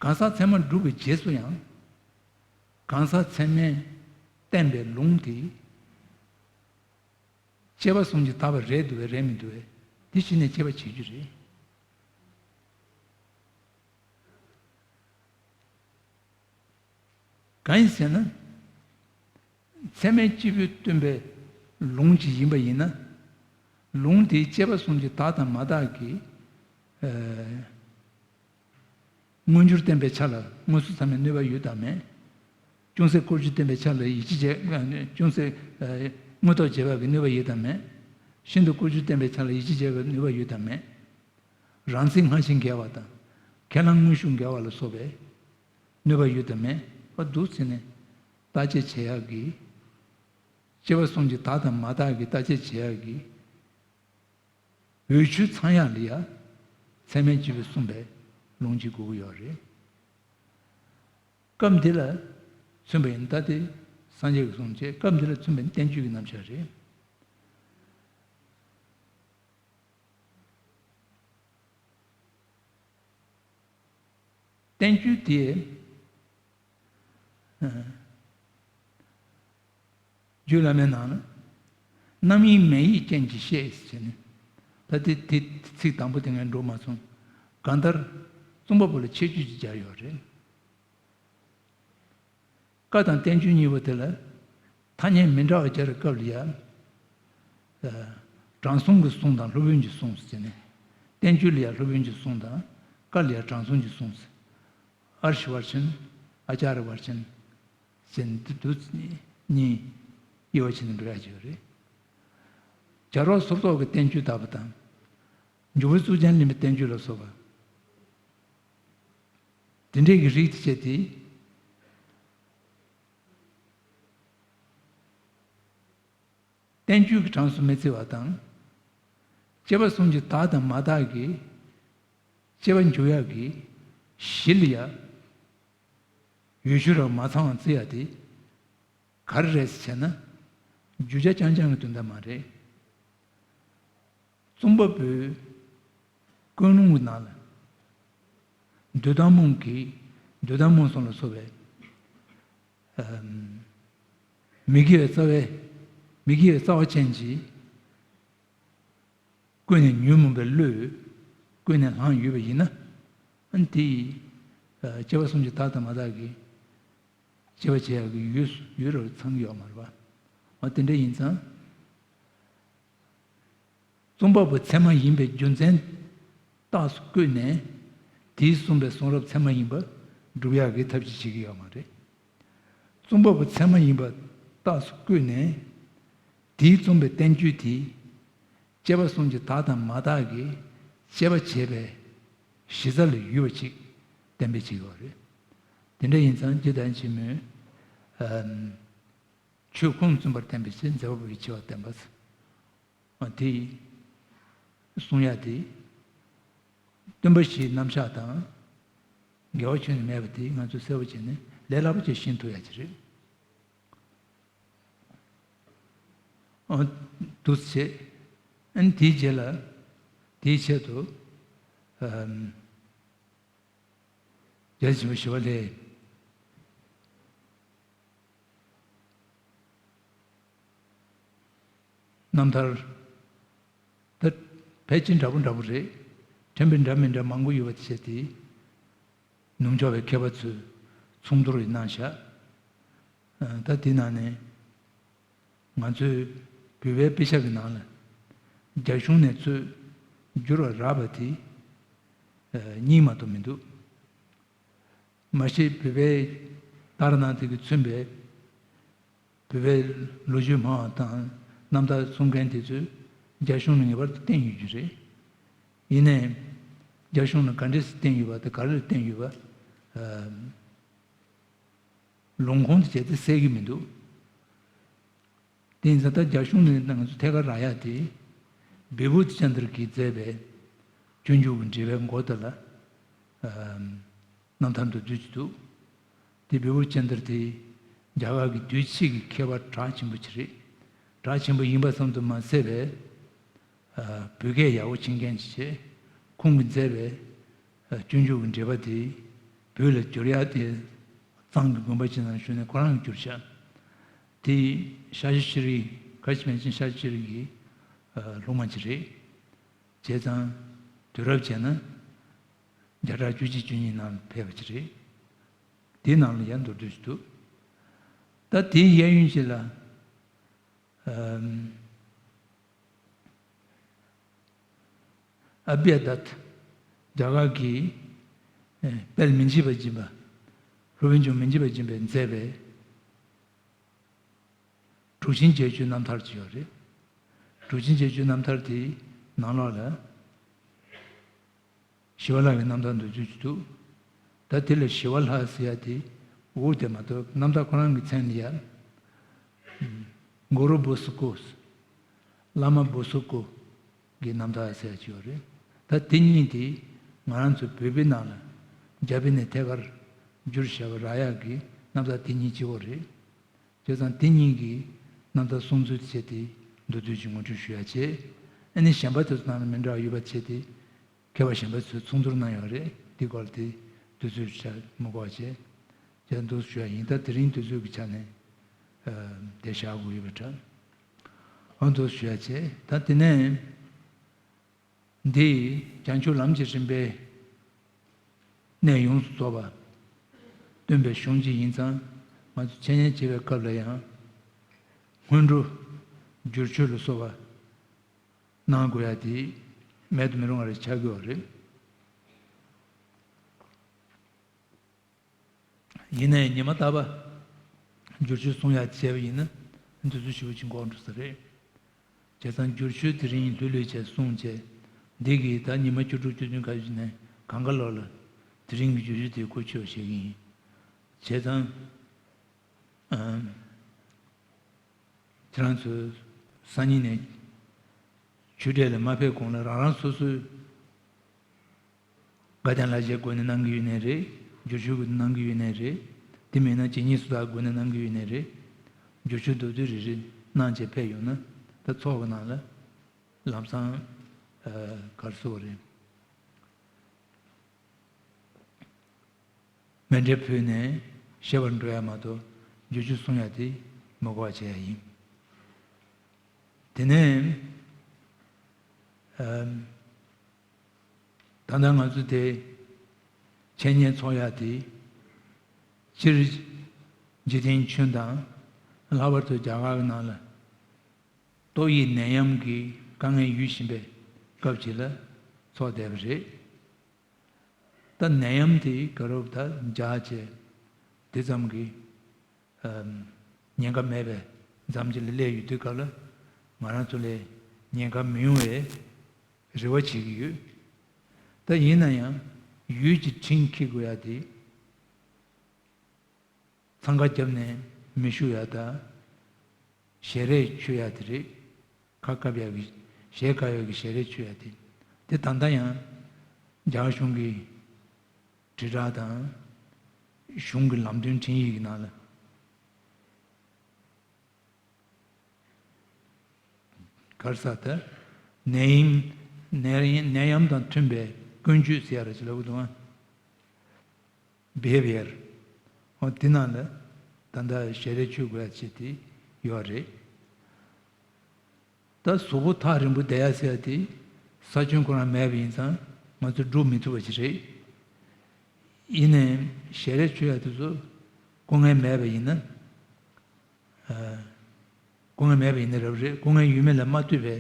གང་ཟག་ཚད་མ་སྒྲུབ་པའི་རྗེས་སུ་ཡང་། གང་ཟག་ཚད་མས་བསྟན་པའི་ལུང་དེ། དཔྱད་པ་གསུམ་གྱིས་དག་པ་རེད་འདུག་བས་རེད་མི་འདུག་བས། དེ་གཞི་ནས་དཔྱད་པ་བྱེད་རྒྱུ་རེད། གང་ཡིན་ཟེར་ན། ཚད་མས་སྐྱེས་བུས་སྟོན་པའི་ལུང་ཅིག་ཡིན་པ་ཡིན་ན། ལུང་དེའི་དཔྱད་པ་གསུམ་གྱིས་དག་དང་མ་དག་གི། ཨ། མངོན་གྱུར་བསྟན་པའི་ཆ་ལ་མངོན་སུམ་ཚད་མའི་གནོད་པ་ཡོད་དམ་མེད། ཅུང་ཟད་བཀོལ་སྤྱོད་བསྟན་པའི་ཆ་ལ་ཡིད་ཆེས་བྱེད། ཅུང་ཟད། ཨ། མངོན་རྟོགས་བྱེད་པ་གི་གནོད་པ་ཡོད་དམ་མེད། ཤིན་ཏུ་བཀོལ་སྤྱོད་བསྟན་པའི་ཆ་ལ་ཡིད་ཆེས་བྱེད་པའི་གནོད་པ་ཡོད་དམ་མེད། རང་ཚིག་སྔ་ཕྱི་འགལ་བ་དང་། ཁས་བླངས་དངོས་ཤུགས་འགལ་བ་ལ་སོགས་པའི་གནོད་པ་ཡོད་དམ་མེད་པ་འདུག་ཟེར་ནས་བརྟག་དཔྱད་བྱེད་ཡག་གི། དཔྱད་པ་གསུམ་གྱིས་དག་དང་མ་དག་གི་བརྟག་དཔྱད་བྱེད་ཡག་གི། འོས་ཆོས་ཚང་ཡག་ལ་ཡ། ཚད་མས་སྐྱེས་བུས་གསུངས་པའི་ལུང་གཅིག་དགོས་ཀྱི་ཡོད་རེད། སྐབས་འདི་ལ་མཚོན་པ་ཡིན་ད་དེ་སངས་རྒྱས་ཀྱིས་གསུངས་བྱས། སྐབས་འདི་ལ་མཚོན་པ་ཡིན་བསྟན་བཅོས་ཀྱི་རྣམ་གཞག་རེད། བསྟན་བཅོས་དེ། ཨ། རྒྱུད་བླ་མའི་ནང་ལ། རྣམ་དབྱེ་མེ་ཡི་རྐྱེན་གྱིས་ཤེས་ཟེར་ནས། ད་དེ་དེ་ཚིག་དང་པོ་དེ་ངས་འགྲོ་མ་སོང་། གང་ལྟར། རྩོམ་པ་པོ་ལ་ཁྱད་ཆོས་ཅིག་སྦྱར་ཡོད་རེད། བཀའ་དང་བསྟན་བཅོས་གཉིས་པོ་དེ་ལ་ཐ་སྙད་མི་འདྲ་བ་སྦྱར་བའི་སྐབས་ལ་ཡང་། ཨ། དྲང་སྲོང་གི་གསུང་དང་སློབ་དཔོན་གྱི་གསུང་ཟེར་ནས། བསྟན་བཅོས་ལ་ཡང་སློབ་དཔོན་གྱི་གསུང་དང་། བཀའ་ལ་ཡང་དྲང་སྲོང་གི་གསུང་ཟེར། ཨར་ཤི་བར་ཆེན། ཨ་ཅཱ་རི་བར་ཆེན་ཟེར་ནས་འདི་དུ་གཉིས་དབྱེ་བ་ཕྱེ་ནས་འགྲོ་ཡ་ཅིག་ཡོད་རེད། བྱ་རོག་སོར་རྟོག་གི་བསྟན་བཅོས་ལྟ་བུ་དང་། འཇུག་པའི་གཙུག་རྒྱན་གླིང་པའི་བསྟན་བཅོས་ལ་སོགས་པ། དེ་འདྲའི་གི་རིགས་དེ་བྱས་ཏེ། བསྟན་བཅོས་ཀྱི་གྲངས་སུ་མི་བརྩི་བ་དང་། དཔྱད་པ་གསུམ་གྱི་དག་དང་མ་དག་གི་དཔྱད་པ་འཇུག་ཡག་གི་གཞི་ལ་ཡ། འོས་ཆོས་རང་མ་ཚང་བ་བརྩི་ཡ་དེ་ག་རེ་རེད་ཟེར་ན། བརྗོད་བྱ་རྐྱང་རྐྱང་གི་དོན་དག་མ་རེད། རྩོམ་པ་པོའི་ཀུན་སློང་གི་ནང་ལ། འདོད་དང་རྨོངས་ཀྱི། འདོད་དང་རྨོངས་གསུམ་ལ་སོགས་པའི། ཨམ། མི་དགེ་བའི་རྩ་བའི། མི་དགེ་བའི་རྩ་བ་ཅན་གྱི། ཀུན་ནས་ཉོན་མོངས་པའི་བློས་ཀུན་ནས་བསླངས་ཡོད་པ་ཡིན་ན། ཨ་ནི་དེ་ཡིས། ཨ། དཔྱད་པ་གསུམ་གྱི་དག་དང་མ་དག་གི་དཔྱད་པ་བྱེད་ཡག་གི་ཡུལ་ཡུལ་རུ་ཚང་གི་ཡོད་མ་རེད་པ། འོ་དེ་འདྲ་ཡིན་ཙང་། རྩོམ་པ་པོ་ཚད་མ་ཡིན་པའི་རྒྱུ་མཚན་རྟགས་སུ་བཀོད་ནས། དེས་གསུངས་པའི་གསུང་རབ་ཚད་མ་ཡིན་པ་སྒྲུབ་ཡག་གི་ཐབས་ཤེས་བྱེད་ཀྱི་ཡོད་མ་རེད། རྩོམ་པ་པོ་ཚད་མ་ཡིན་པ་རྟགས་སུ་བཀོད་ནས། དེས་རྩོམ་པའི་བསྟན་བཅོས་དེ། དཔྱད་པ་གསུམ་གྱི་དག་དང་མ་དག་གི་དཔྱད་པ་བྱེད་པའི་གཞི་རྩ་ལ་ཡོད་པ་ཅིག་གཏན་འབེབས་བྱེད་ཀྱི་ཡོད་རེད། དེ་འདྲ་ཡིན་ཙང་རྗེ་བདག་ཆེན་མོས། ཨམ། ཆོས་ཁུངས་བཙུན་པར་བསྟན་པའི་ཕྱིར། མཛད་པ་པོ་ཡི་ཆེ་བ་བསྟན་པ། དེ་གསུང་ཡ་དེ། སྟོན་པ་བཞིའི་རྣམ་གཞག་དང་འགལ་བ་ཁྱོན་ནས་མེད་པ་དེ་ང་ཚོས་གསལ་པོ་བྱས་ནས་ལས་སླ་པོ་ཅིག་ཤེས་ཐུབ་ཡ་ཅིག་རེད། འོ། འདུག་སེ་བྱས། ཨ་ནི་དེའི་རྗེས་ལ། དེའི་ཆེད་དུ། ཨམ། རྒྱལ་སྲས་ཆེན་པོ་ཞི་བ་ལྷས། རྣམ་ཐར། ད་ཕལ་ཆེར་འདྲ་པོ་འདྲ་པོ་རེད། ཕྲན་བུ་འདྲ་མི་འདྲ་མང་པོ་ཡོད་པ་དེ་བྱས་ཏེ། ནུབ་ཕྱོགས་པའི་མཁས་པ་ཚོས་མཚུངས་བསྡུར་གནང་བཞག་ཨ། ད་དེ་ནང་ནས་ང་ཚོའི་བོད་པའི་དཔེ་ཆ་གི་ནང་ལ་རྒྱ་གཞུང་ནས་ཚུར་བསྒྱུར་བ་རག་པ་དེ། ཨ། གཉིས་མ་གཏོགས་མི་འདུག་མ་གཞི་བོད་པའི་ལྟར་སྣང་དེ་གིས་མཚོན་པའི་བོད་པའི་ལོ་རྒྱུས་སྨྲ་བ་དང་རྣམ་ཐར་གསུང་མཁན་དེ་ཚོས་རྒྱ་གཞུང་ལ་ངེས་པར་དུ་བརྟེན་ཡོད་རྒྱུ་རེད། ཡིན་ནའི་རྒྱ་གཞུང་ལ་ག་འདྲས་སེ་བརྟེན་ཡོད་པ་དང་ག་རེ་ལ་བརྟེན་ཡོད་པ། ཨ། ལུང་ཁུངས་དེ་བྱས་ཏེ་གསལ་གྱི་མི་འདུག་དེ་ཡིན་ཙང་ད་རྒྱ་གཞུང་ནས་ང་ཚོ་ཐད་ཀར་རག་ཡ་དེ། བི་བུ་ཏི་ཅན་དར་གྱིས་མཛད་པའི་སྤྱོད་འཇུག་གི་འགྲེལ་པའི་མགོ་དེ་ལ། ཨ། རྣམ་ཐར་མདོར་བསྡུས་ཅིག་འདུག་དེ་བི་བུ་ཏི་ཅན་དར་དེ་རྒྱ་གར་གྱི་དུས་ཕྱིས་ཀྱི་མཁས་པ་གྲགས་ཆེན་པོ་ཅིག་རེད། གྲགས་ཆེན་པོ་ཡིན་པ་ཙམ་དུ་མ་ཟད་པའི། ཨ། བོད་སྐད་ཡག་པོ་མཁྱེན་མཁན་ཅིག་བྱས། ཁོང་གིས་མཛད་པའི། ཨ། སྤྱོད་འཇུག་གི་འགྲེལ་པ་དེ། བོད་ལ་བསྒྱུར་ཡག་དེ་གཙང་གི་དགོན་པ་ཅིག་ནང་བཞུགས་ནས་ཁོ་རང་གིས་བསྒྱུར་བཞག་དེ་ཤཱཀྱ་ཤྲཱི་ག་ཅི་མན་ཆད་ཤཱཀྱ་ཤྲཱི་གི་ཨ་སློབ་མ་ཅིག་རེད། བྱས་ཙང་དུས་རབས་བྱས་ན་བརྒྱ་ཕྲག་བཅུ་གཅིག་བཅུ་གཉིས་ནང་ཕེབས་པ་ཅིག་རེད། དེའི་ནང་ལ་ཡང་མདོར་བསྡུས་ཤིག་འདུག་ད་དེའི་གཡས་གཡོན་ཅིག་ལ། ཨམ། ཨ་བྷྱ་དྷཱ་ཏ། རྒྱ་གར་གྱི་ཨེ་དཔལ་མི་འཇིགས་པ་སྦྱིན་པ། སློབ་དཔོན་ཆུང་མི་འཇིགས་པ་སྦྱིན་པས་མཛད་པའི་དྲུག་ཅན་བརྒྱད་ཅུའི་རྣམ་ཐར་ཅིག་ཡོད་རེད། དྲུག་ཅན་བརྒྱད་ཅུའི་རྣམ་ཐར་དེའི་ནང་ལོགས་ལ། ཞི་བ་ལྷ་གི་རྣམ་ཐར་འདུག་ཚུལ་གྱི་འདུག་ད་དེ་ལ་ཞི་བ་ལྷ་ཟེར་ཡ་དེ་འུར་དེ་མ་གཏོགས་རྣམ་ཐར་ཁོ་རང་གི་མཚན་ལ་ཡ། གུ་རུ་བོ་སི་ཀོ། བླ་མ་བོ་སི་ཀོ་གི་རྣམ་ཐར་ཟེར་ཡ་ཅིག་ཡོད་རེད། ད་དེ་གཉིས་དེ་ང་རང་ཚོ་བོད་པའི་ནང་ལ་རྒྱ་བོད་ནས་ཐད་ཀར་བསྒྱུར་བཞག་པ་རག་ཡག་གི་རྣམ་ཐར་དེ་གཉིས་གཅིག་པོ་རེད། བྱས་ཙང་དེ་གཉིས་ཀྱི་རྣམ་ཐར་གསུང་ཚུལ་བྱས་ཏེ་མདོར་བསྡུས་ཀྱི་ངོ་སྤྲོད་ཞུ་ཡ་བྱས། ཨ་ནི་གཞན་པ་དེ་ཚོ་ནང་ལ་མི་འདྲ་བ་ཡོད་པ་བྱས་ཏེ་མཁས་པ་གཞན་པ་ཚོས་མཚུངས་བསྡུར་གནང་ཡོད་རེད། དེ་སྐོར་དེ་དུས་ཚོད་བྱ་མི་དགོས་པ་བྱས། བྱས་འདུག་ཞུ་ཡ་ཡིན། ད་དེ་རིང་དུས་ཚོད་ཀྱི་ཆ་ནས་ཨ་དེ་བཞག་དགོས་ཡོད་པ་འདྲ། ཨ་འདུག་ཞུ་ཡ་བྱས། ད་དེ་ནས། འདི་བྱང་ཆུབ་ལམ་གྱི་རིམ་པའི་གནད་ཡོངས་སུ་རྫོགས་པ་སྟོན་པའི་གཞུང་གཅིག་ཡིན་ཙང་། ང་ཚོ་འཆད་ཉན་བྱེད་པའི་སྐབས་ལ་ཡང་སྔོན་འགྲོ་བསྒྱུར་བཅོས་ལ་སོགས་པ་གནང་དགོས་ཡ་དེ་མེད་དུ་མི་རུང་བ་རེ་ཆགས་ཀྱི་ཡོད་རེད། ཡིན་ནའི་ཉི་མ་རྟག་པར་བསྒྱུར་བཅོས་གསུང་ཡག་བྱས་པ་ཡིན་ན་འདི་ཚོ་ཞེ་པོ་ཅིག་འགོར་འགྲོ་ས་རེད། བྱས་ཙང་བསྒྱུར་བཅོས་དེ་རིང་ལྷོད་ལྷོད་བྱས་གསུངས་བྱས། འདི་གིས་ད་ཉི་མ་བཅུ་དྲུག་བཅུ་བདུན་ག་ཅིག་ནས་གང་ག་ལོག་ལ་དེ་རིང་གི་བསྒྱུར་བཅོས་དེ་གོ་ཆོད་བྱེད་ཀྱི་ཡིན། བྱས་ཙང་། ཨམ། ཁྱེད་རང་ཚོ་སང་ཉིན་ནས་ཆོས་འབྲེལ་ལ་མ་ཕེབས་གོང་ལ་རང་རང་སོ་སོའི་དགའ་ལྡན་ལག་འཁྱེར་སྒོ་ནས་གནང་གི་ཡོད་ནའི་རེད། བསྒྱུར་བཅོས་སྒོ་ནས་གནང་གི་ཡོད་ནའི་རེད། དེ་མིན་ན་ཇི་སྙེད་སུ་དག་སྒོ་ནས་གནང་གི་ཡོད་ནའི་རེད། བསྒྱུར་བཅོས་མདོར་བསྡུས་རེ་རེ་གནང་བྱས་ཕེབས་ཡོང་ན་ད་ཚོགས་ཀྱི་ནང་ལ་ལམ་སང་ཨ་ག་རེ་ཟེར་དགོས་རེད། མཎྜལ་ཕུལ་ནས་བཤད་པར་འགྲོ་ཡ་མ་གཏོགས་བསྒྱུར་བཅོས་གསུང་ཡ་དེ་མི་དགོས་པ་བྱས་ཡ་ཡིན། དེ་ནས་ཨམ། ད་ལྟ་ང་ཚོ་དེ་འཆད་ཉན་ཚོགས་ཡ་དེ་སྤྱིར་འཇིག་རྟེན་ཆོས་དང་། ལྷག་པར་དུ་རྒྱ་གར་གྱི་ནང་ལ་ཏོག་དབྱིབས་ནད་ཡམས་ཀྱི་དཀའ་ངལ་ཡོད་བཞིན་པའི་སྐབས་ཅིག་ལ་ཚོགས་བསྡད་པ་རེད། ད་ནད་ཡམས་དེ་ག་རེ་ད་འཇགས་བྱས་དེ་ཙམ་གྱི་ཨམ། ཉེན་ཁ་མེད་པའི་མཚམས་ཅིག་ལ་སླེབས་ཡོད་དུས་སྐབས་ལ་ང་རང་ཚོ་ལ་ཉེན་ཁ་མི་ཡོང་བའི་རེ་བ་བྱེད་ཀྱི་ཡོད། ད་ཡིན་ན་ཡང་ཡུལ་གྱི་ཁྲིམས་འཁྱེར་དགོས་ཡ་དེ། འཚང་ཁ་བརྒྱབ་ནས་མི་བཞུགས་ཡ་དང་། ཞལ་རས་མཆོད་ཡ་དེ་རེད། ཁ་བཀབ་ཡ་གི་ཞལ་བཀབ་ཡ་གི་ཞལ་རས་མཆོད་ཡ་དེ། དེ་ད་ལྟ་ཡང་རྒྱ་གཞུང་གི་དྲིལ་བསྒྲགས་དང་། གཞུང་གི་ལམ་སྟོན་ཁྲིམས་ཡིག་གི་ནང་ལ་ག་རེ་ཟེར་ད། ནད་ཡམས་ནད་ཡམས་ནད་ཡམས་དང་མཐུན་པའི་ཀུན་སྤྱོད་ཟེར་ཡ་རེ་ཅིག་ལབ་གི་འདུག་ཨ། བྷེ་ཧེ་བི་ཡར། འོ་དེ་ནང་ལ་ད་ལྟ་ཞལ་རས་མཆོད་དགོས་ཡ་ཅིག་དེ་ཡོད་རེད། ད་གཟུགས་པོ་ཐག་རིང་པོ་བསྡད་ཡ་ཟེར་ཡ་དེ་ས་ཁྱོན་ཁོ་རང་མེད་པ་ཡིན་ཙང་ང་ཚོ་སྒྲུབ་མི་ཐུབ་པ་ཅིག་རེད། ཡིན་ནའི་ཞལ་རས་མཆོད་ཡ་དེ་ཚོ་སྐུ་ངལ་མེད་པ་ཡིན་ན། ཨ། སྐུ་ངལ་མེད་པ་ཡིན་ན་རབ་རེད། སྐུ་ངལ་ཡོད་མེད་ལ་མ་ལྟོས་པའི་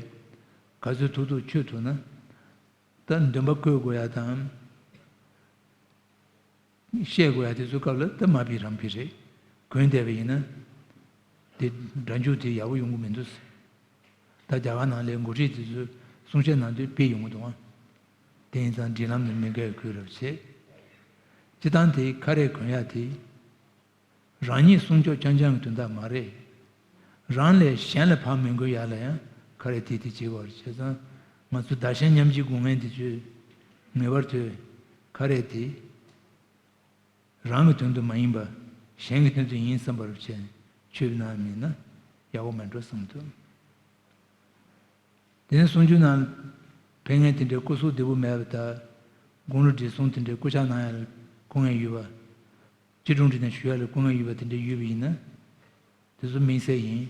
ག་ཚོད་ཐུབ་ཐུབ་མཆོད་ཐུབ་ན། ད་འདོན་པ་བཀོད་དགོས་ཡ་དང་། བཤད་དགོས་ཡ་དེ་ཚོའི་སྐབས་ལ་ད་མ་ཕི་རང་ཕི་རེད། གོན་བསྡད་པ་ཡིན་ན། དེ་སྒྲ་འཇུག་དེ་ཡག་པོ་ཡོང་གི་མི་འདུག་ད་རྒྱ་གར་ནང་ལའི་འགོ་ཁྲིད་དེ་ཚོས་གསུང་བཤད་གནང་དུས་ཕི་ཡོང་གི་འདུག་ཨ། དེ་ཡིན་ཙང་སྒྲིག་ལམ་ནི་མི་འགལ་དགོས་རབས་བྱེད། སྤྱི་བཏང་དེ་ཁ་རས་གོན་ཡ་དེ། རང་ཉིད་སྲུང་སྐྱོབ་རྐྱང་རྐྱང་གི་དོན་དག་མ་རེད། རང་ལས་གཞན་ལ་བག་མི་འགོས་ཡ་ལ་ཡང་ཁ་རས་དེ་དེ་བྱེད་དགོས་རེད། བྱས་ཙང་ང་ཚོ་བདག་གཞན་མཉམ་བརྗེའི་སྒོ་ངའི་འདི་ཚོས་ངེས་པར་དུ་ཁ་རས་དེ་རང་གི་དོན་དུ་མ་ཡིན་པ་གཞན་གྱི་དོན་དུ་ཡིན་བསམ་པར་བྱས་མཆོད་གནང་མིན་ན་ཡག་པོ་མེད་འགྲོ་བསམ་འདུག་དེ་ནས་གསུང་ཆོས་ནང་ཕན་ངེས་དེ་འདྲའི་སྐུ་གཟུགས་བདེ་པོ་མེད་པ་དང་། དགུང་ལོ་བགྲེས་སོང་དེ་འདྲའི་སྐུ་ཕྱག་གནང་ཡ་ལ་ སྐུ་ངལ་ཡོད་པ། སྐྱིལ་ཀྲུང་བྲིས་ནས་བཞུགས་ཡ་ལ་སྐུ་ངལ་ཡོད་པ་དེ་འདྲ་ཡོད་པ་ཡིན་ན། དེ་ཚོ་དམིགས་བསལ་ཡིན།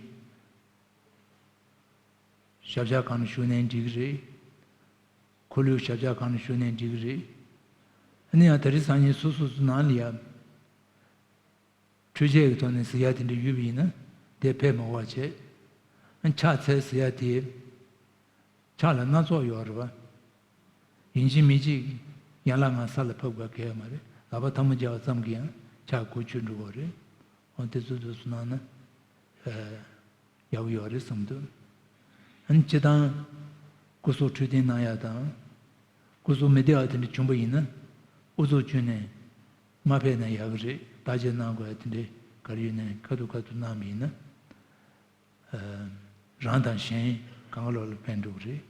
ཞབས་བཅགས་སྒང་ལ་བཞུགས་ནའི་འགྲིག་གི་རེད། འཁོར་ལོའི་ཞབས་བཅགས་སྒང་ལ་བཞུགས་ནའི་འགྲིག་གི་རེད། ཨ་ནི་ཡང་དེ་རིང་སང་ཉིན་སོ་སོ་སོ་ནང་ལ་ཡ། འཕྲུལ་ཆས་ཀྱི་ཐོག་ནས་གཟིགས་ཡ་དེ་འདྲ་ཡོད་པ་ཡིན་ན་དེ་ཕལ་མོ་བ་བྱས། ཕྱག་འཚལ་ཟེར་ཡ་དེ་ཕྱག་ལ་སྣ་ཚོགས་ཡོད་རེད་བ། ཡིན་གཅིག་མིན་གཅིག་ཡན་ལག་ལྔ་ས་ལ་ཕབ་དགོས་གལ་ཡོད་མ་རེད། ལག་པ་ཐལ་མོ་སྦྱར་བ་ཙམ་གྱིས་ཡང་ཕྱག་གོ་ཆོད་འགྲོ་གི་རེད། འོ་དེ་ཚོ་དུས་སུ་གནང་ན་ཡག་པོ་ཡོད་རེད་བསམ་འདུག་ཨ་ནི་སྤྱིར་བཏང་སྐུ་གཟུགས་འཕྲོད་བསྟེན་གནང་ཡ་དང་། སྐུ་གཟུགས་མི་བདེ་བ་དེ་འདྲ་བྱུང་པ་ཡིན་ན་ཨུ་ཚུགས་བྱུང་ནས་མ་ཕེབས་ན་ཡག་གི་རེད། བརྟག་དཔྱད་གནང་དགོས་ཡ་དེ་འདྲ་ག་རེ་ཡོད་ནའི་ཁ་ཐུག་ཁ་ཐུག་གནང་བ་ཡིན་ན། ཨ། རང་དང་གཞན་གང་ག་ལོག་ལ་ཕན་འགྲོ་གི་རེད།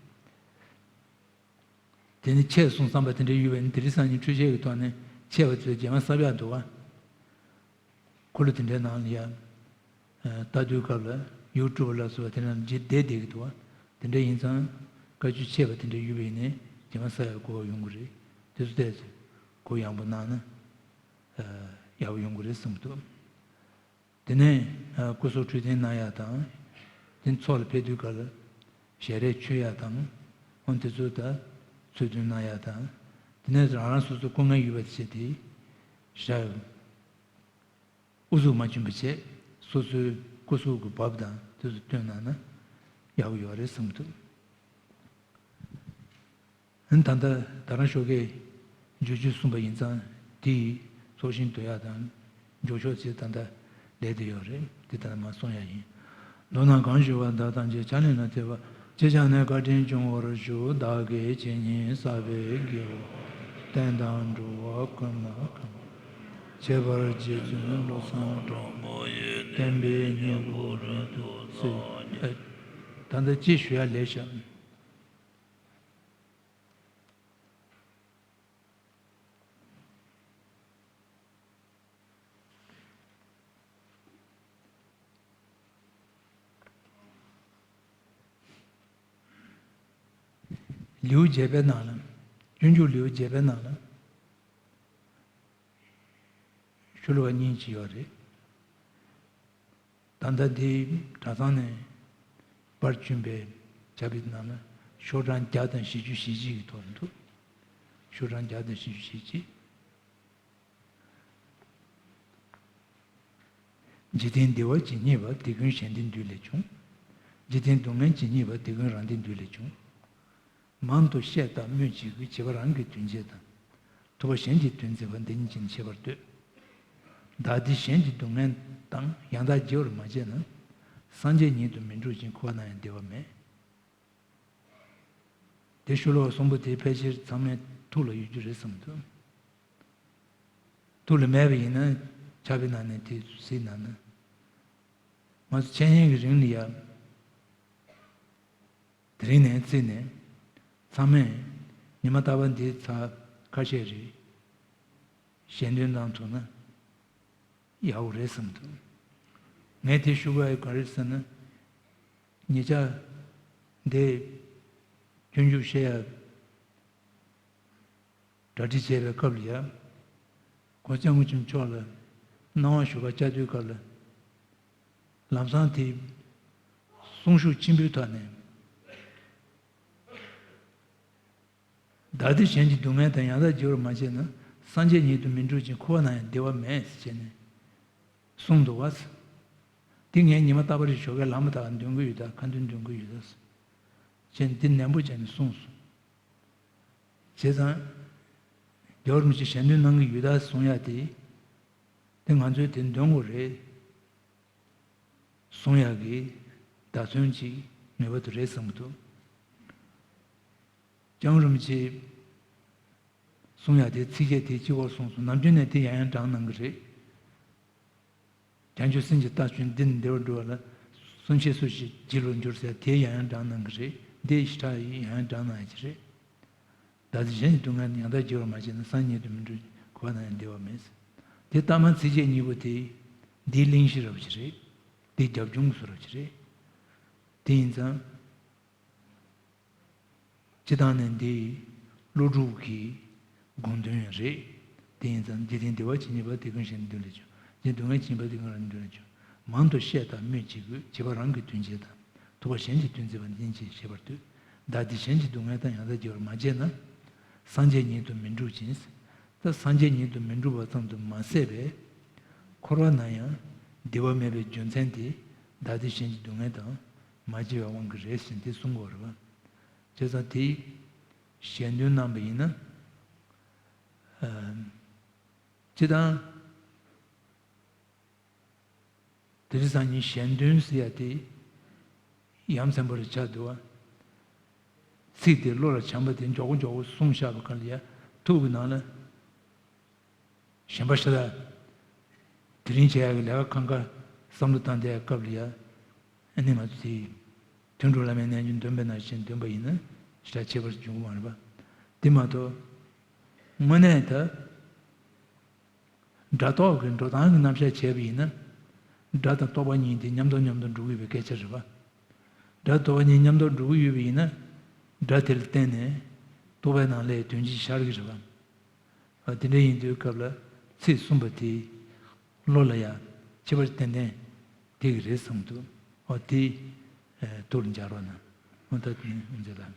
དེ་ནི་ཆད་སོང་བསམ་པ་དེ་འདྲ་ཡོད་པ་ཡིན་ན་དེ་རིང་སང་ཉིན་འཕྲུལ་ཆས་ཀྱི་ཐོག་ནས་ཆད་པ་ཚོའི་རྗེས་མ་གསབ་ཡག་འདུག་བ། འཁོར་ལོ་དེ་འདྲའི་ནང་ལ་ཡ། ལྟ་དུས་སྐབས་ལ་ཡིག་དྲུག་པ་ལ་སོགས་པ་དེ་འདྲ་རྗེས་བསྡད་བསྡད་ཀྱི་འདུག་བ། དེ་འདྲ་ཡིན་ཙང་བཀའ་ཆོས་ཆད་པ་དེ་འདྲ་ཡོད་པ་ཡིན་ནའི་རྗེས་མ་གསབ་ཡག་གོ་བ་ཡོང་གི་རེད། དེ་ཚོ་ཏོག་ཙམ་གོ་ཡངས་པོ་གནང་ན་ཡག་པོ་ཡོང་གི་རེད་བསམ་གྱི་འདུག་དེ་ནས་སྐུ་གཟུགས་འཕྲོད་བསྟེན་གནང་ཡག་དང་། དེ་ཚོགས་ལ་ཕེབས་དུས་སྐབས་ལ་ཞལ་རས་མཆོད་ཡག་དང་། འོ་དེ་ཚོ་ད་ཚུལ་མཐུན་གནང་ཡག་དང་། དེ་ནས་རང་རང་སོ་སོ་སྐུ་ངལ་ཡོད་པ་བྱས་ཏེ་བཞག་ཨུ་ཚུགས་མ་བྱུང་བ་བྱས་སོ་སོའི་སྐུ་གཟུགས་ཀྱི་བབ་དང་དེ་ཚོ་སྟོན་གནང་ན་ཡག་པོ་ཡོད་རེད་བསམ་གྱི་འདུག་ཨ་ནི་ད་ལྟ་ད་རང་ཞོགས་ཀས་འཇུག་རྒྱུ་གསུངས་པ་ཡིན་ཙང་དེ་ཡི་ཚོགས་ཞིང་བསྡུ་ཡག་དང་འཇོག་ཕྱོགས་ཚེ་ད་ལྟ་ལས་དེ་ཡོད་རེད། དེ་ད་ལྟ་མ་གསུང་ཡག་ཡིན། མདོར་ན་གང་ཞུ་བ་བདག་ཐམས་ཅད་ཕྱག་ལེན་ན་ཐེབས་པ་ཅི་བྱ་ནས་བཀའ་དྲིན་སྐྱོང་བར་ཞུ། བདག་གིས་ཇི་སྙེད་བསགས་པའི་དགེ་བ་བསྟན་དང་འགྲོ་བ་ཀུན་ལ་གང་། ཁྱད་པར་རྗེ་བཙུན་བློ་བཟང་གྲགས་པ་ཡི་བསྟན་པའི་སྙིང་པོ་རིང་དུ་གསལ། ད་ལྟ་ཅི་ཞུ་ཡག་ལས་བཞག་ལེའུ་བརྒྱད་པའི་ནང་ལ། སྤྱོད་འཇུག་ལེའུ་བརྒྱད་པའི་ནང་ལ། ཤོ་ལོ་ཀ་གཉིས་ཅིག་ཡོད་རེད། ད་ལྟ་འདི་གྲྭ་ཚང་ནས་པར་བྱུང་བའི་ཆ་བི་ནང་ལ་ཤོག་གྲངས་བརྒྱ་དང་བཞི་བཅུ་ཞེ་གཅིག་གི་ཐོག་ལ་འདུག་ཤོག་གྲངས་བརྒྱ་དང་བཞི་བཅུ་ཞེ་གཅིག་འཇིག་རྟེན་བདེ་བ་ཇི་སྙེད་པ། དེ་ཀུན་གཞན་དོན་འདུས་ལས་བྱུང་། འཇིག་རྟེན་སྡུག་བསྔལ་ཇི་སྙེད་པ། དེ་ཀུན་རང་དོན་འདུས་ལས་བྱུང་། མང་དུ་བཤད་དང་སྨོས་ཅི་དགོས། བྱེད་པ་རང་གི་དོན་བྱེད་དང་། ཐུབ་པ་གཞན་གྱི་དོན་མཛད་པ། འདི་ཉིད་ཅི་ནས་བྱེད་པར་འདོད། བདག་འདི་གཞན་གྱི་སྡུག་བསྔལ་དང་ཡང་དག་བརྗེ་བར་མ་བྱས་ན། སངས་རྒྱས་ཉིད་དུ་མི་འགྲུབ་ཅིང་། འཁོར་བ་ན་ཡང་བདེ་བ་མེད། དེ་ཤོ་ལོ་ཀ་གསུམ་པོ་དེ་ཕལ་ཆེར་ཚང་མའི་ཐུགས་ལ་ཡོད་རྒྱུ་རེད་བསམ་འདུག་ཐུགས་ལ་མེད་པ་ཡིན་ན་ཆ་བི་ནང་ནས་དེ་གཟིགས་གནང་ན། ང་ཚོ་འཆད་ཉན་གྱི་རིང་ལ་ཡ། དེ་རིང་ནས་བརྩིས་ནས་ཚང་མས་ཉི་མ་རྟག་པར་འདི་ཚར་ཁ་ཤས་རེ་གཞན་དོན་གནང་ཐུབ་ན་ཡག་པོ་རེད་བསམ་འདུག་ངས་དེ་ཞུ་དགོས་ཡ་ག་རེ་ཟེར་ན། ཉེ་ཆར་འདི་སྤྱོད་འཇུག་བཤད་ཡ་གྲ་སྒྲིག་བྱས་པའི་སྐབས་ལ་ཡ། གོང་ས་སྐྱབས་མགོན་ཆེན་པོ་མཆོག་ལ་གནང་བ་ཞུ་བར་བཅར་དུས་སྐབས་ལ། ལམ་སང་དེ་གསུང་ཤུགས་ཆེན་པོའི་ཐོག་ནས། བདག་འདི་གཞན་གྱི་སྡུག་བསྔལ་དང་ཡང་དག་བརྗེ་བར་མ་བྱས་ན། སངས་རྒྱས་ཉིད་དུ་མི་འགྲུབ་ཅིང་། འཁོར་བ་ན་ཡང་བདེ་བ་མེད་ཟེར་བྱས་ནས་གསུངས་འདུག་བ། འདི་ངས་ཉི་མ་རྟག་པར་ཞོགས་ཀས་ལངས་པ་དང་འདོན་གྱི་ཡོད་ད། ཁ་འདོན་འདོན་གྱི་ཡོད་ད་ཟེར་བྱས་ནས་འདི་ནན་པོ་བྱས་ནས་གསུངས་སོང་། བྱས་ཙང་། རྒྱལ་བ་རིན་པོ་ཆེ་ཞལ་འདོན་གནང་གི་ཡོད་ད་གསུང་ཡ་དེ། དེ་ང་ཚོས་དེ་འདོན་དགོས་རེད། གསུང་ཡག་གི་བརྡ་མཚོན་ཅིག་ངེས་པར་དུ་རེད་བསམ་གྱི་འདུག་སྐྱབས་མགོན་རིན་པོ་ཆེ་གསུང་ཡག་དེ་ཚིགས་བཅད་དེ་གཅིག་པོ་གསུངས་སོང་། ནམ་རྒྱུན་ནས་དེ་ཡང་ཡང་བགྲངས་གནང་གི་རེད། བྱང་ཆུབ་སེམས་ཀྱི་རྟ་བྱུང་འདི་ནི་བདེ་བར་འགྲོ་བ་ལ། སེམས་ཅན་སུ་ཞིག་སྦྱིན་རོགས་འགྱུར་ཟེར་དེ་ཡང་ཡང་བགྲངས་གནང་གི་རེད། འདི་ཞེ་དྲག་ཡང་ཡང་བགྲངས་གནང་ཡག་ཅིག་རེད། བདག་འདི་གཞན་གྱི་སྡུག་བསྔལ་ཡང་དག་བརྗེ་བར་མ་བྱས་ན། སངས་རྒྱས་ཉིད་དུ་མི་འགྲུབ། འཁོར་བ་ན་ཡང་བདེ་བ་མེད། དེ་ལྟ་མ་ཚིགས་བཅད་གཉིས་པོ་དེ་འདིའི་གླེང་གཞི་རབ་ཅིག་རེད། འདིའི་རྒྱབ་ལྗོངས་སུ་རབ་ཅིག་རེད། དེ་ཡིན་ཙང་། སྤྱི་བཏང་ནས་འདི་ཀླུ་སྒྲུབ་ཀྱི་དགོངས་དོན་རེད། ཡིན་ཙང་འཇིག་རྟེན་བདེ་བ་ཇི་སྙེད་པ། དེ་ཀུན་གཞན་གྱི་དོན་ལ་སྤྱོད། འཇིག་རྟེན་སྡུག་བསྔལ་ཇི་སྙེད་པ། དེ་ཀུན་རང་གི་དོན་ལ་སྤྱོད། མང་དུ་བཤད་དང་སྨོས་ཅི་དགོས། བྱས་པ་རང་གི་དོན་བྱེད་དང་། ཐུབ་པ་གཞན་གྱི་དོན་མཛད་པ། འདི་ཉིད་ཅེས་བཤད་པར་འདོད། བདག་འདི་གཞན་གྱི་སྡུག་བསྔལ་དང་། ཡང་དག་བགྱིས་པར་མ་བྱས་ན། སངས་རྒྱས་ཉིད་དུ་མི་འགྲུབ་ཅིང་། ད་སངས་རྒྱས་ཉིད་དུ་མི་འགྲུབ་པ་ཙམ་དུ་མ་ཟད་པས། འཁོར་བ་ན་ཡང་བདེ་བ་མེད་པའི་རྒྱུ་མཚན་དེ། བདག་འདི་གཞན་གྱི་སྡུག་བསྔལ་དང་མ་བགྱིས་པའི་དབང་གིས་རེད་ཟེར་དེ་གསུང་དགོས་རེད་པ། བྱས་ཙང་དེ་ཞལ་འདོན་གནང་བ་ཡིན་ན། ཨ། སྤྱིར་བཏང་། དེ་རིང་སང་ཉིན་ཞལ་འདོན་ཟེར་ཡ་དེ་ཡ་མཚན་པོ་རེ་ཆགས་འདུག་བ། ཚིག་དེ་བློ་ལ་བྱམས་པ་དེ་མགྱོགས་པོ་མགྱོགས་པོ་གསུངས་བཞག་པའི་སྒང་ལ་ཡ། ཐུགས་ཀྱི་ནང་ལ་གཞན་པ་ཤ་སྟག་དེ་རིང་བྱེད་ཡ་གི་ལས་ཀ་གང་ག་བསམ་བློ་བཏང་བསྡད་ཡ་སྐབས་ལ་ཡ། ཨ་ནི་ང་ཚོ་དེ་དོན་གྲུབ་བླ་མའི་རྣལ་འབྱོར་འདོན་པ་ནང་བཞིན་འདོན་པ་ཡིན་ན་ཞེ་དྲག་ཁྱད་པར་འབྱུང་གི་མ་རེད་པ། དེ་མ་གཏོགས། དངོས་གནས་ད། སྒྲ་རྟོག་གི་འགྲོ་སྟངས་ཀྱི་རྣམ་གཞག་བྱས་པ་ཡིན་ན། སྒྲ་དང་རྟོག་པ་གཉིས་དེ་མཉམ་དུ་མཉམ་དུ་འགྲོ་གི་ཡོད་པའི་སྐད་ཆ་རེད་པ། སྒྲ་རྟོག་པ་གཉིས་མཉམ་དུ་འགྲོ་གི་ཡོད་པ་ཡིན་ན། སྒྲ་དེ་ལ་བརྟེན་ནས་རྟོག་པའི་ནང་ལ་དོན་སྤྱི་ཤར་གྱི་རེད་པ། ཨ། དེ་འདྲ་ཡིན་དུས་སྐབས་ལ་ཚིག་གསུངས་པ་དེ་བློ་ལ་ཡང་ཁྱད་པར་ཏན་ཏན་དེ་གི་རེད་བསམ་འདུག་ཨོ་དེ། ཨ། ཐུགས་ལ་འཇགས་རོགས་གནང་། ཨོ་ད་དེ་ནས་དབུ་མཛད་ལ།